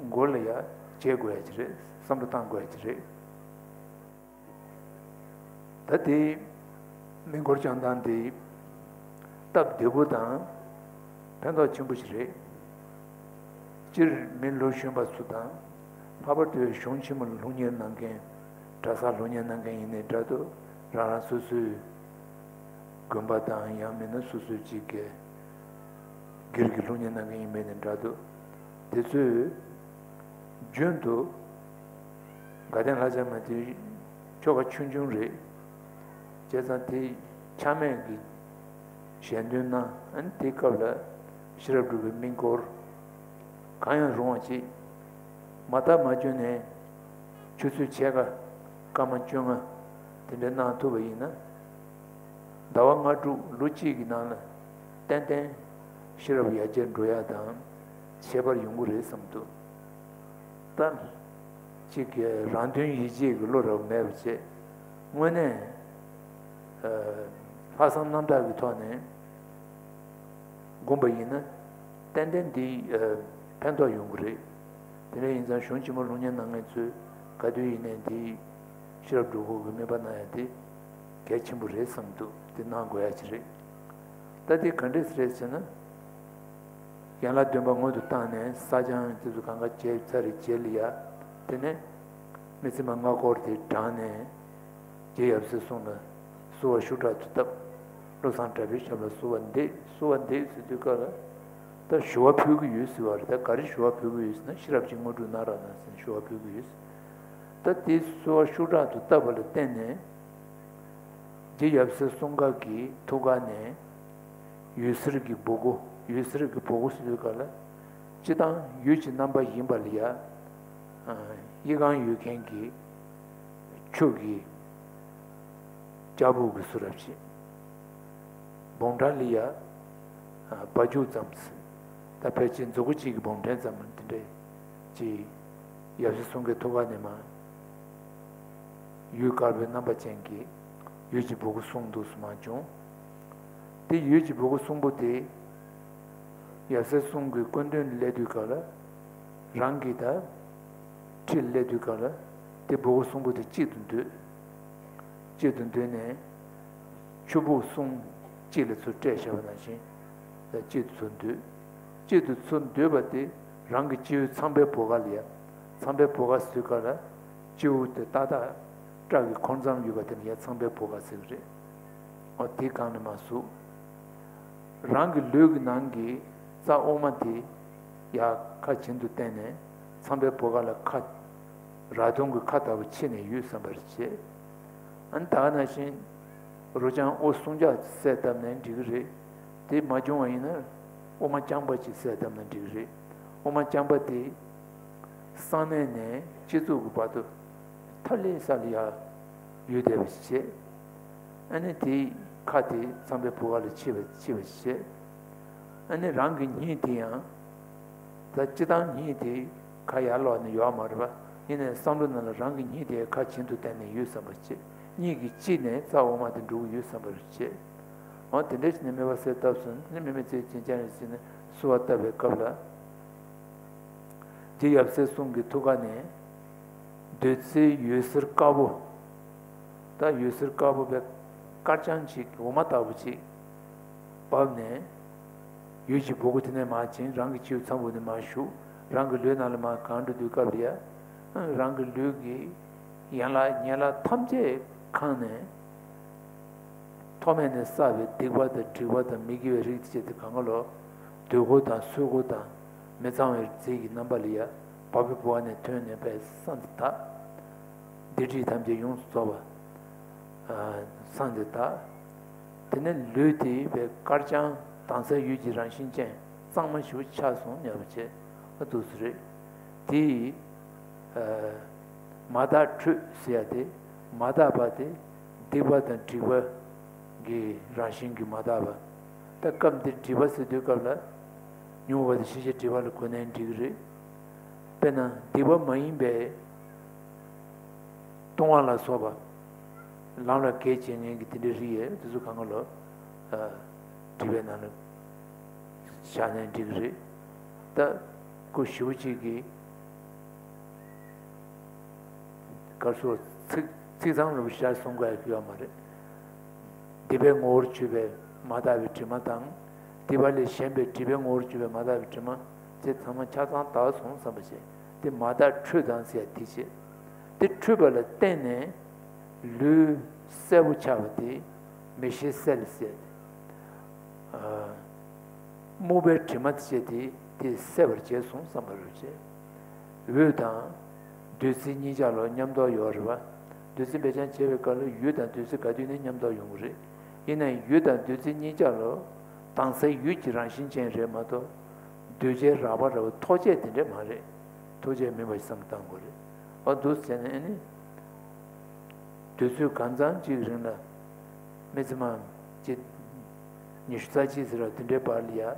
མགོ་ལ་ཡ་བྱེད་དགོས་ཡ་ཅིག་རེད། བསམ་བློ་བཏང་དགོས་ཡ་ཅིག་རེད། ད་དེ་དམིགས་སྐོར་བྱང་སྟངས་དེ་སྟབས་བདེ་པོ་དང་ཕན་ཐོགས་ཆེན་པོ་ཞིག་རེད། སྤྱིར་མི་ལོ་གཞོན་པ་ཚོ་དང་། ལྷག་པར་དུ་གཞུང་ཆེན་མོ་ལ་སློབ་གཉེར་གནང་མཁན། གྲྭ་ས་སློབ་གཉེར་གནང་མཁན་ཡིན་ནའི་འདྲ་འདུག་རང་རང་སོ་སོའི་དགོན་པ་དང་ཡང་མིན་ན་སོ་སོའི་གཅིག་གི་སྒེར་གྱི་སློབ་གཉེར་གནང་མཁན་ཡིན་པ་ཡིན་ནའི་འདྲ་འདུག་དེ་ཚོས་རྒྱུན་དུ་དགའ་ལྡན་ལྷ་བྱང་མ་དེ་ཆོ་ག་ཆུང་ཆུང་རེད། བྱས་ཙང་དེ་ཆ་མེད་ཀྱི་ཞལ་འདོན་གནང་། ཨ་ནི་དེའི་སྐབས་ལ་ཤེས་རབ་སྒྲུབ་པའི་དམིགས་སྐོར་ གང་ཡང་རུང་བ་ཅིག་མ་བཏབ་མ་བྱུང་ནས་ཆུ་ཚོད་ཕྱེད་ཀ་སྐར་མ་བཅོ་ལྔ་དེ་འདྲ་གནང་ཐུབ་པ་ཡིན་ན། ཟླ་བ་ལྔ་དྲུག་ལོ་གཅིག་གི་ནང་ལ་ཏན་ཏན་ཤེས་རབ་ཡར་རྒྱས་འགྲོ་ཡ་དང་ཁྱད་པར་ཡོང་གི་རེད་བསམ་འདུག་ད་གཅིག་གི་རང་དོན་ཡིད་བྱེད་ཀྱི་བློ་རབ་མེད་པ་བྱས། དངོས་གནས་ལྷག་བསམ་རྣམ་དག་གི་ཐོག་ནས་སྒོམ་པ་ཡིན་ན་ཏན་ཏན་འདི་ཕན་ཐོགས་ཡོང་གི་རེད། དེ་འདྲ་ཡིན་ཙང་གཞུང་ཆེན་མོ་ལུང་ཉན་གནང་མཁན་ཚོས་ག་དུས་ཡིན་ནའི་འདི་ཤེས་རབ་སྒྲོལ་དཀར་གྱི་མོས་པ་གནང་ཡ་དེ་གལ་ཆེན་པོ་རེད་བསམ་འདུག་དེ་གནང་དགོས་ཡ་ཅིག་རེད། ད་དེ་ག་འདྲས་རེད་ཟེར་ན། ཡན་ལག་བདུན་པ་སྔོན་དུ་བཏང་ནས་བསགས་སྦྱང་དེ་ཚོ་གང་ག་བྱས་ཚར་རེ་རྗེས་ལ་ཡ། དེ་ནས་མི་ཚེ་མ་ལྔ་སྐོར་དེ་བགྲངས་ནས་རྗེ་ཡབ་སྲས་གསུམ་ལ་བསུ་བ་ཤུགས་དྲག་ཏུ་བཏབ། བློ་བཟང་གྲགས་པའི་ཞབས་ལ་བསུ་བ་འདེབས། བསུ་བ་འདེབས་ཟེར་དུས་སྐབས་ལ་ད་ཞུ་བ་ཕུལ་གྱི་ཡོད་ཟེར་བ་རེད། ད་ག་རེ་ཞུ་བ་ཕུལ་གྱི་ཡོད་ཟེར་ན། ཤེས་རབ་ཀྱི་དངོས་གྲུབ་གནང་རོགས་གནང་ཟེར་ནས་ཞུ་བ་ཕུལ་གྱི་ཡོད། ད་དེ་བསུ་བ་ཤུགས་དྲག་ཏུ་བཏབ་པ་ལ་བརྟེན་ནས། རྗེ་ཡབ་སྲས་གསུམ་ཀ་གི་ཐུགས་ཀ་ནས་འོད་ཟེར་གྱི་སྦུ་གུ། འོད་ཟེར་གྱི་སྦུ་གུ་ཟེར་དུས་སྐབས་ལ་སྤྱིར་བཏང་འོད་ཀྱི་རྣམ་པ་ཡིན་པ་ལ་ཡ། གཡས་བསྐང་ཡོད་མཁན་གྱི་ཆུ་གི་ལྕགས་སྦུག་གི་བཟོ་འདྲ་ཅིག་བོང་ཁྲ་ལ་ཡ། སྦ་རྒྱུག་ཙམ། ད་ཕལ་ཆེར་མཛུ་གུ་གཅིག་གི་བོང་ཕྲན་ཙམ་དེ་འདྲ་ཅིག་ཡབ་སྲས་གསུམ་ཀའི་ཐུགས་ཀ་ནས་མར་འོད་དཀར་པོའི་རྣམ་པ་ཅན་གྱི་འོད་ཀྱི་སྦུ་གུ་གསུང་འདུག་སེ་མར་བྱུང་། དེ་འོད་ཀྱི་སྦུ་གུ་གསུང་པོ་དེ་ཡབ་སྲས་གསུམ་གྱི་སྐུ་མདུན་ལ་སླེབས་དུས་སྐབས་ལ། རང་གི་ད་འཁྲིས་ལ་སླེབས་དུས་སྐབས་ལ་དེ་སྦུ་གུ་གསུང་པོ་དེ་གཅིག་ཏུ་འདུས། གཅིག་ཏུ་འདུས་ནས་ཆུ་སྦུག་གསུམ་གཅིག་ལ་ཚུར་སྤྲད་བཞག་པ་ནང་བཞིན་གཅིག་ཏུ་ཚུར་འདུས། གཅིག་ཏུ་ཚུར་འདུས་པ་དེ་རང་གི་སྤྱི་བོའི་ཚངས་པའི་བུ་ག་ལ་ཡ། ཚངས་པའི་བུ་ག་ཟེར་དུས་སྐབས་ལ་སྤྱི་བོ་དེ་ཏག་ཏག་སྐྲ་གི་འཁོར་མཚམས་ཡོད་པ་དེ་ལ་ཡ་ཚངས་པའི་བུ་ག་ཟེར་གྱི་རེད། འོ་དེ་སྒང་ནས་མར་ཟུག་རང་གི་ལུས་ཀྱི་ནང་གི་རྩ་དབུ་མ་དེ་ཡར་ཁ་བྱིན་དུ་བསྟན་ནས་ཚངས་པའི་བུ་ག་ལ་ཁ། ར་དུང་གི་ཁ་ལྟ་བུ་ཕྱེ་ནས་ཡོད་བསམ་པར་བྱེད། ཨ་ནི་ད་ག་ནང་བཞིན་རུ་ལྕང་དབུ་སྲུང་སྐྱོང་གསལ་བཏབ་ནས་འགྲིག་གི་རེད། དེ་མ་བྱུང་བ་ཡིན་ན་དབུ་མ་རྐྱང་པ་ཅིག་གསལ་བཏབ་ན་འགྲིག་གི་རེད། དབུ་མ་རྐྱང་པ་དེ་གསང་གནས་ནས་སྤྱི་གཙུག་གི་བར་དུ་ཐ་ལི་ས་ལ་ཡ་ཡོད་བསྡད་པ་ཞིག་བྱེད། ཨ་ནི་དེའི་ཁ་དེ་ཚངས་པའི་བུ་ག་ལ་ཕྱེ་བ་ཕྱེ་བ་ཞིག་བྱེད། ཨ་ནི་རང་གི་སྙིང་དེ་ཡང་། ད་སྤྱིར་བཏང་སྙིང་དེ་ཁ་ཡར་ལོག་ནས་ཡོད་མ་རེད་པ། ཡིན་ནའི་བསམ་བློ་ནང་ལ་རང་གི་སྙིང་དེ་ཁ་བྱིན་དུ་བསྟན་ནས་ཡོད་བསམ་པ་བྱེད། སྙིང་གི་དཀྱིལ་ནས་རྩ་དབུ་མ་དེ་འགྲོ་གི་ཡོད་བསམ་པ་བྱེད། འོ་དེ་འདྲ་བྱས་ནས་དམིགས་པ་གསལ་བཏབ་སོང་། དེ་ནས་དམིགས་མེད་རྩེ་གཅིག་སྦྱང་རེ་བྱས་ནས་བསུ་བ་བཏབ་པའི་སྐབས་ལ། རྗེ་ཡབ་སྲས་གསུམ་གྱི་ཐུགས་ཀ་ནས་བདུད་རྩིའི་འོད་ཟེར་དཀར་པོ། ད་འོད་ཟེར་དཀར་པོ་བས་དཀར་རྐྱང་ཅིག་འོ་མ་ལྟ་བུ་ཅིག་བབས་ནས། འོད་ཀྱི་སྦུ་གུ་དེ་ནས་མར་བྱིན། རང་གི་སྤྱི་བོའི་ཚངས་བུག་ནས་མར་ཞུགས། རང་གི་ལུས་ནང་ལ་མར་གང་འགྲོ་དུས་སྐབས་ལ་ཡ། རང་གི་ལུས་ཀྱི་ཡན་ལག་ཉེ་ལ་ཐམས་ཅད་གང་ནས། ཐོག་མེད་ནས་བསགས་པའི་སྡིག་པ་དང་སྒྲིབ་པ་དང་མི་དགེ་བའི་རིགས་བཅས་དེ་གང་ག་ལོ། སྡུག་གུ་དང་སོལ་གུ་དང་མི་གཙང་བའི་རྫས་ཀྱི་རྣམ་པ་ལ་ཡ། བ་སྤུའི་བུ་ག་ནས་ཐོན་ནས་པས་སངས་ཏེ་དག་སྡིག་སྒྲིབ་ཐམས་ཅད་ཡོངས་སུ་རྫོགས་པ། སངས་ཏེ་དག་དེ་ནས་ལུས་དེ་པས་དཀར་རྐྱང་དྭངས་གསལ་འོད་ཀྱི་རང་བཞིན་ཅན་གཙང་མ་ཞིག་ཆགས་སོང་སྙམ་པ་བྱས། ཨ་འདུག་སེ་རེད། དེ་ཡི། མ་དག་ཁྲོས་ཟེར་ཡ་དེ། མ་དག་པ་དེ་སྡིག་པ་དང་སྒྲིབ་པ་གི་རང་བཞིན་གྱི་མ་དག་པ། ད་སྐབས་འདིར་སྒྲིབ་པ་ཟེར་དུས་སྐབས་ལ་ཉོན་མོངས་པ་དང་ཤེས་བྱའི་སྒྲིབ་པ་ལ་གོ་ནའི་འགྲིག་གི་རེད། དཔེར་ན་སྡིག་པ་མ་ཡིན་པའི་ལྟུང་བ་ལ་སོགས་པ་ལམ་ལ་གེགས་བྱེད་མཁན་གྱི་དེ་འདྲའི་རིགས་ཡོད། དེ་ཚོ་གང་ག་ལོ། སྒྲིབ་པའི་ནང་ལ་བཞག་ནའི་འགྲིག་གི་རེད། ད་སྐུ་ཞེ་པོ་ཅིག་གིས་ག་རེ་ཟེར། ཚིག་ཚིག་ཚང་རུ་བཞག་གསུང་དགོས་ཡ་ཡོད་མ་རེད། སྡིག་པའི་ངོ་བོར་གྱུར་པའི་མ་དག་པའི་དྲི་མ་དང་། སྡིག་པ་ལས་གཞན་པའི་སྒྲིབ་པའི་ངོ་བོར་གྱུར་པའི་མ་དག་པའི་དྲི་མ་དེ་ཚང་མ་ཆ་ཚང་དག་སོང་བསམ་པ་བྱས། དེ་མ་དག་ཁྲོས་དང་ཟེར་ཡ་དེ་བྱས། དེ་ཁྲོས་པ་ལ་བརྟེན་ནས་ལུས་གསལ་པོ་ཆགས་པ་དེ་མེ་ཤེལ་གསལ་ཟེར་ཡ་དེ། སྨུག་པའི་དྲི་མ་དེ་བྱས་ཏེ་དེ་སེལ་བར་བྱས་སོང་བསམ་པ་རེད་བྱས། འོད་དང་བདུད་རྩི་གཉིས་ཆ་ལ་མཉམ་རྟོགས་ཡོད་རེད་པ། བདུད་རྩི་འབེབས་སྦྱང་བྱེད་པའི་སྐབས་ལ་འོད་དང་བདུད་རྩི་ག་དུས་ནས་མཉམ་རྟོགས་ཡོང་གི་རེད། ཡིན་ནའི་འོད་དང་བདུད་རྩི་གཉིས་ཆ་ལ་དྭངས་གསལ་འོད་ཀྱི་རང་བཞིན་ཅན་རེད་མ་གཏོགས། གདོས་བཅས་རགས་པ་ར་བ་ཐོགས་བཅས་དེ་འདྲས་མ་རེད། ཐོགས་བཅས་མིན་པ་ཞིག་བསམ་བློ་བཏང་དགོས་རེད། ཨ་འདུག་བྱས་ནས་ཨ་ནི། དུས་ཚོད་གང་འཚམ་གཅིག་རིང་ལ་མི་ཚེ་མ་གཅིག་ཉི་ཤུ་རྩ་གཅིག་ཟེར་བ་དེ་འདྲའི་བར་ལ་ཡ།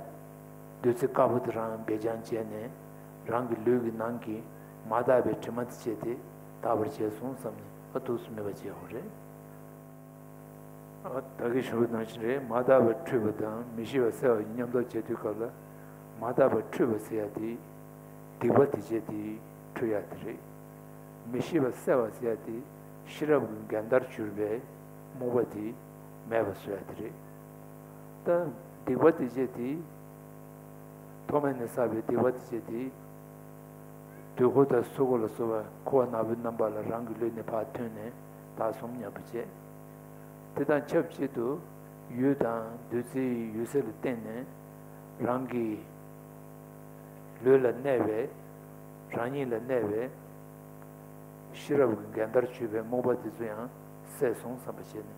བདུད་རྩི་དཀར་པོ་དེ་རང་སྦས་སྦྱང་བྱས་ནས་རང་གི་ལུས་ཀྱི་ནང་གི་མ་དག་པའི་དྲི་མ་དེ་བཅས་དེ་དག་པར་བྱས་སོང་བསམ་ནས་ཨ་འདུག་སེ་སྨོན་པ་བྱེད་དགོས་རེད། ཨ་ད་གིན་ཞུ་བ་ནང་བཞིན་རེད། མ་དག་པ་འཁྲུད་པ་དང་མི་ཤེས་པ་སེལ་བ་གཉིས་མཉམ་དུ་བྱེད་དུས་སྐབས་ལ། མ་དག་པ་འཁྲུད་པ་ཟེར་ཡ་དེ་སྡིག་པ་དེ་བྱས་དེ་འཁྲུད་ཡ་དེ་རེད། མི་ཤེས་པ་སེལ་བ་ཟེར་ཡ་དེ་ཤེས་རབ་ཀྱི་འགལ་ཟླར་གྱུར་པའི་རྨུགས་པ་དེ་མེད་པ་བཟོ་ཡ་དེ་རེད། ད་སྡིག་པ་དེ་བྱས་དེ་ཐོག་མེད་ནས་བསགས་པའི་སྡིག་པ་དེ་བྱས་དེ། དུས་འཁོར་དང་སུ་འཁོར་ལ་སོགས་པ་འཁོར་བ་ནག་པོའི་རྣམ་པ་ལ་རང་གི་ལུས་ནས་ཕར་ཐོན་ནས་དག་སོང་སྙམ་པ་བྱས། དེ་དང་ཆབས་ཅིག་ཏུ་ཡུལ་དང་བདུད་རྩིའི་འོད་ཟེར་ལ་བརྟེན་ནས་རང་གི་ལུས་ལ་གནས་པའི་རང་ཉིད་ལ་གནས་པའི་ཤེས་རབ་ཀྱི་འགལ་ཟླར་གྱུར་པའི་རྨུགས་པ་དེ་ཚོ་ཡང་སེལ་སོང་བསམ་པ་བྱས་ནས་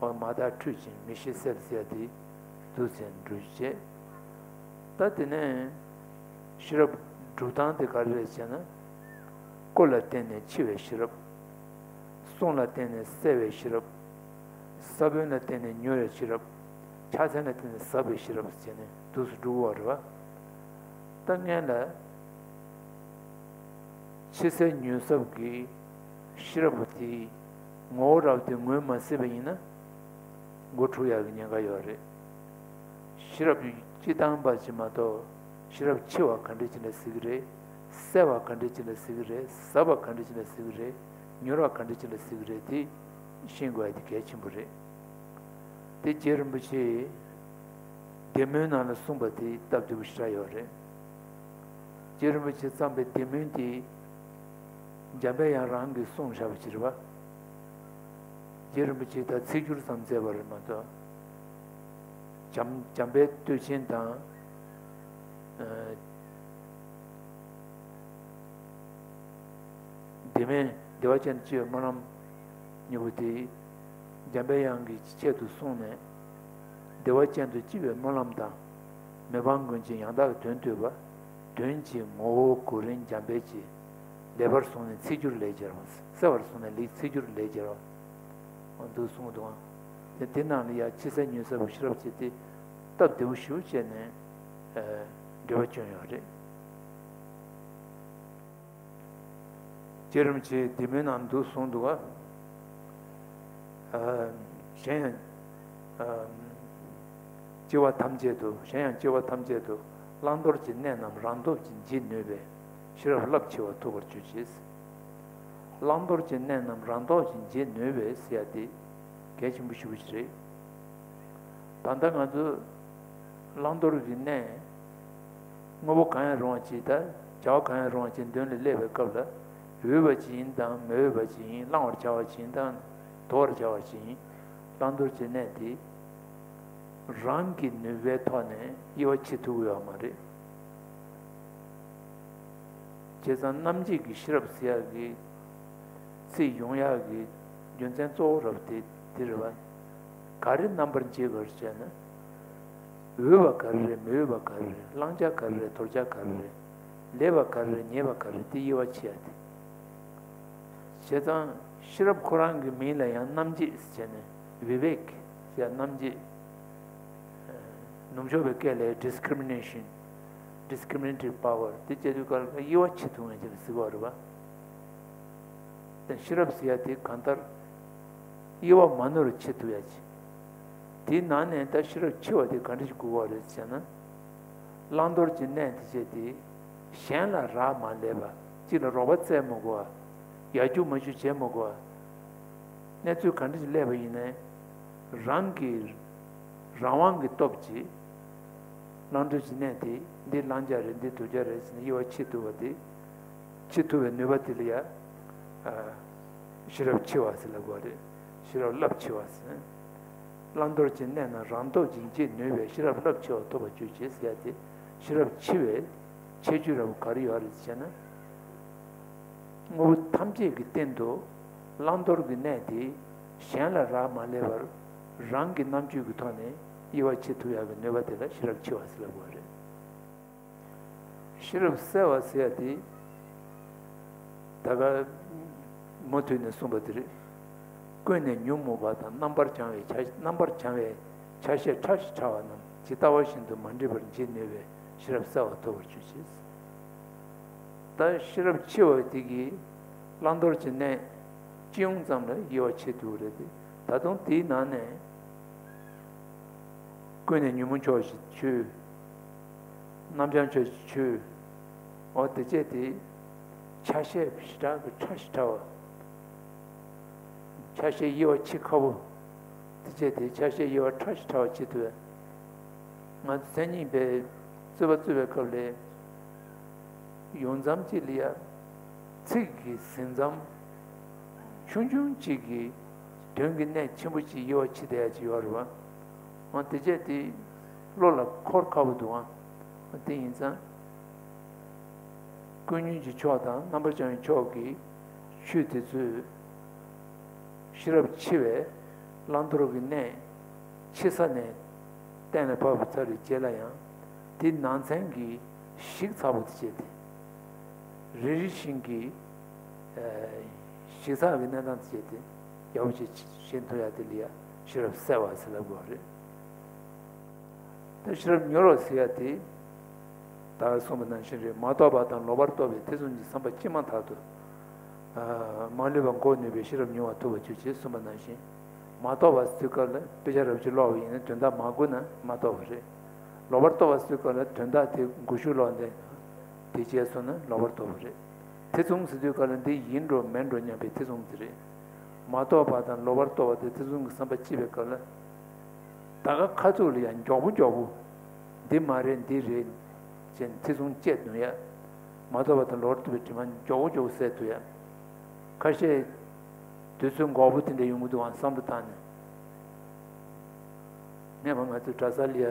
འོ་མ་དག་འཁྲུད་ཅིང་མི་ཤེས་སེལ་ཟེར་ཡ་དེ་འདུག་ཟེར་འགྲུབ་བྱས། ད་དེ་ནས་ཤེས་རབ་སྒྲུབ་སྟངས་དེ་ག་རེ་རེད་ཅེ་ན། སྐུ་ལ་བརྟེན་ནས་འཆི་བའི་ཤེས་རབ། གསུང་ལ་བརྟེན་ནས་གསལ་བའི་ཤེས་རབ། ས་བོན་ལ་བརྟེན་ནས་མྱུར་བའི་ཤེས་རབ། ཕྱག་མཚན་ལ་བརྟེན་ནས་ཟབ་པའི་ཤེས་རབ་ཟེར་ནས་འདུག་སེ་སྒྲུབ་པ་རེད་བ། ད་སྔོན་ལ་ཕྱི་གསལ་ཉོན་གསལ་གྱི་ཤེས་རབ་དེའི་ངོ་བོ་རབ་དེ་ངོས་མ་ཟིན་པ་ཡིན་ན། མགོ་འཁྲུག་ཡག་གི་ཉེན་ཁ་ཡོད་རེད། ཤེས་རབ་སྤྱི་བཏང་པ་ཅིག་མ་གཏོགས་ཤེས་རབ་འཆི་བ་ག་འདྲ་ཅིག་ལ་ཟེར་གི་རེད། གསལ་བ་ག་འདྲ་ཅིག་ལ་ཟེར་གི་རེད། ཟབ་པ་ག་འདྲ་ཅིག་ལ་ཟེར་གི་རེད། མྱུར་བ་ག་འདྲ་ཅིག་ལ་ཟེར་གི་རེད་དེ་ཤེས་དགོས་ཡ་དེ་གལ་ཆེན་པོ་རེད། དེ་རྗེ་རིན་པོ་ཆེས་བདེ་སྨོན་ནང་ལ་གསུངས་པ་དེ་སྟབས་བདེ་པོ་ཞེ་དྲག་ཡོད་རེད། རྗེ་རིན་པོ་ཆེས་བརྩམས་པའི་བདེ་སྨོན་དེ་འཇམ་པའི་དབྱངས་རང་གིས་གསུངས་བཞག་པ་ཅིག་རེད་བ། རྗེ་རིན་པོ་ཆེས་ད་ཚིག་སྒྱུར་ཙམ་མཛད་པ་རེད་མ་གཏོགས། འཇམ་འཇམ་དཔལ་བསྟོད་ཆེན་དང་། ཨ། བདེ་སྨོན་བདེ་བ་ཅན་དུ་སྤྱི་བའི་སྨོན་ལམ་གཉིས་པོ་དེ་འཇམ་པའི་དབྱངས་ཀྱི་ཆེད་དུ་གསུངས་ནས། བདེ་བ་ཅན་དུ་སྤྱི་བའི་སྨོན་ལམ་དང་། མི་ཕམ་མགོན་ཆེན་ཡང་དག་དོན་བསྡུས་པ། དོན་གྱི་ངོ་བོ་གོ་རིམ་འཇམ་དཔལ་གྱིས། ལེགས་པར་གསུངས་ནས་ཚིག་སྒྱུར་ལེགས་སྦྱར་བ། གསལ་བར་གསུངས་ནས་ལེགས་ཚིག་སྒྱུར་ལེགས་སྦྱར་བ། འོ་འདུག་གསུངས་འདུག་ཨང་། དེ་དེ་ནང་ལ་ཡང་ཕྱི་གསལ་ཉོན་གསལ་བ་ཤེས་རབ་བྱེད་དེ་སྟབས་བདེ་པོ་ཞེ་པོ་བྱས་ནས་འགྲེལ་པ་བསྐྱོན་ཡོད་རེད། རྗེ་རིན་པོ་ཆེས་བདེ་སྨོན་ནང་འདུག་གསུངས་འདུག་ག་གཞན་ཡང་། སྐྱེ་བ་ཐམས་ཅད་དུ། གཞན་ཡང་སྐྱེ་བ་ཐམས་ཅད་དུ་བླང་དོར་གྱི་གནས་རྣམས་རང་སྟོབས་ཀྱིས་འབྱེད་ནུས་པའི་ཤེས་རབ་རླབས་ཆེ་བ་ཐོབ་པར་གྱུར་ཅིག་བླང་དོར་གྱི་གནས་རྣམས་རང་སྟོབས་ཀྱིས་འབྱེད་ནུས་པའི་ཟེར་ཡ་དེ་གལ་ཆེན་པོ་ཞེ་པོ་ཞིག་རེད། ད་ལྟ་ང་ཚོ་བླང་དོར་གྱི་གནས་དངོས་པོ་གང་ཡང་རུང་བ་ཅིག་དང་བྱ་བ་གང་ཡང་རུང་བ་ཅིག་མདུན་ལ་སླེབས་པའི་སྐབས་ལ་འོས་པ་ཅིག་ཡིན་དང་མི་འོས་པ་ཅིག་ཡིན། བླང་བར་བྱ་བ་ཅིག་ཡིན་དང་དོར་བར་བྱ་བ་ཅིག་ཡིན། བླང་དོར་གྱི་གནས་དེ་རང་གི་ནུས་པའི་ཐོག་ནས་དབྱེ་བ་ཕྱེ་ཐུབ་ཀྱི་ཡོད་མ་རེད། བྱས་ཙང་རྣམ་འབྱེད་ཀྱི་ཤེས་རབ་ཟེར་ཡག་གི་ཚིག་ཡོང་ཡག་གི་རྒྱུ་མཚན་གཙོ་བོ་རབ་དེ་དེ་རེད་བ། ག་རེ་རྣམ་པར་འབྱེད་དགོས་ཟེར་ན། འོས་པ་ག་རེ་རེད། མི་འོས་པ་ག་རེ་རེད། བླང་བྱ་ག་རེ་རེད། དོར་བྱ་ག་རེ་རེད། ལེགས་པ་ག་རེ་རེད། ཉེས་པ་ག་རེ་རེད། དེ་དབྱེ་བ་ཕྱེ་ཡ་དེ། བྱས་ཙང་ཤེས་རབ་ཁོ་རང་གི་མིང་ལ་ཡང་རྣམ་འབྱེད་ཟེར་ནས་བི་བེག་ཟེར་རྣམ་འབྱེད། ནུབ་ཕྱོགས་པའི་སྐད་ལ་discrimination, discriminative power དེ་བྱེད་དུས་སྐབས་ལ་དབྱེ་བ་ཕྱེ་ཐུབ་མཁན་ཅིག་ལ་ཟེར་བ་རེད་བ། ཤེས་རབ་ཟེར་ཡ་དེ་གང་ལྟར་དབྱེ་བ་མ་ནོར་བར་ཕྱེ་ཐུབ་ཡ་ཅིག་དེའི་ནང་ནས་ད་ཤེས་རབ་ཆེ་བ་དེ་ག་འདྲ་ཞིག་དགོས་པ་རེད་ཟེར་ན། བླང་དོར་གྱི་གནས་དེ་བྱས་ཏེ་གཞན་ལ་རག་མ་ལས་པ། གཅིག་ལ་རོགས་པ་བཙལ་མི་དགོས་པ། ཡར་རྒྱུག་མར་རྒྱུག་བྱེད་མི་དགོས་པ། གནས་ཚུལ་ག་འདྲ་ཞིག་སླེབས་པ་ཡིན་ནའི་རང་གི་རང་དབང་གི་སྟོབས་ཀྱིས་བླང་དོར་གྱི་གནས་དེ་འདི་བླང་བྱ་རེད། འདི་དོར་བྱ་རེད་ཟེར་ནས་དབྱེ་བ་ཕྱེ་ཐུབ་པ་དེ། ཕྱེ་ཐུབ་པའི་ནུས་པ་དེ་ལ་ཡ། ཤེས་རབ་ཆེ་བ་ཟེར་ལབ་དགོས་རེད། ཤེས་རབ་རླབས་ཆེ་བ་ཟེར། བླང་དོར་གྱི་གནས་རྣམས་རང་སྟོབས་ཀྱིས་འབྱེད་ནུས་པའི་ཤེས་རབ་རླབས་ཆེ་བ་ཐོབ་པར་གྱུར་ཅིག་ཟེར་ཡ་དེ་ཤེས་རབ་ཆེ་བའི་ཁྱད་ཆོས་ར་བ་ག་རེ་ཡོད་རེད་ཟེར་ན། དངོས་པོ་ཐམས་ཅད་ཀྱི་སྟེང་དུ་བླང་དོར་གྱི་གནས་དེ་གཞན་ལ་རག་མ་ལས་པར་རང་གི་རྣམ་དཔྱོད་ཀྱི་ཐོག་ནས་དབྱེ་བ་ཕྱེ་ཐུབ་ཡག་གི་ནུས་པ་དེ་ལ་ཤེས་རབ་ཆེ་བ་ཟེར་ལབ་དགོས་རེད། ཤེས་རབ་གསལ་བ་ཟེར་ཡ་དེ། ད་ག་མུ་མཐུད་ནས་གསུངས་པ་དེ་རེད། ཀུན་ནས་ཉོན་མོངས་པ་དང་རྣམ་པར་བྱང་བའི་ཆ་རྣམ་པར་བྱང་བའི་ཆ་ཤས་ཕྲ་ཞིང་ཕྲ་བ་རྣམས་ཇི་ལྟ་བ་བཞིན་དུ་མ་འདྲེས་པར་འབྱེད་ནུས་པའི་ཤེས་རབ་གསལ་བ་ཐོབ་པར་གྱུར་ཅིག། ད་ཤེས་རབ་ཆེ་བ་དེ་གིས་བླང་དོར་གྱི་གནས་སྤྱི་ཡོངས་ཙམ་ལ་དབྱེ་བ་ཕྱེ་ཐུབ་ཀྱི་རེད་དེ། ད་དུང་དེའི་ནང་ནས་ཀུན་ནས་ཉོན་མོངས་ཕྱོགས་ཀྱི་ཆོས། རྣམ་བྱང་ཕྱོགས་ཀྱི་ཆོས། འོ་དེ་བྱས་དེ་ཆ་ཤས་ཞེ་དྲག་གི་ཕྲ་ཞིང་ཕྲ་བ། ཆ་ཤས་དབྱེ་བ་ཕྱེ་ཁག་པོ། དེ་བྱས་དེ་ཆ་ཤས་དབྱེ་བ་ཕྲ་ཞིང་ཕྲ་བ་ཕྱེ་ཐུབ་པས། ང་ཚོ་མཚན་ཉིད་པའི་རྩོད་པ་རྩོད་པའི་སྐབས་ལ། ཡོང་མཚམས་གཅིག་ལ་ཡ། ཚིག་གི་ཟིན་མཚམས་ཆུང་ཆུང་གཅིག་གིས་དོན་གྱི་གནད་ཆེན་པོ་གཅིག་དབྱེ་བ་ཕྱེ་བསྡད་ཡ་གཅིག་ཡོད་རེད་བ། འོ་དེ་བྱས་དེ་བློ་ལ་འཁོར་ཁག་པོ་འདུག་ཨང་། འོ་དེ་ཡིན་ཙང་ཀུན་ཉོན་གྱི་ཕྱོགས་དང་རྣམ་པར་བྱང་བའི་ཕྱོགས་ཀྱི་ཆོས་དེ་ཚོས་ཤེས་རབ་ཆེ་བས་བླང་དོར་གྱི་གནད་ཆེ་ས་ནས་གཏན་ལ་ཕབ་ཚར་བའི་རྗེས་ལ་ཡང་དེ་ནང་ཚན་གྱི་ཞིབ་ཚགས་པོ་དེ་བྱས་ཏེ། རེ་རེ་བཞིན་གྱིས་ཞིབ་ཚགས་ཀྱི་གནས་སྟངས་དེ་བྱས་ཏེ་ཡག་པོ་ཅིག་ཤེས་ཐུབ་ཡ་དེ་ལ་ཡ་ཤེས་རབ་གསལ་བ་ཟེར་ལབ་དགོས་པ་རེད། ད་ཤེས་རབ་མྱུར་བ་ཟེར་ཡ་དེ་ད་གསུངས་པ་ནང་བཞིན་རེད། མ་རྟོགས་པ་དང་ལོག་པར་རྟོག་པའི་ཐེ་ཚོམ་གྱི་བསམ་པ་སྐྱེས་མ་ཐག་ཏུ་མ་ལུས་པ་འགོག་ནུས་པའི་ཤེས་རབ་མྱུར་བ་ཐོབ་པར་གྱུར་ཅིག་གསུངས་པ་ནང་བཞིན། མ་རྟོགས་པ་ཟེར་དུས་སྐབས་ལ་དཔེ་ཆ་རབ་ཅིག་ཀློག་པ་ཡིན་ན་དོན་དག་མ་གོ་ན་མ་རྟོགས་པ་རེད། ལོག་པར་རྟོག་པ་ཟེར་དུས་སྐབས་ལ་དོན་དག་དེ་མགོ་གཞུག་ལོག་ནས་དེ་བྱས་སོང་ན་ལོག་པར་རྟོག་པ་རེད། ཐེ་ཚོམ་ཟེར་དུས་སྐབས་ལ་འདི་ཡིན་འགྲོ་མིན་འགྲོ་སྙམ་པའི་ཐེ་ཚོམ་དེ་རེད། མ་རྟོགས་པ་དང་ལོག་པར་རྟོག་པ་དེ་ཐེ་ཚོམ་གྱི་བསམ་པ་སྐྱེས་པའི་སྐབས་ལ། ད་ག་ཁ་ཐུག་ལ་ཡང་མགྱོགས་པོ་མགྱོགས་པོ། འདི་མ་རེད་འདི་རེད། ཅེས་ཐེ་ཚོམ་སྐྱེས་འདུག་ཡ། མ་རྟོགས་པ་དང་ལོག་པར་རྟོག་པའི་དྲི་མ་མགྱོགས་པོ་མགྱོགས་པོ་སེལ་ཐུབ་ཡ། ཁ་ཤས། དུས་ཚོད་འགོར་པོ་དེ་འདྲ་ཡོང་གི་འདུག་ཨང་བསམ་བློ་བཏང་ནས། སྔན་མ་ང་ཚོའི་གྲྭ་ས་ལ་ཡ་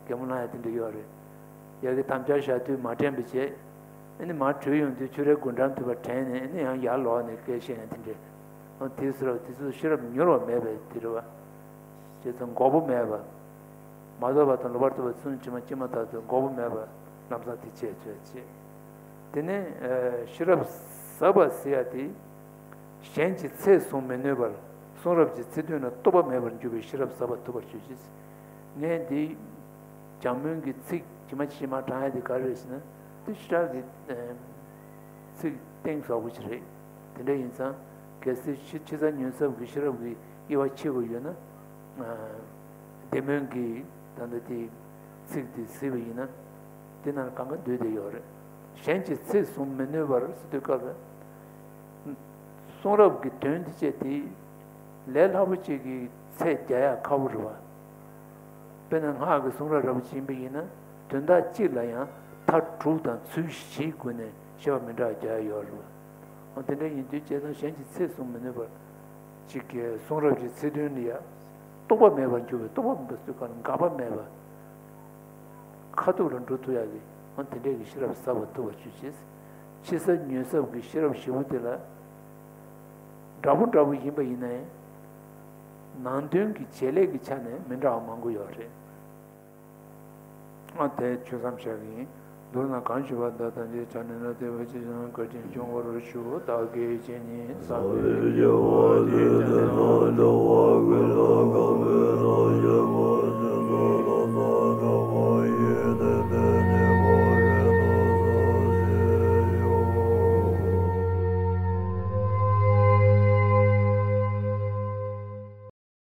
གད་མོ་ལངས་ཡ་དེ་འདྲ་ཡོད་རེད། ཡ་གི་དམ་བཅའ་བཞག་དུས་མ་དྲན་པ་བྱས། ཨ་ནི་མར་བྲོས་ཡོང་དུས་ཕྱུ་རའི་སྒོ་འགྲམ་དུ་བ་དྲན་ནས་ཨ་ནི་ཡང་ཡར་ལོག་ནས་སྐད་བཤད་ཡ་དེ་འདྲ། ཨ་དེ་ཟེར་བ་དེ་ཚོ་ཤེས་རབ་མྱུར་བ་མེད་པའི་དེ་རེད་བ། བྱས་ཙང་མགོ་བོ་མེད་པ། མ་རྟོགས་པ་དང་ལོག་པར་རྟོག་པའི་ཚུལ་དྲི་མ་སྐྱེས་མ་ཐག་ཏུ་མགོ་བོ་མེད་པ་ལམ་སང་དེ་བྱས་བྱས་བྱས། དེ་ནས་ཤེས་རབ་ཟབ་པ་ཟེར་ཡ་དེ། གཞན་གྱི་ཚད་བཟུང་མི་ནུས་པར་གསུང་རབ་ཀྱི་ཚིག་དོན་ལ་རྟོག་པ་མེད་པར་འགྱུར་བའི་ཤེས་རབ་ཟབ་པ་ཐོབ་པར་གྱུར་ཅིག། ངས་འདི་བྱམས་སྨོན་གྱི་ཚིག་ཇི་མ་ཇི་མ་དྲངས་ཡ་དེ་ག་རེ་རེད་ཟེར་ན་དེ་ཤེས་རབ་ཀྱི་ཚིག་གཏིང་ཟབ་པོ་ཅིག་རེད། དེ་འདྲ་ཡིན་ཙང་གལ་སྲིད་ཕྱི་ཕྱི་ས་ཉོན་ཚབ་ཀྱི་ཤེས་རབ་ཀྱི་དབྱེ་བ་ཕྱེ་དགོས་ཡོད་ན། བདེ་སྨོན་གྱི་ད་ལྟ་དེ་ཚིག་དེ་གཟིགས་པ་ཡིན་ན། དེ་ནང་གང་ག་འདུས་བསྡད་ཡོད་རེད། གཞན་གྱི་ཚད་བཟུང་མི་ནུས་པར་ཟེར་དུས་སྐབས་ལ། གསུང་རབ་ཀྱི་དོན་དེ་བཅས་དེ་ལས་སླ་པོ་ཅིག་གི་ཚད་རྒྱག་ཡ་ཁག་པོ་རེད་བ། དཔེར་ན་སྔགས་ཀྱི་གསུང་རབ་རབ་ཅིག་ཡིན་པ་ཡིན་ན་དོན་དག་གཅིག་ལ་ཡང་མཐའ་དྲུག་དང་ཚུལ་བཞིའི་སྒོ་ནས་བཤད་པ་མི་འདྲ་བ་རྒྱག་ཡ་ཡོད་རེད་བ། འོ་དེ་འདྲ་ཡིན་དུས་བྱས་ཙང་གཞན་གྱི་ཚད་བཟུང་མི་ནུས་པར། གཅིག་གིས་གསུང་རབ་ཀྱི་ཚིག་དོན་ལ་ཡ། རྟོག་པ་མེད་པར་འགྱུར་བའི་རྟོག་པ་མེད་པ་ཟེར་ག་ལ་འགག་པ་མེད་པ། ཁ་ཐུག་ལ་འགྲོ་ཐུབ་ཡག་གི་འོ་དེ་འདྲས་ཀྱི་ཤེས་རབ་ཟབ་པ་ཐོབ་པར་གྱུར་ཅིག། ཕྱི་ས་ཉོན་ཚབ་ཀྱི་ཤེས་རབ་ཞིབ་པོ་དེ་ལ། འདྲ་པོ་འདྲ་པོ་ཡིན་པ་ཡིན་ནའི། ནང་དོན་གྱི་བྱེད་ལས་ཀྱི་ཆ་ནས་མི་འདྲ་བ་མང་པོ་ཡོད་རེད། ཨ་དེ་ཆོས་བསམ་བྱ་གི་ཡིན། མདོར་ན་གང་ཞུ་བ་འདི་དང་འདིའི་ཆ་ནས་ན་དེ་བ་ཅི་བྱུང་བཀའ་དྲིན་སྐྱོང་བར་ཞུ། བདག་གིས་ཇི་སྙེད་བསམ་པའི་རྒྱལ་བ་དེ་དེ་ན་འགྲོ་བ་ཀུན་ལ་གང་བའི་